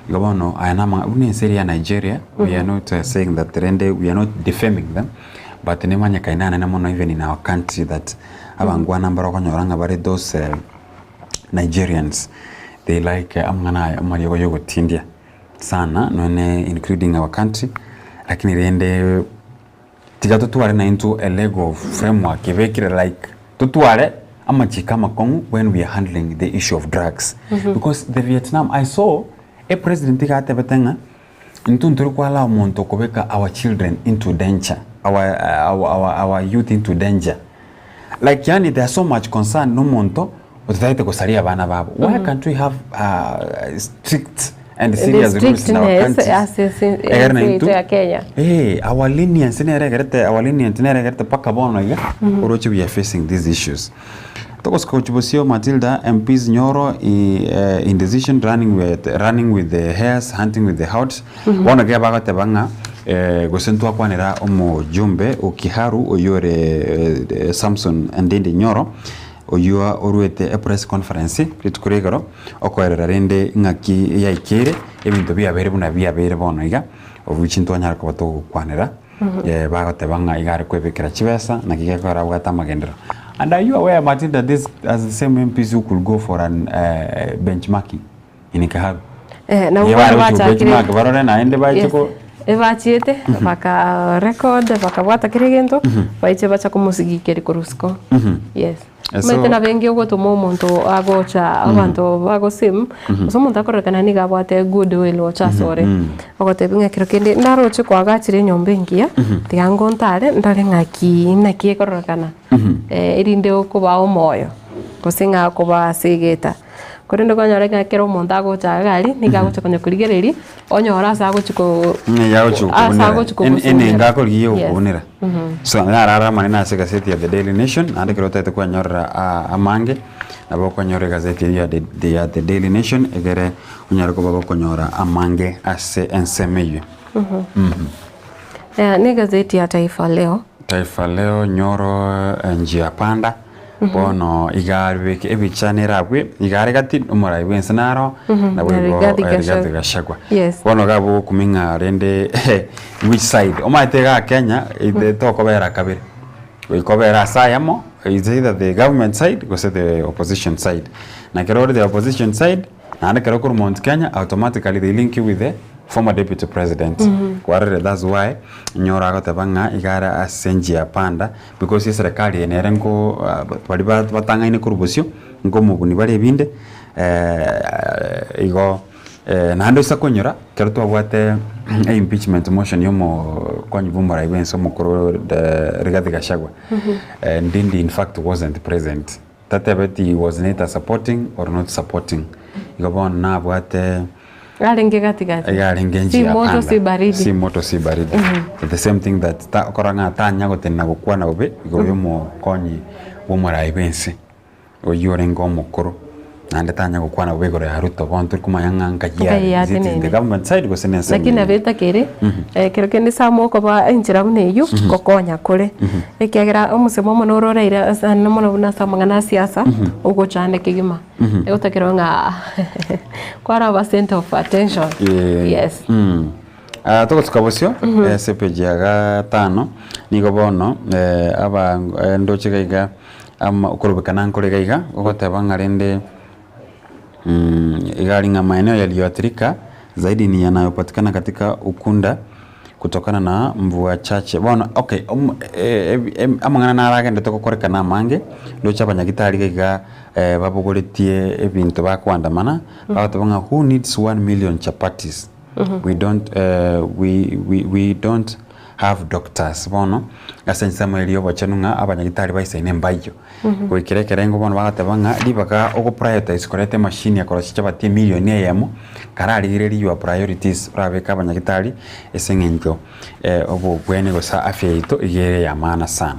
Igo bono aya na amang'ana buna ense eria ya Nigeria we are not saying that rende we are not defaming them but nemanyekaine anene mono even in our country that abangwana mbare okonyora ng'a bare those Nigerians they like amang'ana aya amariogo yogotindia sana nonye including our country lakini rende tiga totware naintwe a legal framework ebekire like totware amachiko amakong'u when we are handling the issue of drugs because the Vietnam I saw a president iga atebete ng'a intwe ntori ko allow omonto okobeka our children into danger our, our, our, our youth into danger Like yaani they are so much concerned nomonto ototagete gosaria abana babo. Why can't we have strict and The serious rules in our strictness countries? ase ase Egere ense naintwe yaito ya Kenya. eh, our leniency nere egerete our lenient nere egerete mpaka bono iga oroche we are facing these issues. Togosuka gochia bosio Matilda MPs Nyoro i, eh, indecision running with, running with the hares hunting with the hounds Bono ekero bagoteba ng'a gose ntwakwanera omojumbe o Kiharu oyio ore Samson Ndindi Nyoro, oyio oruete epress conference rituko ria igoro, okoerera rende ng'aki yaikeire ebinto biabeire buna biabeire bono iga, obuchi ntwanyara koba togokwanera. Bagoteba ng'a iga are kwebekera chibesa naki gekogera abwate amagenderero. And are you aware Matilda this as the same MPs who could go for an benchmarking in Kaharu? Eh, nabo Nigo bono bare gochia bachakire benchmark barore naende bache Yes. ko Ebachiete baka record bakabwata kera egento baiche bacha komosigikeri korwa isiko. Yes. Eh, so- Omanyete nabo engiya ogotoma omonto agocha abanto bagosim, gose omonto akororekana nigo abwate good will gocha asore, ogotebia ng'a ekero kende naroche koagachire enyomba engiya, tiga ngontare ndore ng'aki naki ekororekana, erinde okobaa omoyo, gose ng'a kobasegeta. Korende okonyora ng'a ekero omonto agocha iga aria, nigo agocha konya korigereria, onyore ase agochi ko Ng'a agochi ase gokobunera. agochi En- kogosumera. Enengo akorigia Yes. ogokobunera. So narara amanene ase egazeti ya The Daily Nation, naende ekero otagete kwenyorera amange, nabo okonyora egazeti eyio ya The ya The Daily Nation egere onyare koba gokonyora amange ase ensemo eyio. Na egazeti ya Taifa Leo. Taifa Leo nyoro njia panda bono iga aribeke ebicha nere abwe iga are gati omorai bwense naro nabo Na igo Rigathi eh, Gachagua. Rigathi Gachagua. Yes. Bono iga abwo ogokumia ng'a rende which side omanyete igaa Kenya ite tokobera kabere goika obere ase ayamo is either the government side gose the opposition side na ekero ore the opposition side Naende ekero okorwa Mount Kenya automatically they link you with the former deputy president. Kwarorire that's why nyora agoteba ng'a iga are ase njia panda because eserekari eye nere nko baria batang'aine korwa bosio nkomobuni bare ebinde igo naende ase konyora ekero twabwate impeachment motion ya omokonyi bwa omorai bwa ense omokoro Rigathi Gachagua, Ndindi infact wasn't present. Tatebeti he was neither supporting or not supporting. Igo bono nabwate Arenge gati gati. iga arenge Si njia moto panda. si baridi. Si moto si baridi. The same thing that ta okora ng'a tanya gotenena gokwana bobe igoro ya omokonyi bwa omorai bwense oyio orenge omokoro naende tanya gokwana bobe igoro ya Ruto bono tori komanya ng'a nkai Nkai are. Is it in the yatenene. government side gose ne ensemo Lakini eye? nabo etakere, ekero kende ase amokoba enchera buna eyio, gokonya kore. Ekiagera omosemo omonene ore oraire ase ane mono buna ase amang'ana a siasa, ogochanda kegima. Egotakerwa ng'a kwaraba center of attention. Yes. Ah, togosuka bosio ase epeji ya gatano nigo bono aba ndoche iga iga ama okorobekana nkore iga iga ogoteba ng'a rende iga aria ng'a maeneo yaliyoathirika zaidi ni yanayopatikana katika ukunda kutokana na mvua chache. Bono okay omo amang'ana naro agenderete gokorekana amange, ndoche abanyagitari iga iga babogoretie ebinto bakoandamana, bagoteba ng'a who needs one million chapatis? We don't we we we don't have doctors. Bono ase ensemo eria y'obochenu ng'a abanyagitari baisaine mbayio. Goikera ekerengo bono bagateba ng'a ribaga ogo prioritize koreta emachine ya korosia chichabati emilion eyemo, kararigererie your priorities orabeke abanyagitari ase eng'encho obobweni gose afya yaito iga ere eya maana sana.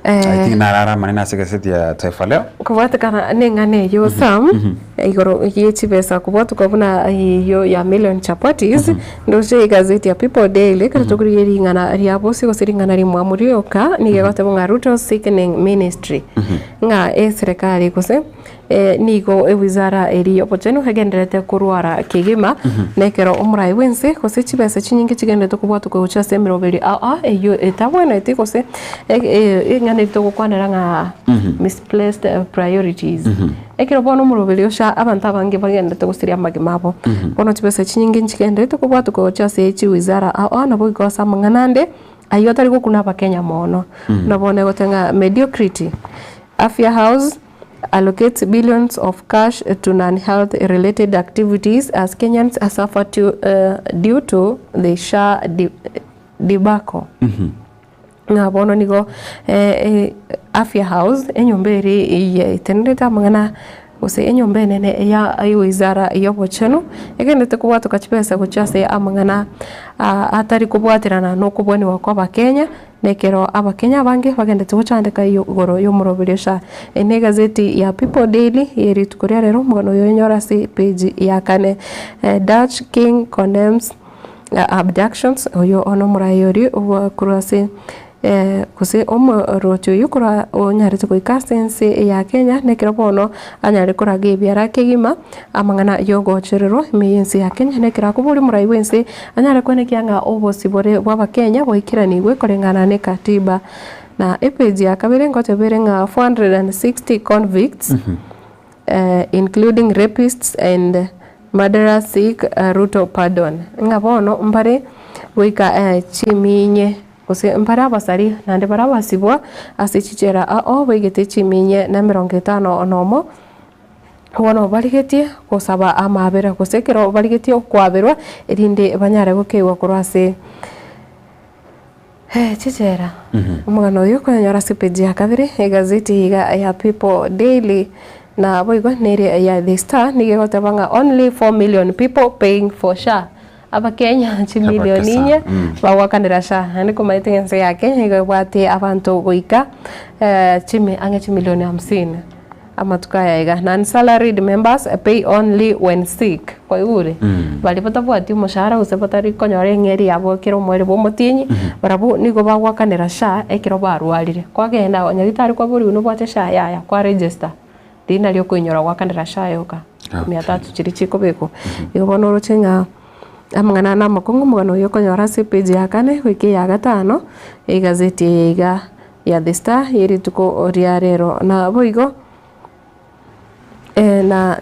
I think narara amanene ase egaseti ya Taifa Leo. Kobwatekana neng'ana eyio Sam, igoro ye chibesa kobwatuka buna eyio ya million chapatis, ndoche egazeti ya People Daily ekero tokorigia ring'ana ria bosio gose ring'ana rimwamu rioka nigo egoteba ng'a Ruto's sickening ministry ng'a eserekari gose Nigo ewizara eria y'obochenu egendererete korwara kegima, na ekero omoraai bw'ense gose chibesa chinyinge chigendererete kobwatokwa gochia ase emeroberi ao ao eyio etabwenereti gose eng'ana eria togokwanera ng'a misplaced priorities. Ekero bono omoroberi ocha abanto abange bagendererete gosiria amagima abo, bono chibesa chinyinge nchigendererete kobwatokwa gochia ase chiwizara ao ao naboigo ase amang'ana ande ayio atari gokuna abakenya mono. Buna bono egoteba ng'a mediocrity, Afya House, allocates billions of cash to non-health related activities as Kenyans suffer to, due to the SHA debacle. Ng'a bono nigo Afya House enyomba eri yaetenerete amang'ana gose enyomba enene ya ewizara y'obochenu egenderete kobwatoka chibesa gochia ase amang'ana atari kobwaterana na okobwaniwa kwa abakenya. Na ekero Abakenya abange bagendete gochandeka igoro y'omoroberio SHA. Eye negazeti ya People Daily ye rituko ria rero, omogano oyo oyenyore ase epage ya kane. Dutch King condemns abductions, oyo nomoraia oria korwa ase. Gose omorwoti oyio korwa onyarete goika ase ense ya Kenya, nekero bono anyare koraga ebiara kegima amang'ana y'ogochererwa ime y'ense ya Kenya, nekero akoboria omorai bw'ense anyare koenekia ng'a obosibore bw'abakenya bwaikeranigwe koreng'ana ne katiba. Na epage ya kabere ngoteba ere ng'a 460 convicts including rapists and murderers seek Ruto pardon, ng'a bono mbare goika chiminye Gose mbare abasari, naende bare abasibwa ase chichela ao baigete chiminye na emerongo etano nomo, bono barigetie gosaba amaabera, gose ekero barigetie okwaberwa, erinde banyare gokeigwa korwa ase chichela. Omogano oyo okonyora ase epeji ya kabere, egazeti iga ya People Daily, naboigo nere ya The Star, nigo egoteba ng'a only 4 million people paying for SHA. Abakenya chimilioni inye bagoakanera SHA naende komaete ng'a ense ya Kenya igo ebwate abanto goika chimi ang'e chimilioni hamsini amatuko aya iga. Non salaried members pay only when sick kwaigure? Baria batabwati omoshahara gose batari konyora eng'eri yabo kera omweri bwa omotienyi barabwo nigo bagoakanera SHA ekero barwarire. Kwagenda nyagetari kwaborigwa nobwate SHA yaya kwa register riria nario okoinyora goakanera SHA yoka. Mia tatu chiria chikobekwa. Igo bono oroche ng'a amang'ana aya namakong'u omogano oyo okonyora ase epage ya kane goika eya gatano, egazeti eye iga ya The Star ye rituko ria rero. Naboigo na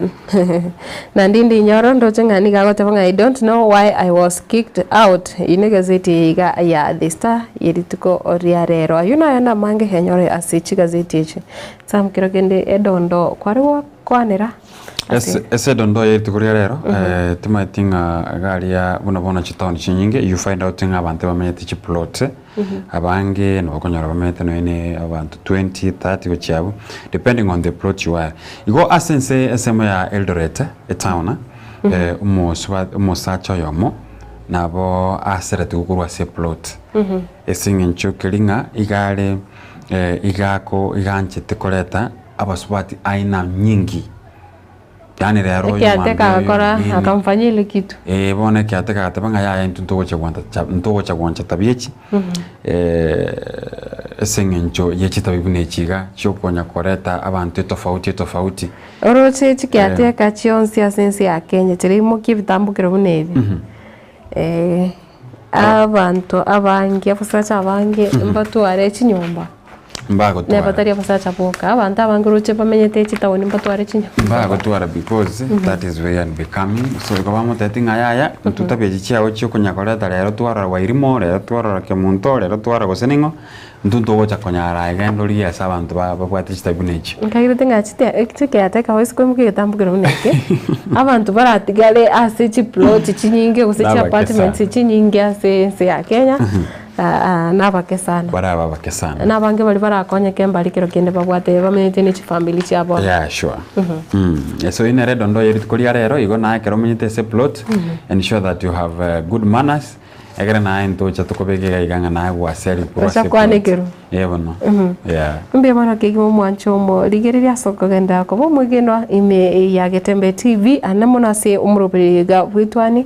na Ndindi Nyoro ndoche ng'a nigo agoteba ng'a I don't know why I was kicked out. Eyio ne egazeti eye iga ya The Star ye rituko ria rero. Ayio naye namange enyore ase chigazeti echi. Sam kero kende edondo kware gokwanera Ase ase edondo ye rituko ria rero timaeti ng'a iga aria buna bono chitown chinyinge you find out ng'a abanto bamenyete chiplot abange nabo okonyora bamenyete nonye ne abanto 20, 30 gochia abwo depending on the plot you are. Igo ase ense ensemo ya Eldoret etown omosuba omosacha oyomo nabo aseretigwe korwa ase eplot ase eng'encho keria ng'a iga are iga ako iga anchete koreta abasubati aina nyingi, yaani rero oyo Ekiate mwambia oyo kagakora nini. akamfanyia ile kitu. Eh, bono ekiate kagateba ng'a yaya intwe ntogocha gwanta cha ntogocha gwancha tabia echi, ase eng'encho ye chitabi buna echi iga, chiokonya koreta abanto etofauti etofauti. Oroche chikiateka chionsi ase ense ya Kenya chiraimokia ebitambukero buna ebi, abanto abange abasacha abange mbatware chinyomba. Mbagotwara. Neba tari abasacha boka, abanto abange roche bamenyete chitaoni mbatware chinyomba. Mbagotwara because that is very unbecoming so igo bamotebeti ng'a yaya intwe tabia echi chiago chiokonya koreta rero twarora Wairimu, rero twarora Kemunto, rero twarora gose ning'o, intwe ntogocha konyara iga ende origie ase abanto ba babwate chitabia buna echio. Nkairete ng'a chite chikeateka gose koimoka egetambo kere buna eke, abanto baratigare ase chiploti chinyinge gose Nabake chiapartments sana. chinyinge ase ense ya Kenya, nabake sana. Barabe abake sana. Na abange baria barakonyeke mbari kero kende babwate bamenyete ne chifamiri chiabo. Yeah, sure. Mm. So ine redo ndoye rituko ria rero igo naye ekero omenyete ase plot ensure that you have good manners egere naye ntocha tokobeka iga iga ng'a naye gwaseri korwa ase Gocha plot. kwanekerwa. Eh bono. Yeah. Mbuya mono kegima omwancho omo rigereria ase okogenderera koba omwegenwa ime ya Getembe TV ande mono ase omoroberi iga bw'etwani.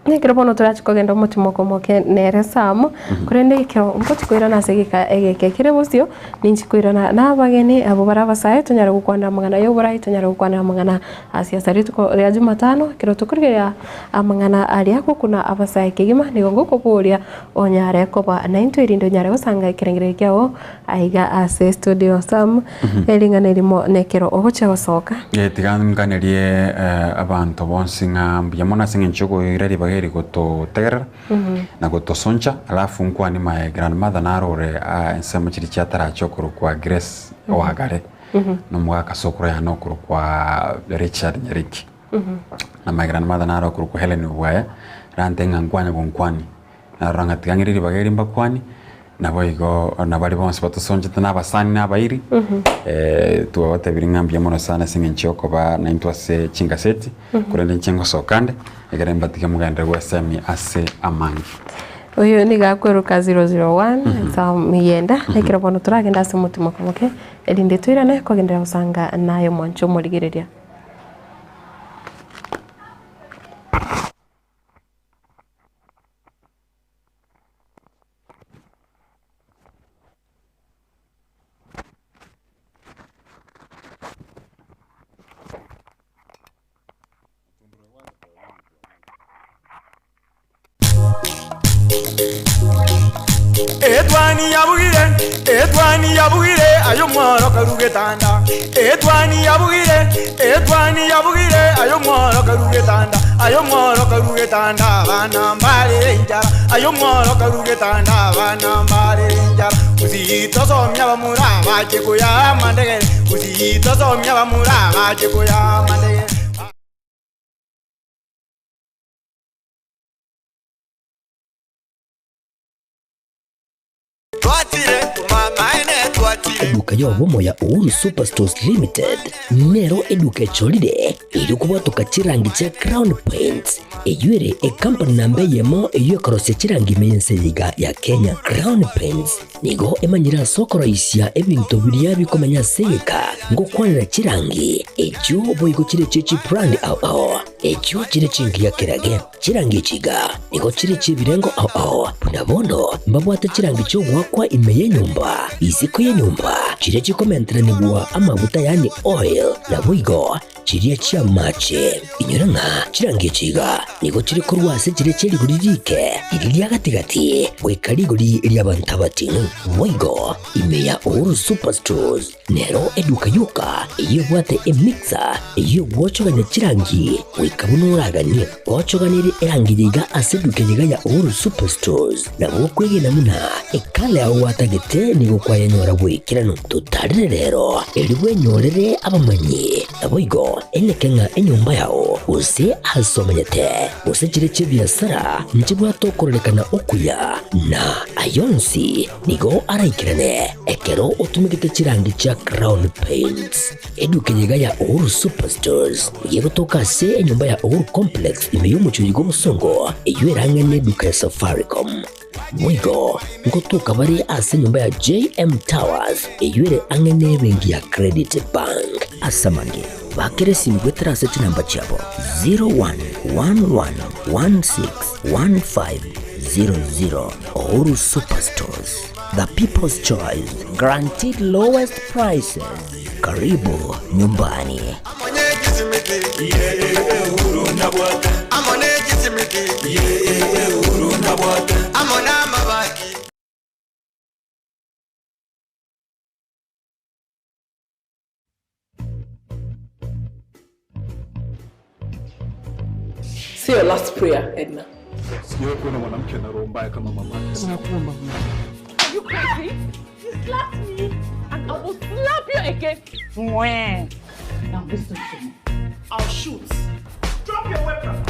Nekero bono torache kogenda omotimoko omoke nere Sam, korende ekero ngochi koirana ase egeka egeke kere bosio, ninchi koirana na abageni abwo bare abasae tonyare gokwanera amang'ana ya oborai, tonyare gokwanera amang'ana a siasa. Rituko ria jumatano ekero tokorigereria amang'ana aria agokuna abasae kegima, nigo ngokoboria onyare koba naintwe erinde onyare gosanga ekerengererio kiago aiga ase studio. Sam, ering'ana erimo nekero ogochia gosoka. Eh, tiga nganerie eh, abanto bonsi ng'a mbuya mono ase eng'encho yokoira ribaga eri gototegerera na gotosoncha alafu nkwane my grandmother narore ah, ensemo chiria chiataracha okorokwa Grace Owagare na omogaka sokoro yane okorokwa Richard Nyariki na my grandmother naro okorokwa Hellen Obwaya rante ng'a nkwanye gonkwani Narora ng'a tiga ng'ire ribaga eri mbakwanie, naboigo na baria bonsi batosonchete na abasani na abairi, twabatebirie ng'a mbuya mono sana ase eng'encho y'okoba naintwe ase chingaseti, korende inche ngosoka nde, ekere mbatige mogenderere gwesemia ase amange. Oyo nigo akweruka 001 Sam Miyenda, ekero bono toragende ase omotimoko moke, erinde toirane kogenderera gosanga naye omwancho omorigereria. Etwani yabugire, etwani yabugire, aye omworo karue getanda. Etwani yabugire, etwani yabugire, aye omworo karue getanda. Aye omworo karue getanda, abana mbarere enchara. Aye omworo karue getanda, abana mbarere enchara. Gusii tosomia abamura abache koya amandegere. Gusii tosomia abamura abache koya amandegere. Eduka y'obomo ya Uhuru Superstores Limited nero eduka echorire erio kobwatoka chirangi chia Crown Paints eyio ere ecompany namba eyemo eyio ekorosia chirangi ime y'ense eye iga ya Kenya. Crown Paints nigo emanyire ase okoroisia ebinto biria bikomenya ase egeka ngokwanera chirangi echio boigo chire chie chibrand ao ao echio chire chingiya kerage. Chirangi echi iga nigo chire chi'ebirengo ao ao, buna bono mbabwate chirangi chi'ogoakwa ime y'enyomba, isiko y'enyomba, chiria chikomenteranigwa amaguta yaani oil, naboigo chiria chi'amache. Inyora ng'a chirangi echi iga nigo chire korwa ase chiria chie rigori riike, riria ria gati-gati, goika rigori ri'abanto abating'u. Boigo ime ya Uhuru Superstores Nero eduka yoka eyio ebwate emixer eyio egwochogania chirangi goika buna oraganie. Ochoganirie erangi yaiga ase eduka eyeiga ya Uhuru Superstores nabo okwegena buna ekala yao gwatagete nigo kwayenyora bw'ekeranu. Totarire rero erio bwenyorere abamanyi naboigo eneke ng'a enyomba yao gose ase omenyete gose chire chi'ebiasara nchibwate okororekana okuya na ayonsi Nigo araikerane ekero otumegete chirangi chia Crown Paints. Eduka eye iga ya Uhuru Superstores nigo egotoka ase enyomba ya Uhuru Complex ime y'omochie oyo bw'obosongo eyio erang'e neduka ya Safaricom. Boigo ngotoka bare ase enyomba ya JM Towers eyio ere ang'e nebenki ya Credit Bank. Ase amange, bakera esimi goetera ase chinamba chiabo 0111161500. Uhuru Superstores, the people's choice, guaranteed lowest prices. Karibu nyumbani. Say your last prayer, Edna. Sijawahi kuona mwanamke ana roho mbaya kama mama. Nakuomba Mungu. Are you crazy? You slapped me and I will slap you again. Mwah. Now listen to me. I'll shoot. Drop your weapon.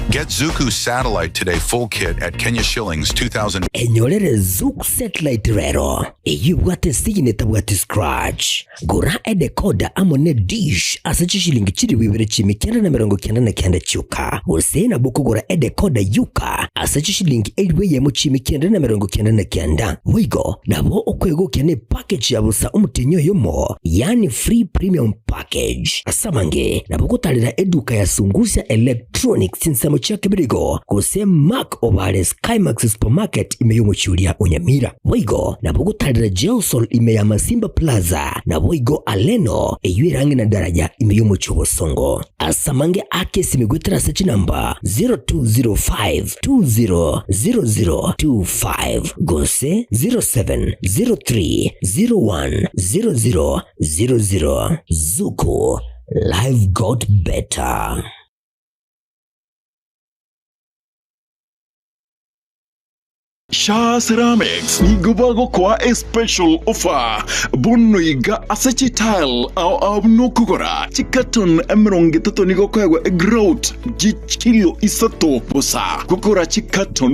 Get Zuku Satellite Today full kit at Kenya shillings 2000. Enyorere Zuku Satellite rero eyio ebwate esigini etabwati scratch. Gora edecoder amo ne dish ase chishilingi chilifu ibere chiimi kianda na emerongo kianda na kianda chioka, gose nabo okogora edecoder yoka ase chishilingi elifu eyemo chiimi kianda na emerongo kianda na kianda. Boigo nabo okwegokia ne package ya bosa omotienyi oyomo, yaani free premium package. Ase amange nabo ogotarera eduka ya Sungusia Electronics chinsemo chia Kebirigo gose Mark Obare Skymax Supermarket ime y'omochie oria o Nyamira. Boigo nabo ogotarera Gelsol ime ya Masimba Plaza naboigo Aleno eyio ere ang'e na daraja ime y'omochie o Bosongo. Ase amange ake esimi goetera ase chinamba 0205200025 gose 0703010000. Zuku, life got better. Shaa Ceramics nigo bagokoa a special offer bono iga ase chitile ao ao buna okogora chicarton 30 nigo okoegwa egrout chikilo isato bosa, gokora chicarton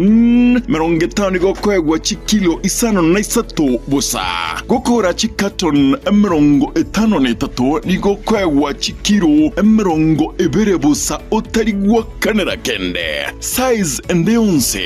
50 nigo okoegwa chikilo isano na isato bosa, gokora chicarton 53 nigo okoegwa chikilo 20 bosa otari gwakanera kende. Size ende yonsi.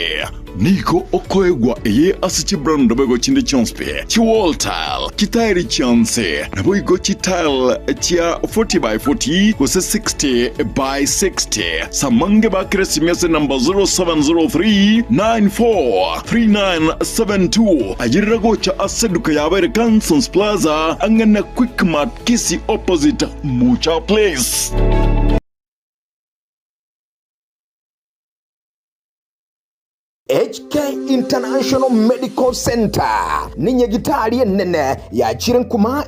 Nigo okoegwa eye ase chibrand boigo chinde chionsi pi, chiwall tile, chitairi chionsi, naboigo chitile chia 40 by 40 gose 60 by 60. Samange bakere esimi ase enamba 0703 94 3972. Ayerera gocha ase eduka yabo ere Cansons Plaza ang'e na Quickmart Kisii opposite Mucha Place. HK International Medical Centre nenyagitari enene yachire nkuma.